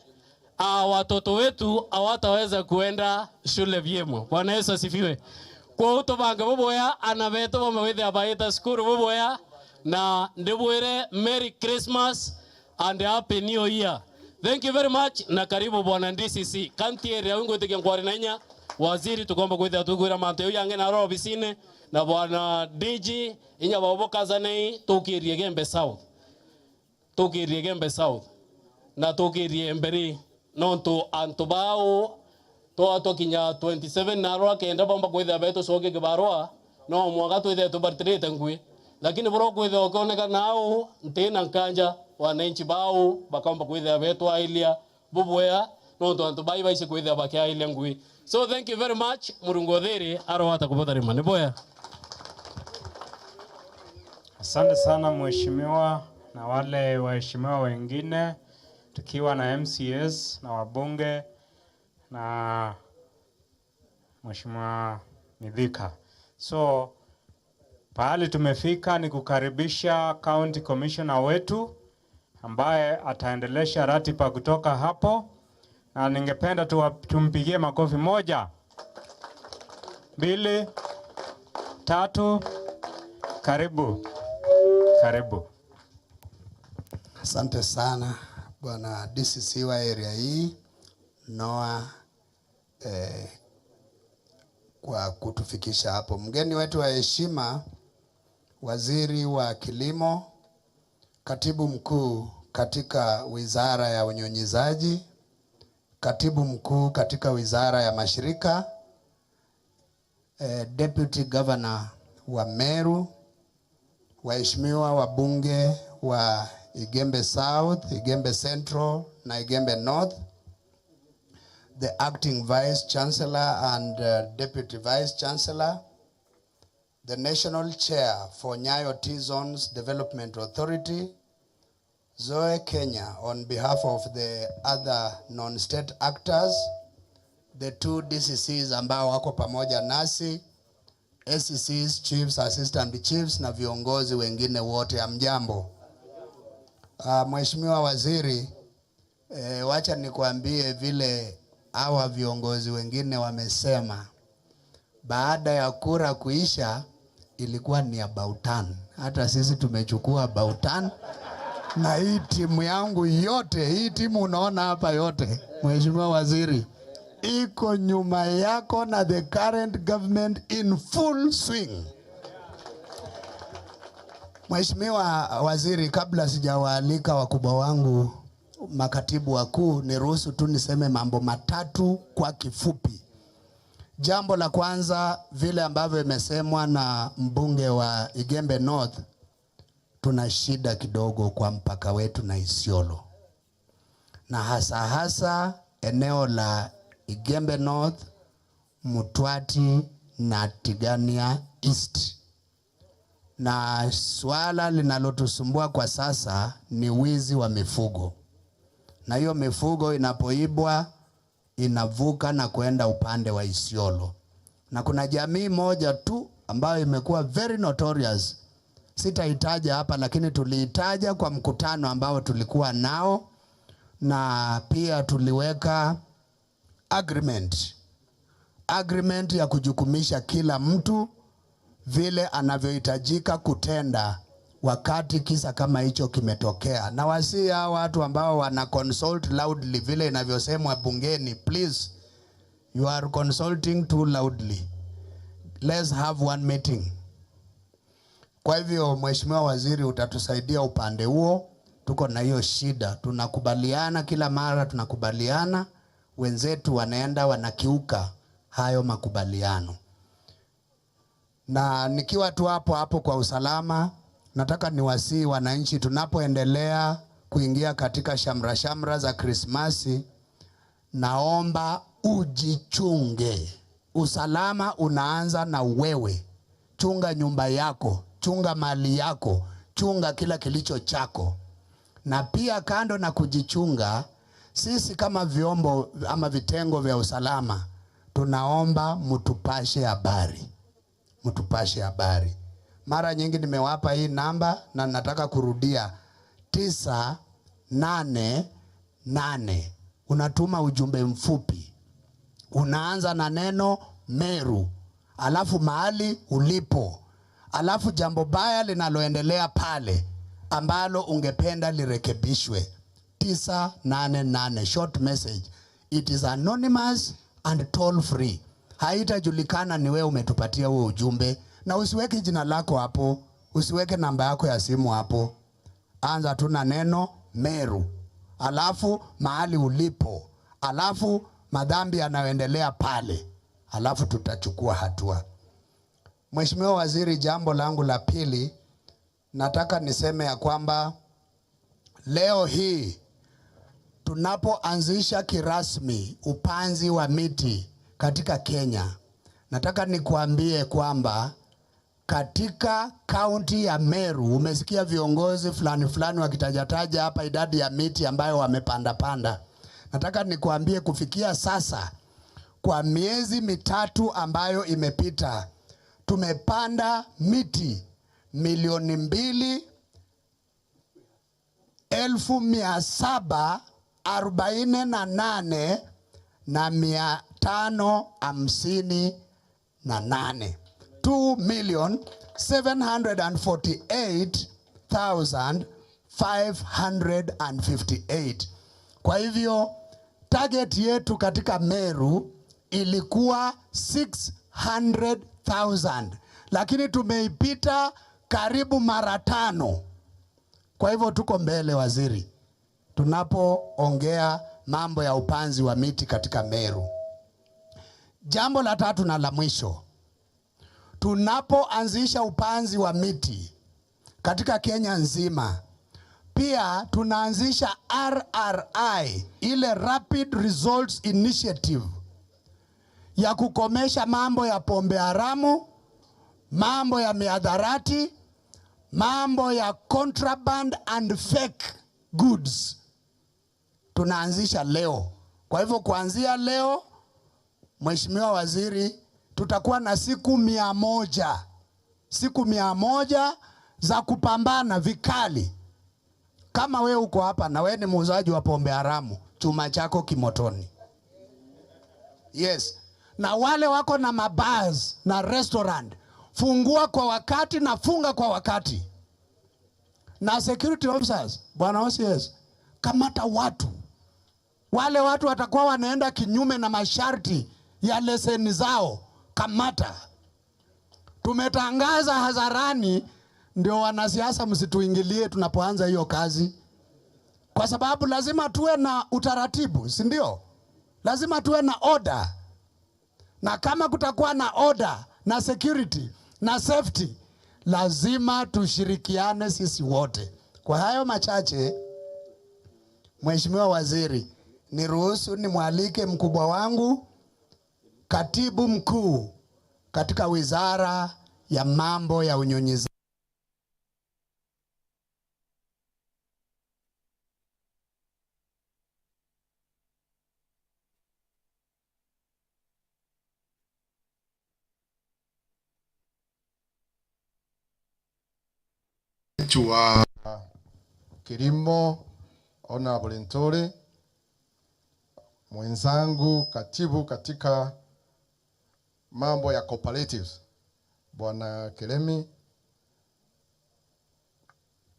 watoto wetu hawataweza kuenda shule vyema. Bwana Yesu asifiwe. Kwa utobanga buboya anabeto bamawethe abaita skuru buboya na ndibwire Merry Christmas and Happy New Year. Thank you very much na karibu bwana DCC. Kanti area wingo tike nkwari na inya waziri tukomba kwithia tugwira mantu yange na roho bisine na bwana DG inya babokazane tukirie Gembe South. Tukirie Gembe South. Na tukirie mbere nontu antu bao toa tokinya 27 na roa kenda bomba kwithia beto soke kibarua no mwaka twithia tubartirite ngui lakini boro kwithia ukoneka nao ntina nkanja wananchi bau bakomba kwithia betwa ilia bubwea nontu antu bai baise kwithia bakia ilia ngui. So thank you very much Murungu othiri arowata kubotharima ni boya. Asante sana mheshimiwa na wale waheshimiwa wengine, tukiwa na MCS na wabunge na Mheshimiwa Mithika. So pahali tumefika ni kukaribisha County Commissioner wetu ambaye ataendelesha ratiba kutoka hapo, na ningependa tumpigie makofi. 1, 2, 3. Karibu. Karibu. Asante sana Bwana DCC wa area hii Noah kwa kutufikisha hapo. Mgeni wetu wa heshima, Waziri wa Kilimo, Katibu Mkuu katika Wizara ya Unyunyizaji, Katibu Mkuu katika Wizara ya Mashirika, Deputy Governor wa Meru, waheshimiwa wabunge wa Igembe South, Igembe Central na Igembe North, the Acting Vice Chancellor and Deputy Vice Chancellor, the National Chair for Nyayo T-Zones Development Authority, Zoe Kenya, on behalf of the other non-state actors, the 2 DCCs ambao wako pamoja nasi, SCCs, chiefs, assistant chiefs na viongozi wengine wote, hamjambo. Mheshimiwa Waziri, wacha nikuambie vile hawa viongozi wengine wamesema. Baada ya kura kuisha ilikuwa ni about turn. Hata sisi tumechukua about turn. Na hii timu yangu yote, hii timu unaona hapa yote, Mheshimiwa Waziri, iko nyuma yako na the current government in full swing. Mheshimiwa Waziri, kabla sijawaalika wakubwa wangu makatibu wakuu, niruhusu tu niseme mambo matatu kwa kifupi. Jambo la kwanza, vile ambavyo imesemwa na mbunge wa Igembe North, tuna shida kidogo kwa mpaka wetu na Isiolo, na hasa hasa eneo la Igembe North, Mutwati na Tigania East. Na swala linalotusumbua kwa sasa ni wizi wa mifugo. Na hiyo mifugo inapoibwa inavuka na kuenda upande wa Isiolo. Na kuna jamii moja tu ambayo imekuwa very notorious. Sitaitaja hapa, lakini tuliitaja kwa mkutano ambao tulikuwa nao, na pia tuliweka agreement ya kujukumisha kila mtu vile anavyohitajika kutenda wakati kisa kama hicho kimetokea. Na wasi hao watu ambao wana consult loudly vile inavyosemwa bungeni, please, you are consulting too loudly. Let's have one meeting. Kwa hivyo Mheshimiwa Waziri, utatusaidia upande huo. Tuko na hiyo shida, tunakubaliana kila mara, tunakubaliana, wenzetu wanaenda wanakiuka hayo makubaliano. Na nikiwa tu hapo hapo kwa usalama, nataka niwasihi wananchi, tunapoendelea kuingia katika shamra shamra za Krismasi, naomba ujichunge. Usalama unaanza na wewe. Chunga nyumba yako, chunga mali yako, chunga kila kilicho chako. Na pia kando na kujichunga, sisi kama vyombo ama vitengo vya usalama, tunaomba mtupashe habari. Mtupashe habari. Mara nyingi nimewapa hii namba na nataka kurudia, 988. Unatuma ujumbe mfupi. Unaanza na neno Meru, alafu mahali ulipo, alafu jambo baya linaloendelea pale ambalo ungependa lirekebishwe. 988, short message. It is anonymous and toll free. Haitajulikana ni wewe umetupatia huo ujumbe, na usiweke jina lako hapo, usiweke namba yako ya simu hapo. Anza tu na neno Meru, alafu mahali ulipo, alafu madhambi yanayoendelea pale, alafu tutachukua hatua. Mheshimiwa Waziri, jambo langu la pili, nataka niseme ya kwamba Leo hii tunapoanzisha kirasmi upanzi wa miti katika Kenya, nataka nikuambie kwamba katika kaunti ya Meru, umesikia viongozi fulani fulani wakitajataja hapa idadi ya miti ambayo wamepanda panda. Nataka nikuambie kufikia sasa, kwa miezi 3 ambayo imepita, tumepanda miti 2,748,558, 2,748,558. Kwa hivyo target yetu katika Meru ilikuwa 600,000, lakini tumeipita karibu mara 5. Kwa hivyo tuko mbele, waziri, tunapoongea mambo ya upanzi wa miti katika Meru. Jambo la tatu na la mwisho, tunapoanzisha upanzi wa miti katika Kenya nzima, pia tunaanzisha RRI, ile Rapid Results Initiative, ya kukomesha mambo ya pombe haramu, mambo ya mihadarati, mambo ya contraband and fake goods. Tunaanzisha leo. Kwa hivyo kuanzia leo, Mheshimiwa Waziri, tutakuwa na siku 100, siku 100 za kupambana vikali. Kama we uko hapa na we ni muuzaji wa pombe haramu, chuma chako kimotoni. Yes. Na wale wako na mabars na restaurant, fungua kwa wakati na funga kwa wakati. Na security officers, Bwana OCS, kamata watu. Wale watu watakuwa wanaenda kinyume na masharti ya leseni zao, kamata. Tumetangaza hadharani, ndio wanasiasa msituingilie tunapoanza hiyo kazi. Kwa sababu lazima tuwe na utaratibu, si ndio? Lazima tuwe na order. Na kama kutakuwa na order na security na safety, lazima tushirikiane sisi wote. Kwa hayo machache, Mheshimiwa Waziri, niruhusu nimwalike mkubwa wangu, Katibu Mkuu katika Wizara ya Mambo ya Unyunyizaji wa Kilimo, Honorable Ntore, mwenzangu katibu katika mambo ya cooperatives Bwana Kelemi,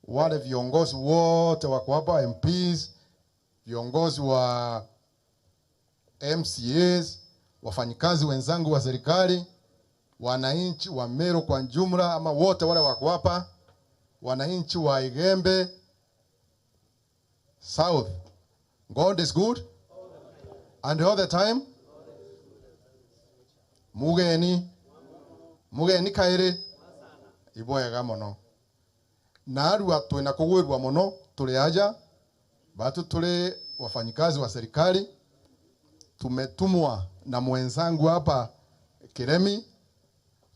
wale viongozi wote wako hapa, MPs, viongozi wa MCAs, wafanyikazi wenzangu wa serikali, wananchi wa Meru kwa jumla, ama wote wale wako hapa, wananchi wa Igembe South. God is good and all the time. Mugeni mugeni kaire iboega mono narua twina kugwirwa mono tuli aja batu tuli wafanyikazi wa serikali, tumetumwa na mwenzangu hapa Kiremi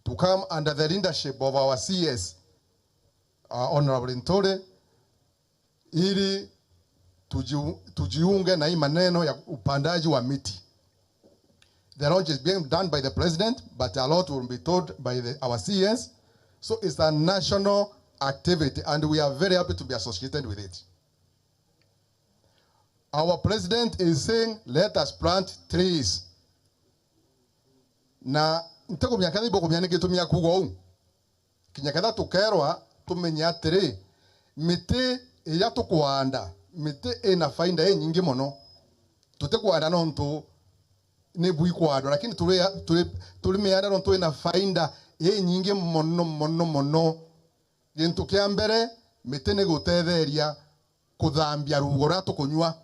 to come under the leadership of our CS Honorable Ntore, ili tujiunge na hii maneno ya upandaji wa miti. The launch is being done by the president, but a lot will be told by our CS. So it's a national activity, and we are very happy to be associated with it. Our president is saying, let us plant trees. Na ntego miaka iboko mianike tumia kugo. Kinyakatha tukerwa tumenya atiri miti iya tukuanda miti ina faida nyingi muno tutikuanda no ntu ni bwikwadwa, lakini tuli mianda no ntu ina faida nyingi muno muno muno. Gintu kia mbere miti ni gutetheria kuthambia rugo ra tukunywa,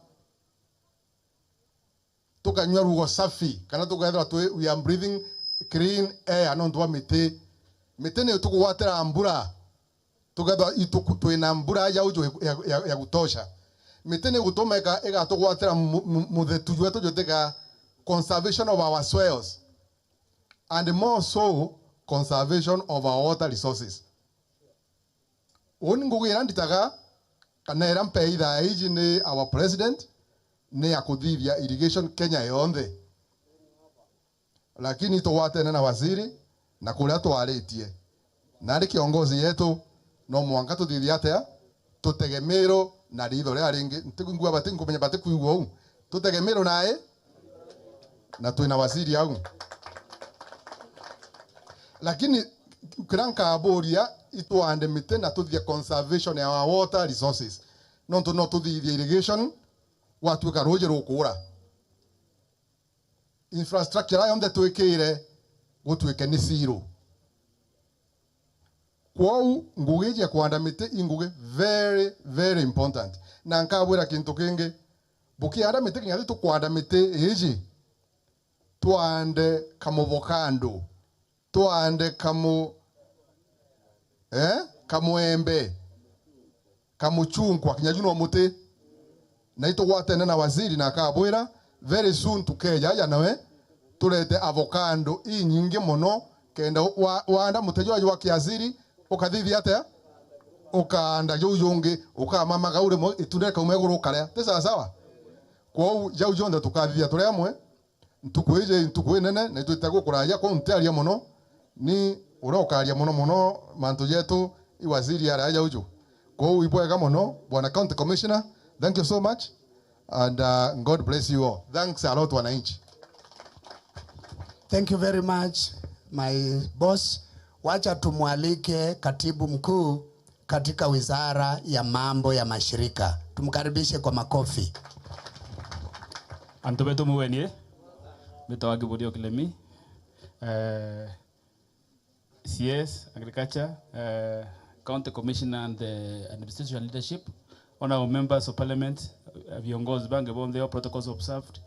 tukanywa rugo safi kana tukethira we are breathing clean air no ntu wa miti. Miti ni tukugwatira mbura tukethwa twina mbura ya uju ya kutosha. Mĩtĩ nĩ gũtũma ĩgatũgwatĩra mũthetu wetu jũtĩka conservation of our soils and more so conservation of our water resources. Ũni ngũgĩ ĩrĩa nditaga kana ĩrĩa mpei thaa ici nĩ our president nĩ ya kũthithia irrigation Kenya yonthe, lakini tũgwatene na waziri na kũrĩa twarĩtie na arĩ kiongozi yetu no mwanka tũthithie atĩa tũtegemero na ritho rĩa rĩngĩ ntigũigua bati ngũmenya bati kuigua ũũ tũtegemero naĩ na twĩna waziri au, lakini kĩrĩa nkambũria itwande mĩtĩ na tũthie conservation ya our water resources no no tũthithie irrigation gwatuĩka rũĩ rũkũra infrastructure yonthe twĩkĩire gũtuĩke nĩ zero. Kwou ngugi ya kuanda mĩtĩ ingugi very very important na nkabwĩra kĩntũ kĩngĩ bũkĩanda mĩtĩ kinya tũkwanda mĩtĩ ĩji twande kamuvokando twande kamu kamuembe kamuchungwa kinya juno muti na itugwatene na waziri na akabwira very soon tukeja ya nawe tulete avocado inyingi muno kenda wanda mutejo wa kiaziri ukathithia atia ukanda jau jungi ukamamaga ure itunda kaume iguru ukaria ti sawa sawa. Kwou jau jonthe tukathithia turi amwe ntuku ije ntuku nene na itwite kuraia kwa ntiaria muno ni uria ukaria muno muno mantu yetu iwaziri aria jauju. Kwou ibwega muno bwana county commissioner, thank you so much and God bless you all. Thanks a lot wananchi. Thank you very much my boss. Wacha tumwalike katibu mkuu katika wizara ya mambo ya mashirika. Tumkaribishe kwa makofi. Antubetu muwenie Mitawagi Bodio Kilemi, CS Agriculture, County Commissioner and the Administration Leadership, honorable members of Parliament, viongozi bange bonde, all protocols observed.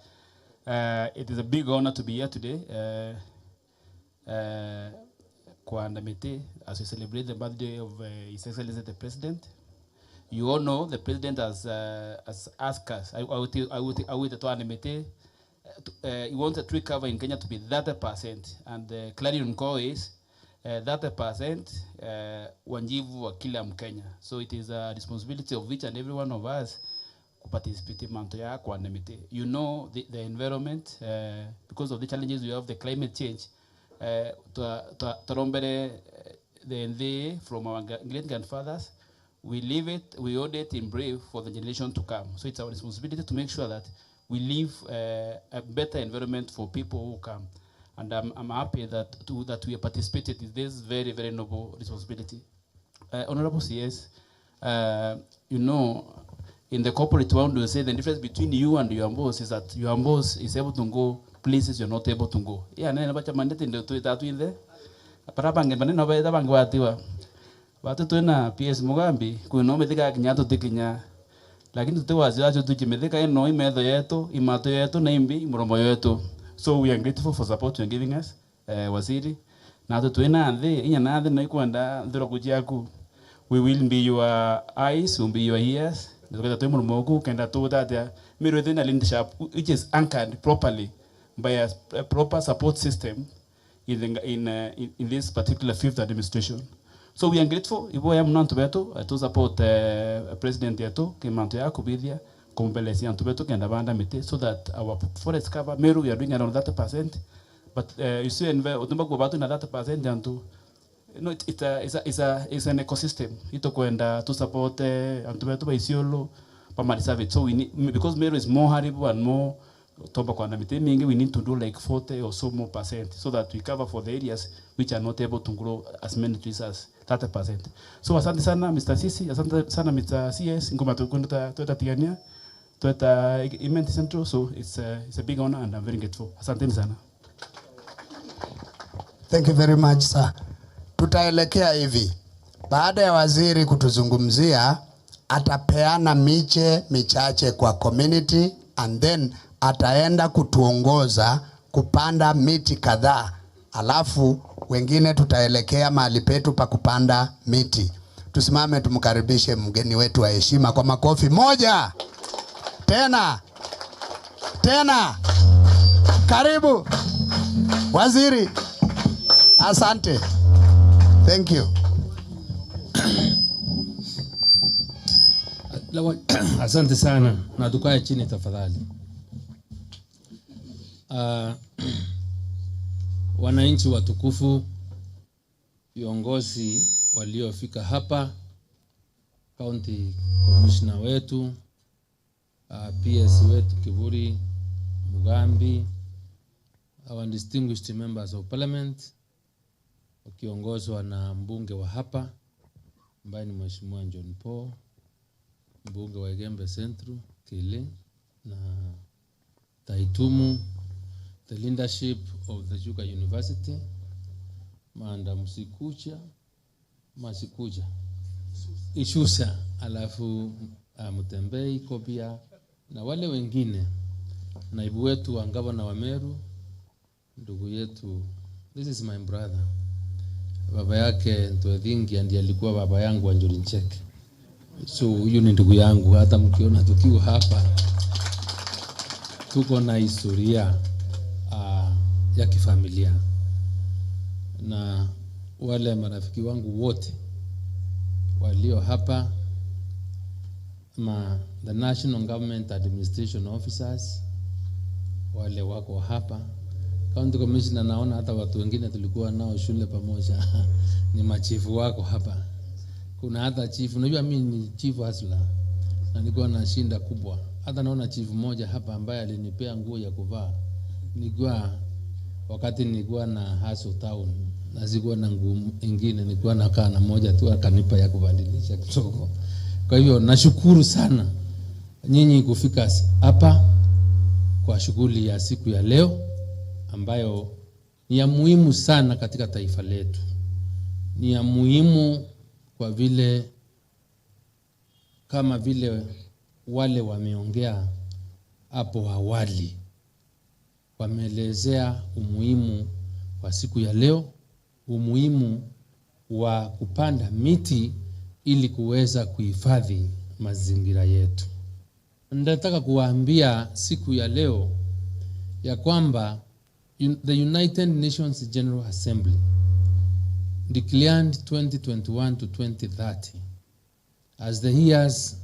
It is a big honor to be here today. Kuanda miti as we celebrate the birthday of His Excellency the President. You all know the President has asked us, I would he wants a tree cover in Kenya to be 30%, and the clarion call is 30% wanjivu wa kila Mkenya. So it is a responsibility of each and every one of us to participate manto ya kuanda miti. You know the environment, because of the challenges we have, the climate change. Tarombere the NVA from our great grandfathers, we leave it, we hold it in brief for the generation to come. So it's our responsibility to make sure that we leave a better environment for people who come. And I'm happy that that we have participated in this very, very noble responsibility. Honorable CS, you know, in the corporate world, we say the difference between you and your boss is that your boss is able to go places you're not able to go. Yeah, nene bacha mandate ndio tu tatu inde. Parabange maneno ba bange watiwa. Watu tuena PS Mugambi kuno methika kinya tutikinya. Lakini tutiwazi wacho tuchimethika eno imetho yetu, imato yetu na imbi muromo yetu. So we are grateful for support you are giving us, waziri. Na tuena nthi inya na nthi no ikwenda nthiro kujiaku. We will be your eyes, will be your ears. Tuketa tu muromo ku kenda tu tatia. Miru thina leadership which is anchored properly by a proper support system in this particular fifth administration. So we are grateful. Ibo ya mnantu betu to support president yetu kimantu ya kubithia kumbelesia antu betu kenda banda miti so that our forest cover Meru we are doing around 30%, but you see utumba kwa batu na 30% antu no it's an ecosystem ito kwenda to support antu betu ba Isiolo pa Marsabit. So we need, because Meru is more arable and more Tomba kwa miti mingi, we need to do like 40 or so more percent so that we cover for the areas which are not able to grow as many trees as 30%. So asante sana Mr. Sisi, asante sana Mr. CS, ngoma tukwenda tueta tigania, tueta Imenti Central, so it's a big honor and I'm very grateful. Asante sana. Thank you very much sir. Tutaelekea hivi. Baada ya waziri kutuzungumzia, atapeana miche michache kwa community and then ataenda kutuongoza kupanda miti kadhaa, alafu wengine tutaelekea mahali petu pa kupanda miti. Tusimame tumkaribishe mgeni wetu wa heshima kwa makofi. 1, Tena tena, karibu waziri. Asante, thank you. Asante sana, na tukae chini tafadhali. Wananchi watukufu, viongozi waliofika hapa, county commissioner wetu, PS wetu Kivuri Mugambi, our distinguished members of parliament wakiongozwa na mbunge wa hapa ambaye ni Mheshimiwa John Paul, mbunge wa Igembe Central Kile na Taitumu, the leadership of the Chuka University, Manda Msikucha, Masikuja, Ishusa, alafu Mutembei, Kobia na wale wengine, naibu wetu wa gavana wa Meru, ndugu yetu, this is my brother, baba yake Ntwethingia ndiye alikuwa baba yangu wa Njuri Ncheke. So huyu ni ndugu yangu, hata mkiona tukiwa hapa tuko na historia ya kifamilia. Na wale marafiki wangu wote walio hapa, the National Government Administration Officers wale wako hapa, County Commissioner, naona hata watu wengine tulikuwa nao shule pamoja ni machifu wako hapa. Kuna hata chief, unajua mimi ni chief hustler na nilikuwa na shinda kubwa. Hata naona chief mmoja hapa ambaye alinipea nguo ya kuvaa nilikuwa wakati nilikuwa na hustle town, na sikuwa na nguo nyingine, nilikuwa nakaa na moja tu, akanipa ya kubadilisha kidogo. Kwa hivyo nashukuru sana nyinyi kufika hapa kwa shughuli ya siku ya leo ambayo ni ya muhimu sana katika taifa letu. Ni ya muhimu kwa vile kama vile wale wameongea hapo awali, wameelezea umuhimu wa siku ya leo, umuhimu wa kupanda miti ili kuweza kuhifadhi mazingira yetu. Nataka kuwaambia siku ya leo ya kwamba the United Nations General Assembly declared 2021 to 2030 as the years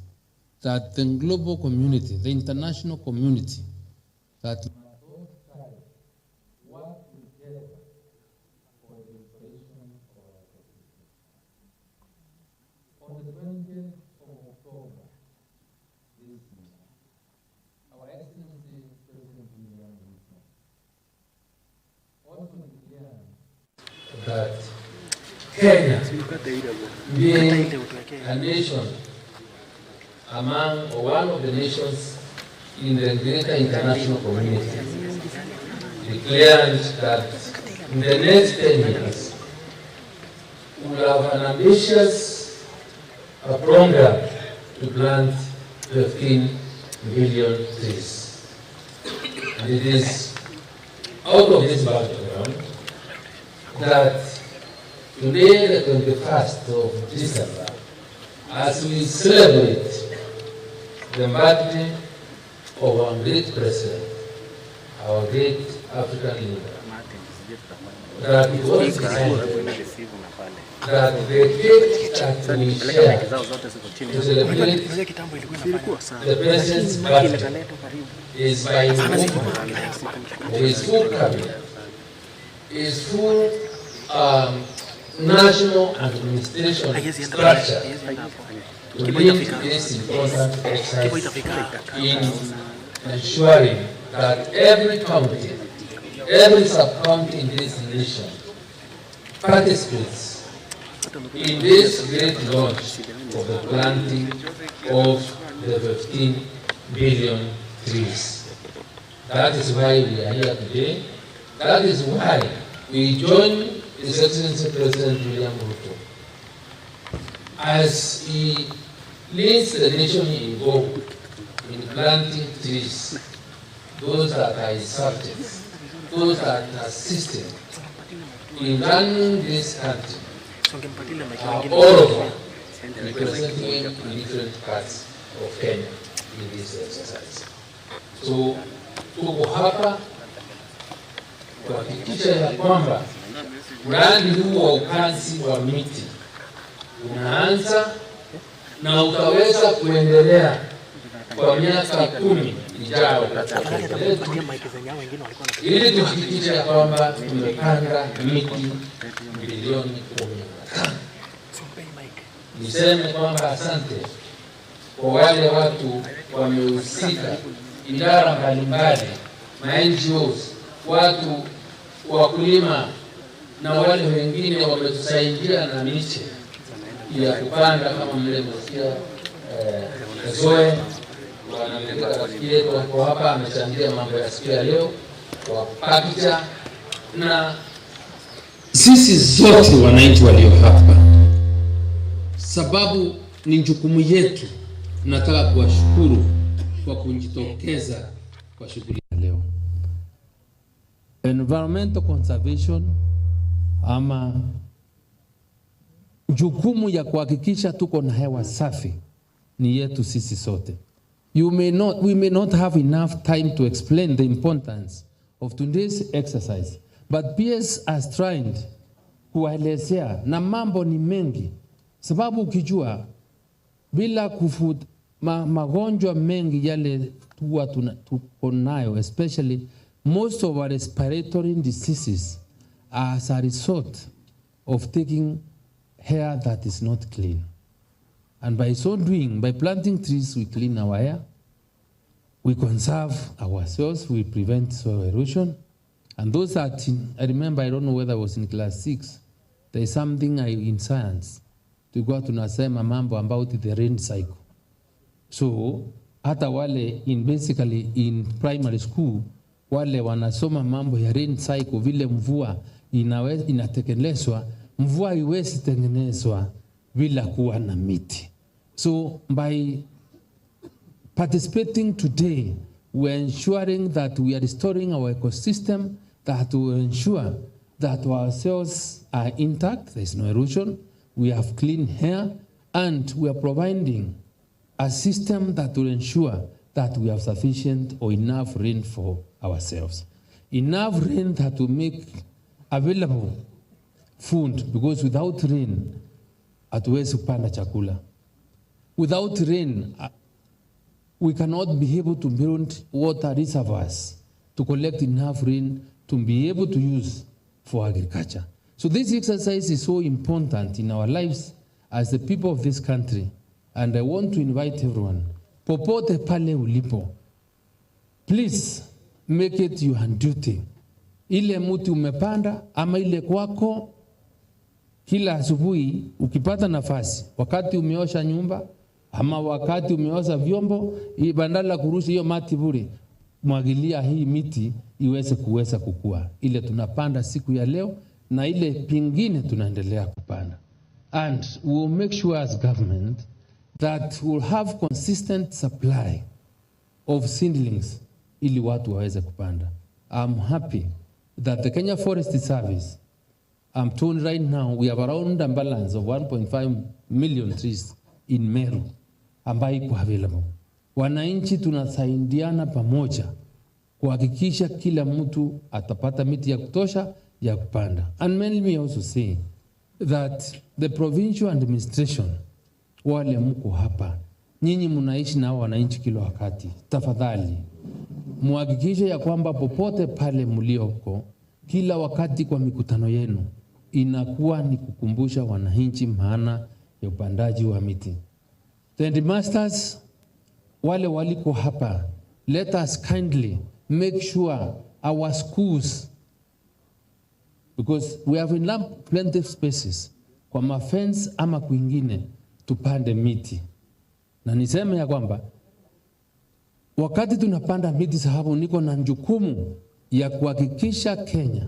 that the global community, the international community, that work together for the restoration of our ecosystem. On the 20th of October this year, Our Excellency President William Ruto also declared that Kenya, being a nation among or one of the nations in the greater international community, declared that in the next 10 years, we will have an ambitious program to plant 15 billion trees. And it is out of this background that today, the 21st of December, as we celebrate the birthday of our great president, our great African leader, that it was decided that the cake that we share to celebrate the president's birthday is by involvement of his full cabinet, his full national administration structure to lead this important exercise in ensuring that every county, every sub-county in this nation participates in this great launch of the planting of the 15 billion trees. That is why we are here today. That is why we join His Excellency President William Ruto as he leads the nation in goal in planting trees, those that are his subjects, those that are assisting in running this country, are all over, representing in different parts of Kenya. in this exercise. So tuko hapa kuhakikisha ya kwamba mradi huu wa upanzi wa miti unaanza na utaweza kuendelea kwa miaka 10 ijayo katika taifa letu, ili tuhakikishe ya kwamba tumepanda miti bilioni 15. Niseme kwamba asante kwa wale watu wamehusika, idara mbalimbali, ma NGOs, watu wakulima na wale wengine wametusaidia na miche ya kupanda kama mlivyosikia. Zoe wanamleta rafiki yetu wako hapa, amechangia mambo ya siku ya leo kwa pakicha, na sisi zote wananchi walio hapa, sababu ni jukumu yetu. Nataka kuwashukuru kwa kujitokeza kwa shughuli ya leo. Environmental conservation ama jukumu ya kuhakikisha tuko na hewa safi ni yetu sisi sote. We may not have enough time to explain the importance of today's exercise, but PS has tried kuwaelezea, na mambo ni mengi, sababu ukijua bila kufut magonjwa mengi yale tuwa tuko nayo, especially most of our respiratory diseases are as a result of taking air that is not clean. And by so doing, by planting trees, we clean our air, we conserve ourselves, we prevent soil erosion. And those are, I remember, I don't know whether I was in class 6, there is something in science, tulikuwa tunasema mambo about the rain cycle. So, hata wale in basically in primary school, wale wanasoma mambo ya rain cycle, vile mvua inatekelezwa, mvua haiwezi tengenezwa bila kuwa na miti. So by participating today, we are ensuring that we are restoring our ecosystem, that will ensure that our soils are intact, there is no erosion, we have clean air, and we are providing a system that will ensure that we have sufficient or enough rain for ourselves. Enough rain that will make available food, because without rain, hatuwezi kupanda chakula. Without rain, we cannot be able to build water reservoirs to collect enough rain to be able to use for agriculture. So this exercise is so important in our lives as the people of this country. And I want to invite everyone, popote pale ulipo, please make it your duty. Ile muti umepanda ama ile kwako, kila asubuhi ukipata nafasi, wakati umeosha nyumba ama wakati umeosha vyombo, badala kurusha hiyo mati bure, mwagilia hii miti iweze kuweza kukua. Ile tunapanda siku ya leo na ile pingine tunaendelea kupanda. And we will make sure as government that we'll have consistent supply of seedlings ili watu waweze kupanda. I'm happy that the Kenya Forest Service, I'm told right now we have around a balance of 1.5 million trees in Meru ambayo iko available. Wananchi tunasaidiana pamoja kuhakikisha kila mtu atapata miti ya kutosha ya kupanda. And let me also say that the provincial administration, wale mko hapa, nyinyi mnaishi na wananchi kila wakati, tafadhali muhakikishe ya kwamba popote pale mlioko, kila wakati kwa mikutano yenu inakuwa ni kukumbusha wananchi maana ya upandaji wa miti. The headmasters wale waliko hapa, let us kindly make sure our schools, because we have enough plenty of spaces kwa mafence ama kwingine, tupande miti. Na niseme ya kwamba wakati tunapanda miti, sababu niko na jukumu ya kuhakikisha Kenya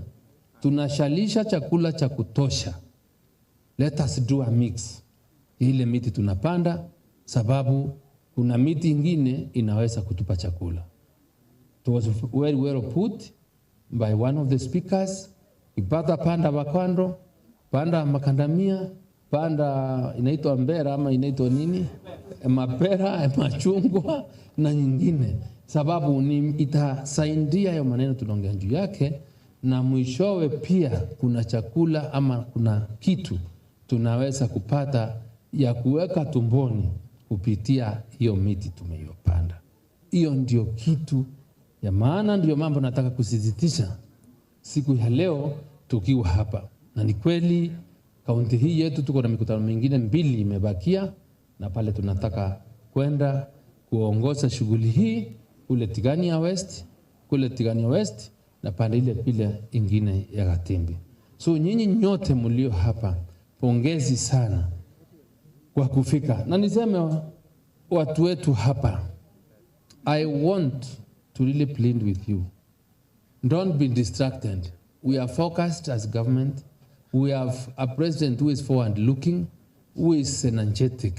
tunashalisha chakula cha kutosha. Let us do a mix ile miti tunapanda, sababu kuna miti ingine inaweza kutupa chakula. It was very well put by one of the speakers. Ipata panda wakando, panda makandamia, Panda inaitwa mbera ama inaitwa nini, mapera, machungwa na nyingine, sababu ni itasaidia hayo maneno tunaongea juu yake, na mwishowe pia kuna chakula ama kuna kitu tunaweza kupata ya kuweka tumboni kupitia hiyo miti tumeyopanda. Hiyo ndio kitu ya maana, ndio mambo nataka kusisitiza siku ya leo tukiwa hapa. Na ni kweli kaunti hii yetu tuko na mikutano mingine 2 imebakia, na pale tunataka kwenda kuongoza shughuli hii kule Tigania West, kule Tigania West na pande ile pile ingine ya Gatimbi. So nyinyi nyote mlio hapa, pongezi sana kwa kufika. Na niseme watu wetu hapa, I want to really plead with you. Don't be distracted. We are focused as government. We have a president who is forward looking, who is energetic,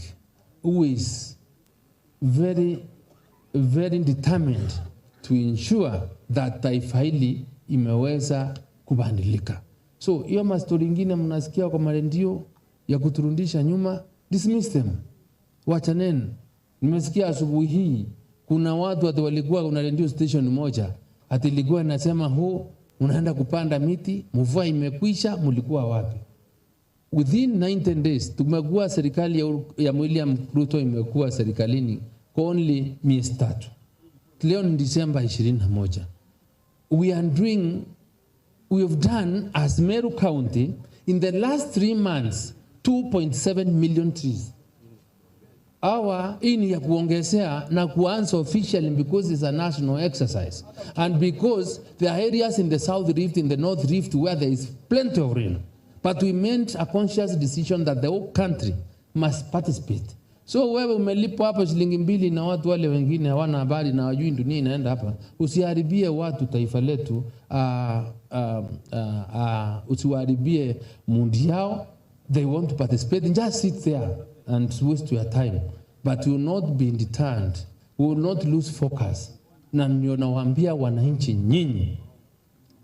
who is very, very determined to ensure that taifa hili imeweza kubadilika. So hiyo mastori ingine mnasikia kwa marendio ya kuturudisha nyuma, dismiss them. Wachaneni. Nimesikia asubuhi hii kuna watu ati walikuwa kuna radio station moja ati ilikuwa inasema huu unaenda kupanda miti, mvua imekwisha, mlikuwa wapi? Within 19 days tumekuwa serikali ya William Ruto imekuwa serikalini kwa only miezi 3. Leo ni December 21. We have done as Meru County in the last 3 months 2.7 million trees. Our hii ni ya kuongezea na kuanza officially because it's a national exercise and because there are areas in the South Rift, in the North Rift where there is plenty of rain, but we made a conscious decision that the whole country must participate. So wewe umelipwa hapo shilingi 2 na watu wale wengine hawana habari na wajui dunia inaenda hapa, usiharibie watu taifa letu, usiharibie mundi yao. They want to participate, just sit there and waste your time, but you will not be deterred, we will not lose focus. Na ndio nawaambia wananchi, nyinyi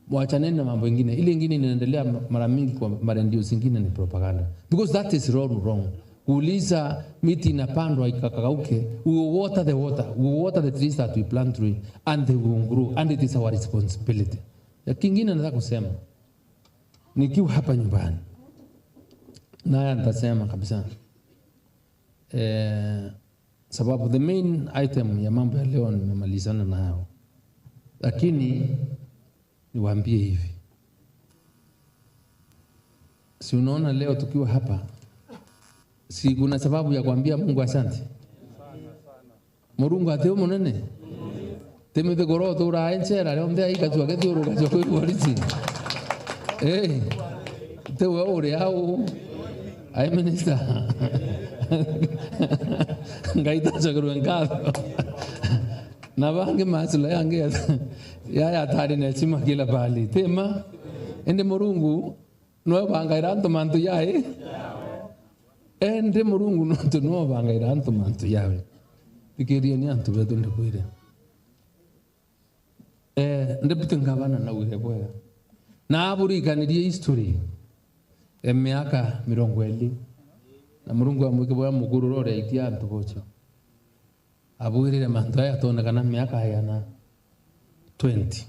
mwachaneni na mambo mengine. Ile nyingine inaendelea mara mingi kwa marendio zingine ni propaganda, because that is wrong. Kuuliza miti inapandwa ikakauke, we will water the water, we will water the trees that we plant tree and they will grow, and it is our responsibility. Ya kingine nataka kusema nikiwa hapa nyumbani, na nitasema kabisa sababu the main item ya mambo ya leo nimemalizana nayo, lakini niwaambie hivi, si unaona leo tukiwa hapa, si kuna sababu ya kuambia Mungu asante? Murungu ateo munene temete goro tura enchera leo ndea ikachwa keturu kachwa kwa te ore au ai minister ngaita chakuru enkado na bange masula yange ya atari na chima kila pali tema ende Murungu no bangaira anto mantu yae ende Murungu no to no bangaira anto mantu yae tikiria ni antu betu ndikuire ndepite ngabana na uire bwega na aburikanirie history emiaka 20 na Murungu amwike bwa mukuru rore itia antu bocho abuirire mantu aya tonekana miaka yana 20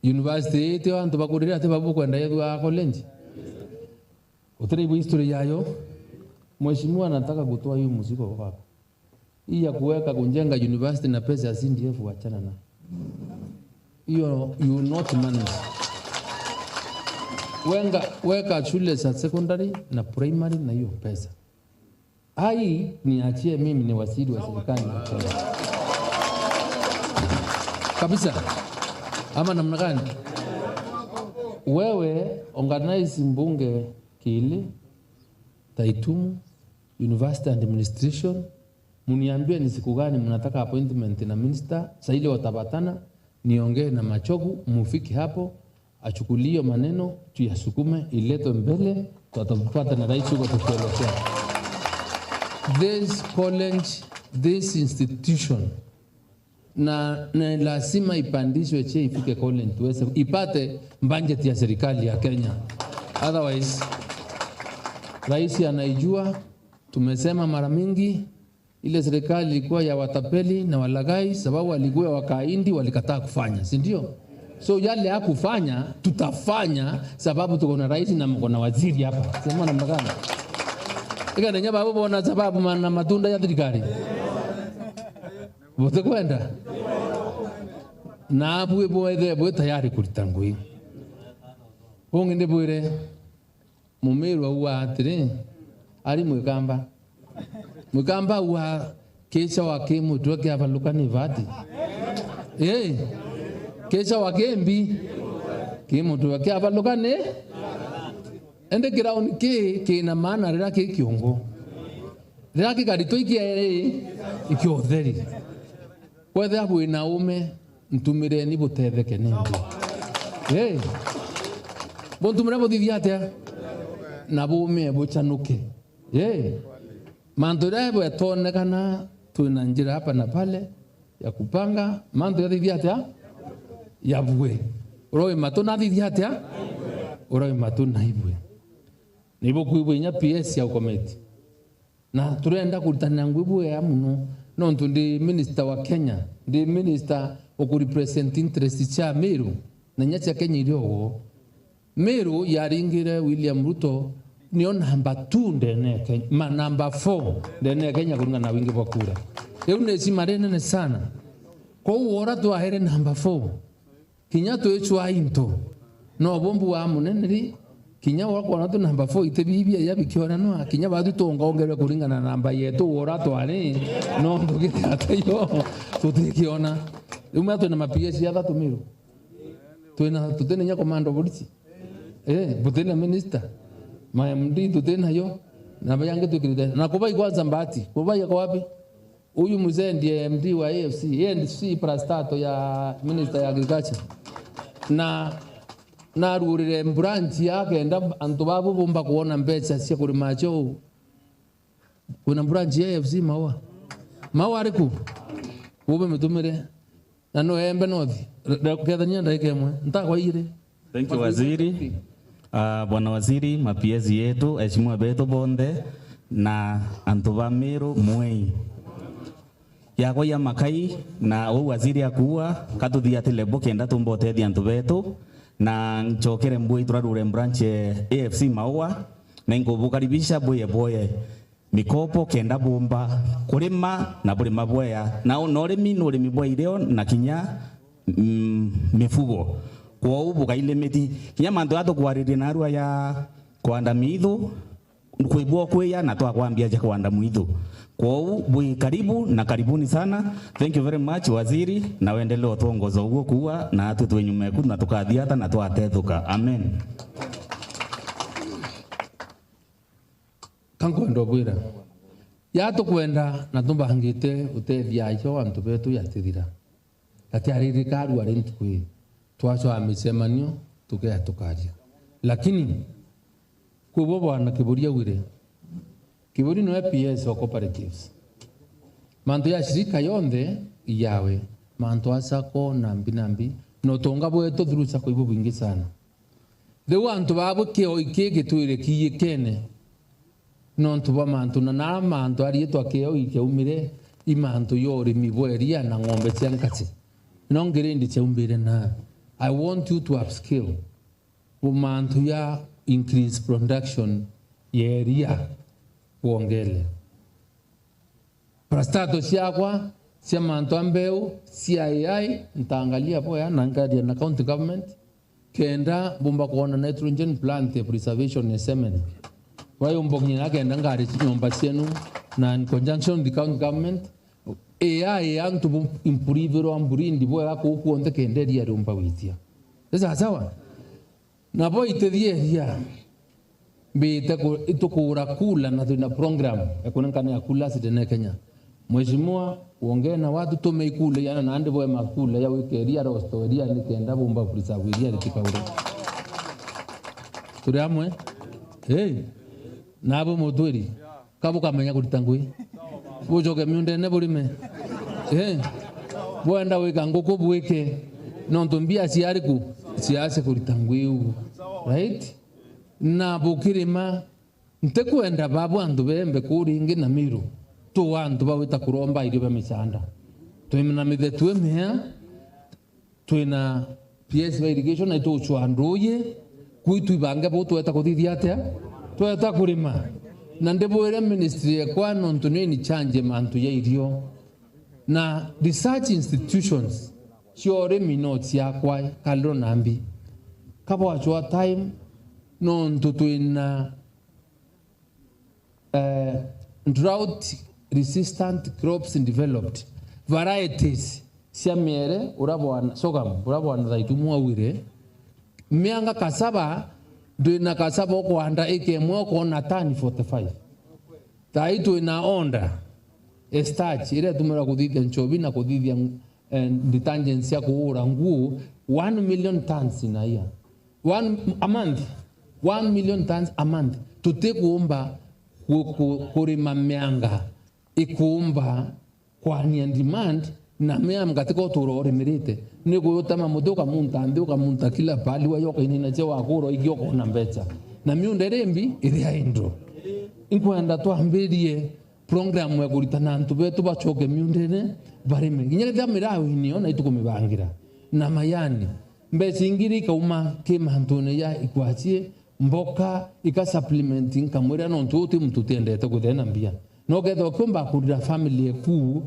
university ete antu bakurire ate babu kwenda yetu a college utaribu history yayo. Mheshimiwa anataka kutoa hiyo mzigo wako hii ya kuweka kujenga university na pesa ya CDF, wachana na hiyo, you not manage. Wenga weka shule za secondary na primary na hiyo pesa. Hai niachie mimi ni waziri wa serikali kabisa. Ama namna gani? Wewe organize mbunge Kili, Taitumu, University Administration, muniambie ni siku gani mnataka appointment na minister, saa ile watabatana, niongee na Machogu, mufiki hapo, achukulie maneno, tuyasukume, iletwe mbele, tutapata na rais huko tukielekea. This college, this institution, na lazima ipandishwe cheo ifike college tuweze ipate budget ya serikali ya Kenya. Otherwise Rais anaijua, tumesema mara mingi ile serikali ilikuwa ya watapeli na walaghai, sababu walikuwa wakaindi walikataa kufanya, si ndio? So yale ya kufanya tutafanya, sababu tuko na rais na mko na waziri hapa. Sema namna gani? Ika nenya babu bona sababu na matunda ya thirikari. Bote kwenda. Na bwe bwe bwe tayari kurita ngui. Bongende bwire mumirwa wa atire ari mwikamba. Mwikamba wa kesha wake mutu wake avaluka ni vati. Kesha wake mbi ki mutu wake avaluka ne ende ground ke ke na maana rira ke kiongo. Rira ke karito iki ikiotheri. Kwethe bwe na ume ntumire ni butetheke ni ndi. Bontumire bothithia atia na bume buchanuke. Mandu rebo yatonekana tuna njira hapa na pale ya kupanga mandu yathithia atia ya bwe uroi matu na thithia atia uroi matu na ibwe nibo kuibwe nya PS ya committee na turenda kurutana ngwibwe ya muno no ndi minister wa Kenya ndi minister okurepresent interest cha Meru na nya cha Kenya iriogo Meru yaringire William Ruto niyo namba 2 ndene Kenya ma namba 4 ndene Kenya kulingana na wingi wa kura. Leo nesi marene sana. Kwa uora twahere namba 4. Kinya twechwa into. No bombu wa munene ri kinya wakona tu namba 4 itebibia yabikiona no kinya batu tongongerwe kulingana na namba yetu uora twari no ndugite atayo tutikiona. Leo twina maps ya thatu Meru. Twina tutene nya komando polisi. Butena minister. MD tutena yo na bayange tukirida na kubai kwanza mbati kubai yako wapi huyu mzee ndiye MD wa AFC yeye ndiye C prastato ya minister ya agriculture na narurire branch yake enda antu babu bomba kuona mbecha cia kulima cho kuna branch ya AFC maua maua ariku bube mitumire na no embe nothi kethania ndaike mwe ntakwa ire. Thank you waziri. Bwana waziri mapiezi yetu heshima betu bonde na antu ba Meru mwei yako ya makai na u waziri akuwa katuthia tilebo kenda tumbotethi antu betu na nchokere mbui turarure branch AFC maua na ngubukaribisha boye boye mikopo kenda bomba kurima na burima bweya na norimi norimi bwa ireo na kinya mifugo kwa ubu kaile miti kinya mandu atukwaririe na arua ya kwanda mithu kuibua kweya na twakwambia ja kwanda mwithu kwa ubu karibu na karibuni sana. Thank you very much waziri na wendelee utuongoza uguo kuwa na atu twenyume ku na tukathiata na twatethuka. Amen. Kankwenda bwira yatukwenda na tumbangite utethia icio antu betu yatithira atiaririka arua ri ntukui twacoa micemanio tukea tukaria lakini kwibwo bwana Kiburi augire Kiburi no PS wa cooperatives mantu ya shirika yonthe yawe mantu asako nambi nambi no tonga bwetu through sako ibo bingi sana riu antu babo kio ikigitwire kiyikene no ntu ba mantu na mantu arietwa kio ikiumire imantu yorimi bweria na ng'ombe cia nkati no ngirindi chaumbire na I want you to upskill mantu ya increase production yeria kuongele prastato ciakwa cia mantu ambeu CII ntaangalia poya na ngaria na county government kenda bumba kuona nitrogen plant preservation ya semen wayo mbongina kenda ngari nyumba cienu na in conjunction with the county government AI antu improve ro amburindi boya ko kuonde kenderia rumba witia sasa sawa na boy iterie mbite itukura kula na tuna program ya kunankana ya kula sitene Kenya mheshimiwa uongee na watu tumeikula yana na ande boy makula ya wikeria rostoria nikenda bumba preserve iria litikaure turi amwe hey nabo mutwiri kabo kamenya kurita ngui bujoke miundene burime bwenda wika nguku bwike nontu mbia ciariku ciace kurita ngui ugu right na bukirima Ntekwenda babu andu bembe kuringi na Miru tu andu bawita kuromba irio bya michanda. Twina mithe twemea twina PS ba irrigation na ituchwa anduye kwitu ibange bo tweta kuthithia atia tweta kurima na ndibwire ministry yakwa nontu ni chanje mantu ya irio na research institutions cia urimi no ciakwa kalro nambi kabwachwa time nontu twina drought resistant crops developed varieties cia miere urabwana sorghum urabwana thaitu mwawire mianga kasaba ndwina kasaba ukuhanda ikemwe ukona tani 45 thai twina onda starch iria tumira kuthithia nchobi na kuthithia detergents cia kuura nguo 1 million tons in a year, one a month, 1 million tons a month. Tutikuumba kurima mianga ikuumba kwania demand na mianga tiko turo rimirite ni gutama mutu kamunta nthi ukamunta kila pali wa yoka inina che wa kuro igioko na mbecha na miunda rembi iria indo inkwenda twambirie program ya kuritana antu betu bachoke miundene barime nginya rithia mirawi na itukumibangira na mayani mbeca ingiri ikauma kimantune ya ikwachie mboka ika supplementing kamwira no ntu mtu tiendete kuthena mbia no ketha ukiumba kurira family eku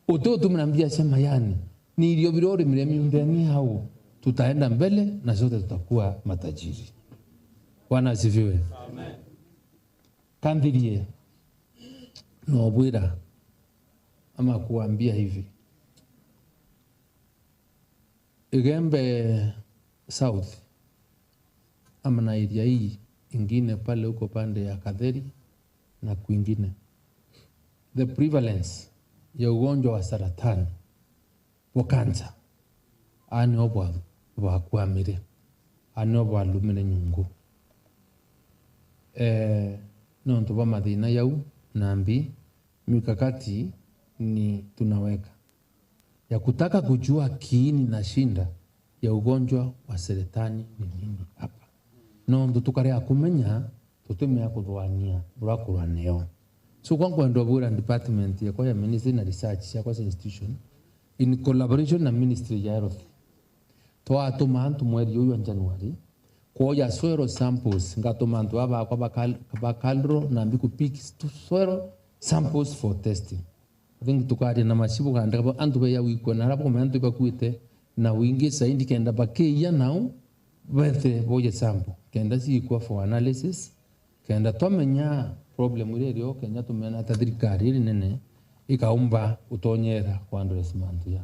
ututumira mbia cia mayani ni irio birori mire miundeni hau tutaenda mbele na sote tutakuwa matajiri. Bwana asifiwe. Amen. Kandhirie no bwira ama kuambia hivi, Igembe South ama na area hii ingine pale huko pande ya Katheri na kwingine, the prevalence ya ugonjwa wa saratani wa kansa ani obwa bakwamire ani obwa lumene nyungu nontu ba mathina yau nambi mikakati ni tunaweka ya kutaka kujua kiini na shinda ya ugonjwa wa saratani ni nini hapa nontu tukarea kumenya tutumia kuthwania burakuraneo. So kwangu ndo bura department ya kwa ya ministry na research ya kwa institution in collaboration na ministry ya health twatuma antu mweri uyu wa January kuoya soil samples ngatuma antu aba kwa bakalro na mbiku pick soil samples for testing. I think tukari na mashibu kanda antu beya wiko na rapo antu bakuite na wingi saindi kenda bakeya nao bethe boye sample kenda sikwa for analysis kenda twamenya problem ile rio Kenya tumena ta thirikari iri nene ikaumba utonyera kwa address mantu ya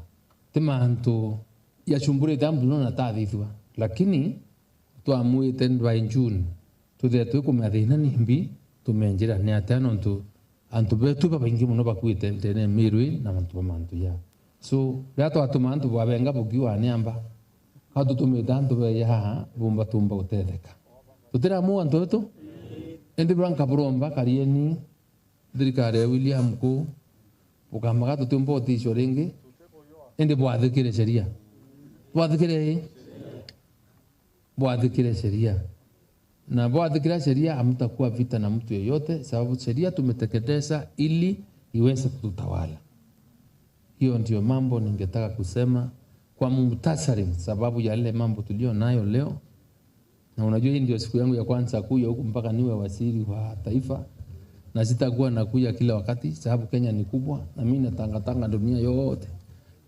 timantu ya chumbure tambu no na tathithwa lakini twamuite by June tuthe twikumathina nimbi tumenjira ni atano ntu antu betu baingi muno bakuite ntene mirwi na mantu bamantu ya so rato atumantu babenga bugiwa niamba kadu tumita antu be ya bumba tumba utetheka tutiramu antu wetu endi branka buromba karieni thirikari ya William ku ukamaga tutumbo utisho ringi endi bwathikire sheria bwathikire bwathikire sheria na bwathikira sheria hamtakuwa vita na mtu yeyote, sababu sheria tumetekeleza ili iweze kututawala. Hiyo ndio mambo ningetaka kusema kwa muhtasari, sababu ya yale mambo tulio nayo leo. Na unajua hii ndio siku yangu ya kwanza kuja huku mpaka niwe waziri wa taifa, na sitakuwa nakuja kila wakati sababu Kenya ni kubwa na mimi natangatanga dunia yote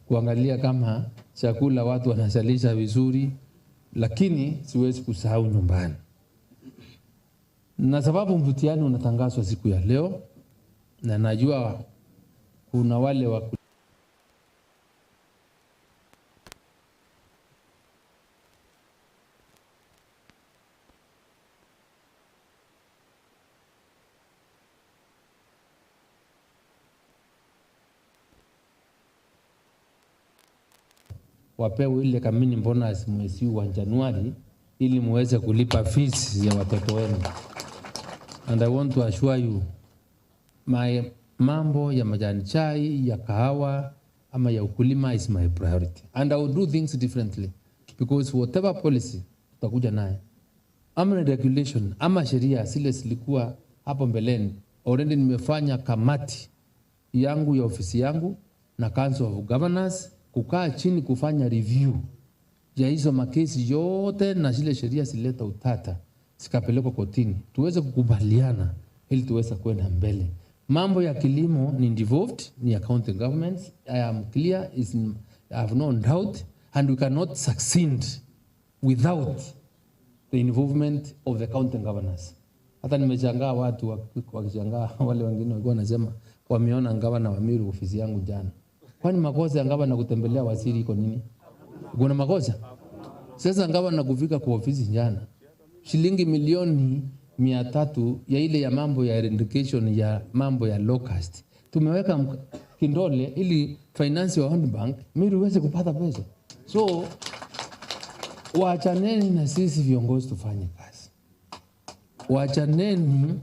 kuangalia kama chakula watu wanazalisha vizuri, lakini siwezi kusahau nyumbani. Na sababu mtihani unatangazwa siku ya leo, na najua kuna wale wa wapewe ile kamini bonus mwezi wa Januari ili muweze kulipa fees ya watoto wenu. And I want to assure you, my mambo ya majani chai, ya kahawa, ama ya ukulima is my priority. And I will do things differently because whatever policy tutakuja naye, ama regulation, ama sheria zile zilikuwa hapo mbeleni. Already nimefanya kamati yangu ya ofisi yangu na Council of Governors kukaa chini kufanya review ya hizo makesi yote na zile sheria zileta utata zikapelekwa kotini, tuweze kukubaliana ili tuweze kwenda mbele. Mambo ya kilimo ni devolved, ni ya county governments. I am clear, I have no doubt, and we cannot succeed without the involvement of the county governors. Hata nimeshangaa watu wakishangaa, wale wengine walikuwa wanasema wameona gavana wa Meru ofisi yangu jana. Kwani makosa ya gavana kutembelea waziri iko nini? Kuna makosa? Sasa gavana kufika kwa ofisi jana, shilingi milioni 300 ya ile ya mambo ya eradication ya mambo ya locust, tumeweka kindole ili finance wa World Bank Meru iweze kupata pesa. So waachaneni na sisi viongozi tufanye kazi. Waachaneni.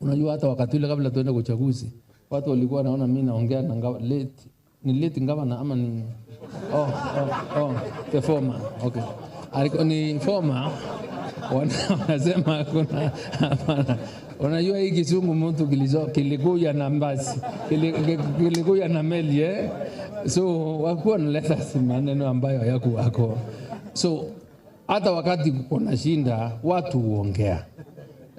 Unajua hata wakati ule kabla tuende uchaguzi, watu walikuwa wanaona mimi naongea na late, ni late gavana ama ni oh the former, okay. Alikuwa ni former. Wanasema kuna unajua hii kizungu mtu kilikuja na mbasi, kilikuja na meli So wakuwa wanaleta maneno ambayo hayakuwako. So hata wakati kuna shinda watu huongea.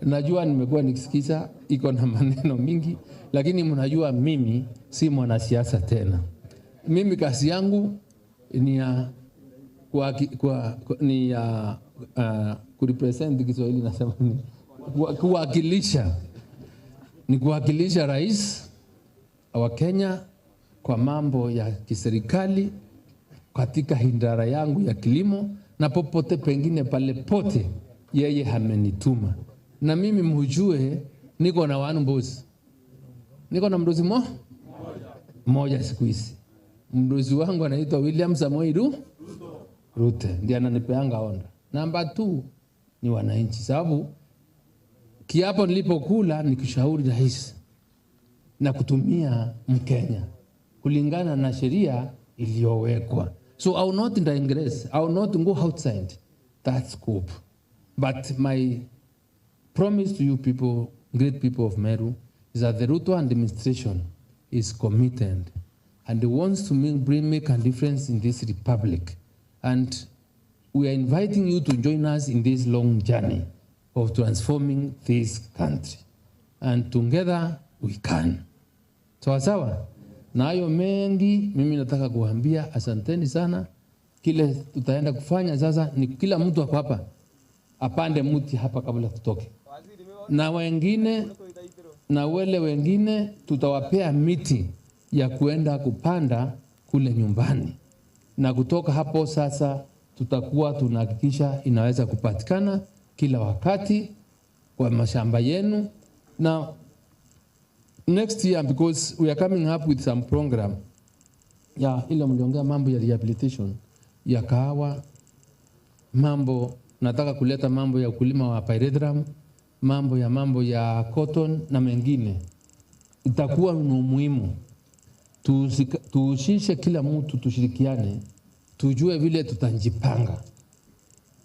Najua nimekuwa nikisikiza iko na maneno mingi, lakini mnajua mimi si mwanasiasa tena. Mimi kazi yangu ni ya kurepresent, Kiswahili nasema ni kuwakilisha, ni kuwakilisha rais wa Kenya kwa mambo ya kiserikali katika idara yangu ya kilimo na popote pengine pale pote yeye amenituma. Na mimi mjue niko na one boss. Niko na mdozi mmoja siku hizi. Mdozi wangu anaitwa William Samoei Ruto, ndiye ananipeanga onda. Namba 2 ni wananchi, sababu kiapo nilipokula nikishauri rais na kutumia Mkenya kulingana na sheria iliyowekwa. So I will not digress, I will not go outside that scope. But my promise to you people, great people of Meru, is that the Ruto administration is committed and wants to make a difference in this republic. And we are inviting you to join us in this long journey of transforming this country. And together we can. Sawa sawa? Na hayo mengi mimi nataka kuambia asanteni sana. Kile tutaenda kufanya sasa ni kila mtu ako hapa apande mti hapa kabla tutoke. Na wengine na wale wengine tutawapea miti ya kuenda kupanda kule nyumbani. Na kutoka hapo sasa tutakuwa tunahakikisha inaweza kupatikana kila wakati kwa mashamba yenu. Na next year, because we are coming up with some program ya ile mliongea mambo ya rehabilitation ya kahawa, mambo nataka kuleta mambo ya ukulima wa pyrethrum, mambo ya cotton na mengine. Itakuwa ni muhimu tuhusishe kila mtu, tushirikiane, tujue vile tutajipanga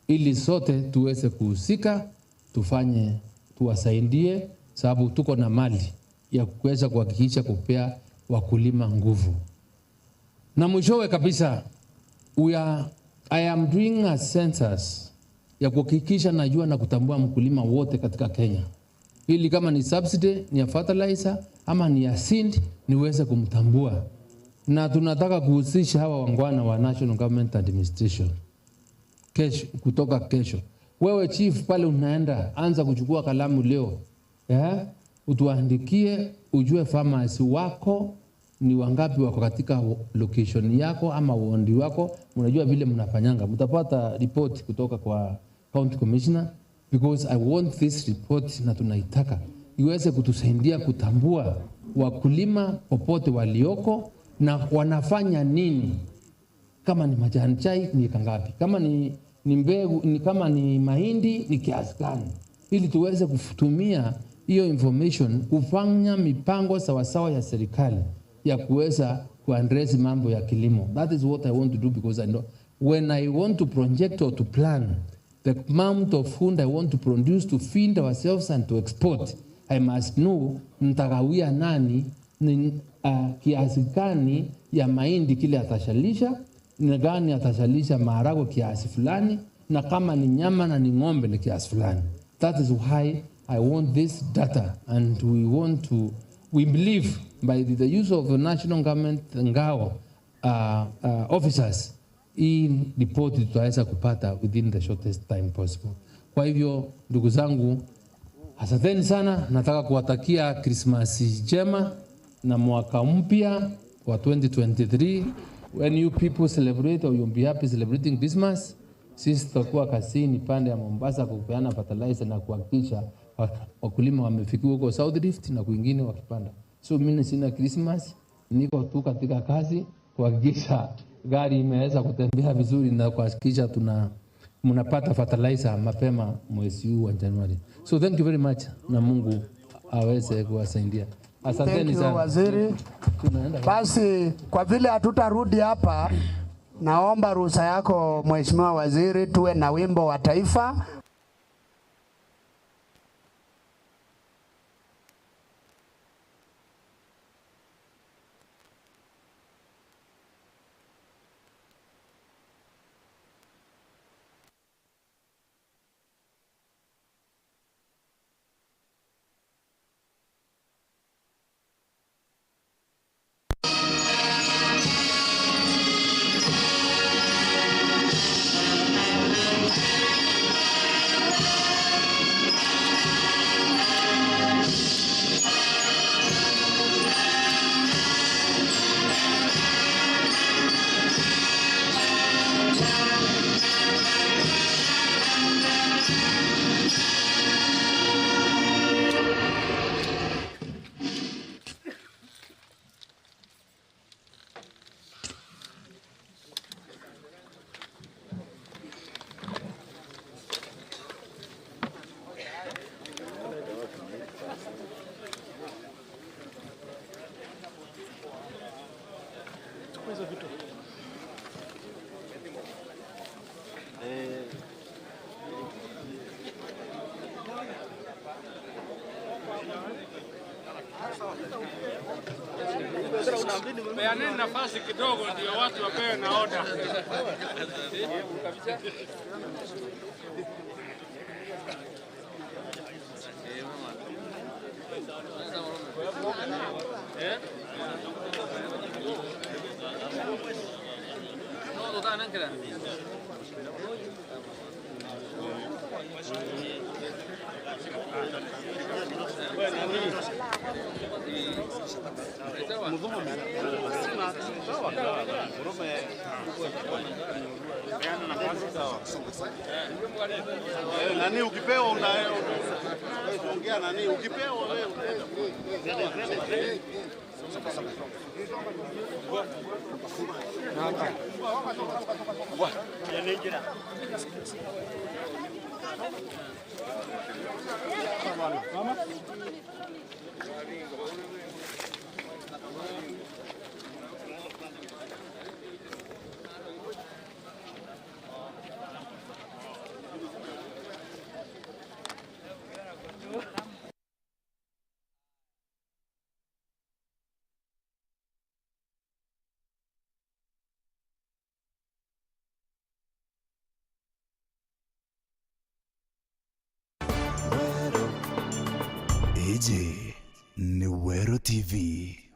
ili sote tuweze kuhusika, tufanye, tuwasaidie, sababu tuko na mali ya kuweza kuhakikisha kupea wakulima nguvu. Na mwishowe kabisa, I am doing a census ya kuhakikisha najua na kutambua mkulima wote katika Kenya, ili kama ni subsidy, ni ya fertilizer ama ni ya seed, niweze kumtambua. Na tunataka kuhusisha hawa wangwana wa National Government Administration kesho, kutoka kesho. Wewe chief pale unaenda, anza kuchukua kalamu leo, utuandikie, ujue farmers wako ni wangapi wako katika location yako ama wondi wako. Mnajua vile mnafanyanga, mtapata report kutoka kwa county commissioner, because I want this report na tunaitaka iweze kutusaidia kutambua wakulima popote walioko na wanafanya nini. Kama ni majani chai ni kangapi, kama ni mbegu, ni kama ni mahindi ni kiasi gani, ili tuweze kutumia hiyo information kufanya mipango sawasawa ya serikali ya kuweza kuaddress mambo ya kilimo. That is what I want to do, because I know when I want to project or to plan the amount of food I want to produce to feed ourselves and to export, I must know nitagawia nani ni, kiasi gani ya mahindi kile atashalisha, ni gani atashalisha maharagwe kiasi fulani, na kama ni nyama na ni ng'ombe ni kiasi fulani. That is why I want this data, and we believe by the use of the national government NGAO officers, hii report tutaweza kupata within the shortest time possible. Kwa hivyo ndugu zangu, asanteni sana. Nataka kuwatakia Krismasi njema na mwaka mpya wa 2023. When you people celebrate or you'll be happy celebrating Christmas, sisi tutakuwa kazini pande ya Mombasa kupeana fertilizer na kuhakikisha wakulima wamefikiwa huko South Rift na kwingine wakipanda. So mimi sina Christmas, niko tu katika kazi kuhakikisha gari imeweza kutembea vizuri na kuhakikisha mnapata fertilizer mapema mwezi huu wa Januari. So thank you very much, na Mungu aweze kuwasaidia. Asanteni sana waziri. Basi kwa vile hatutarudi hapa, naomba ruhusa yako Mheshimiwa Waziri, tuwe na wimbo wa taifa. Peaneni nafasi kidogo ndio watu wapewe na oda. Nani ukipewa unaongea nani ukipewa wewe AJ ni Wero TV.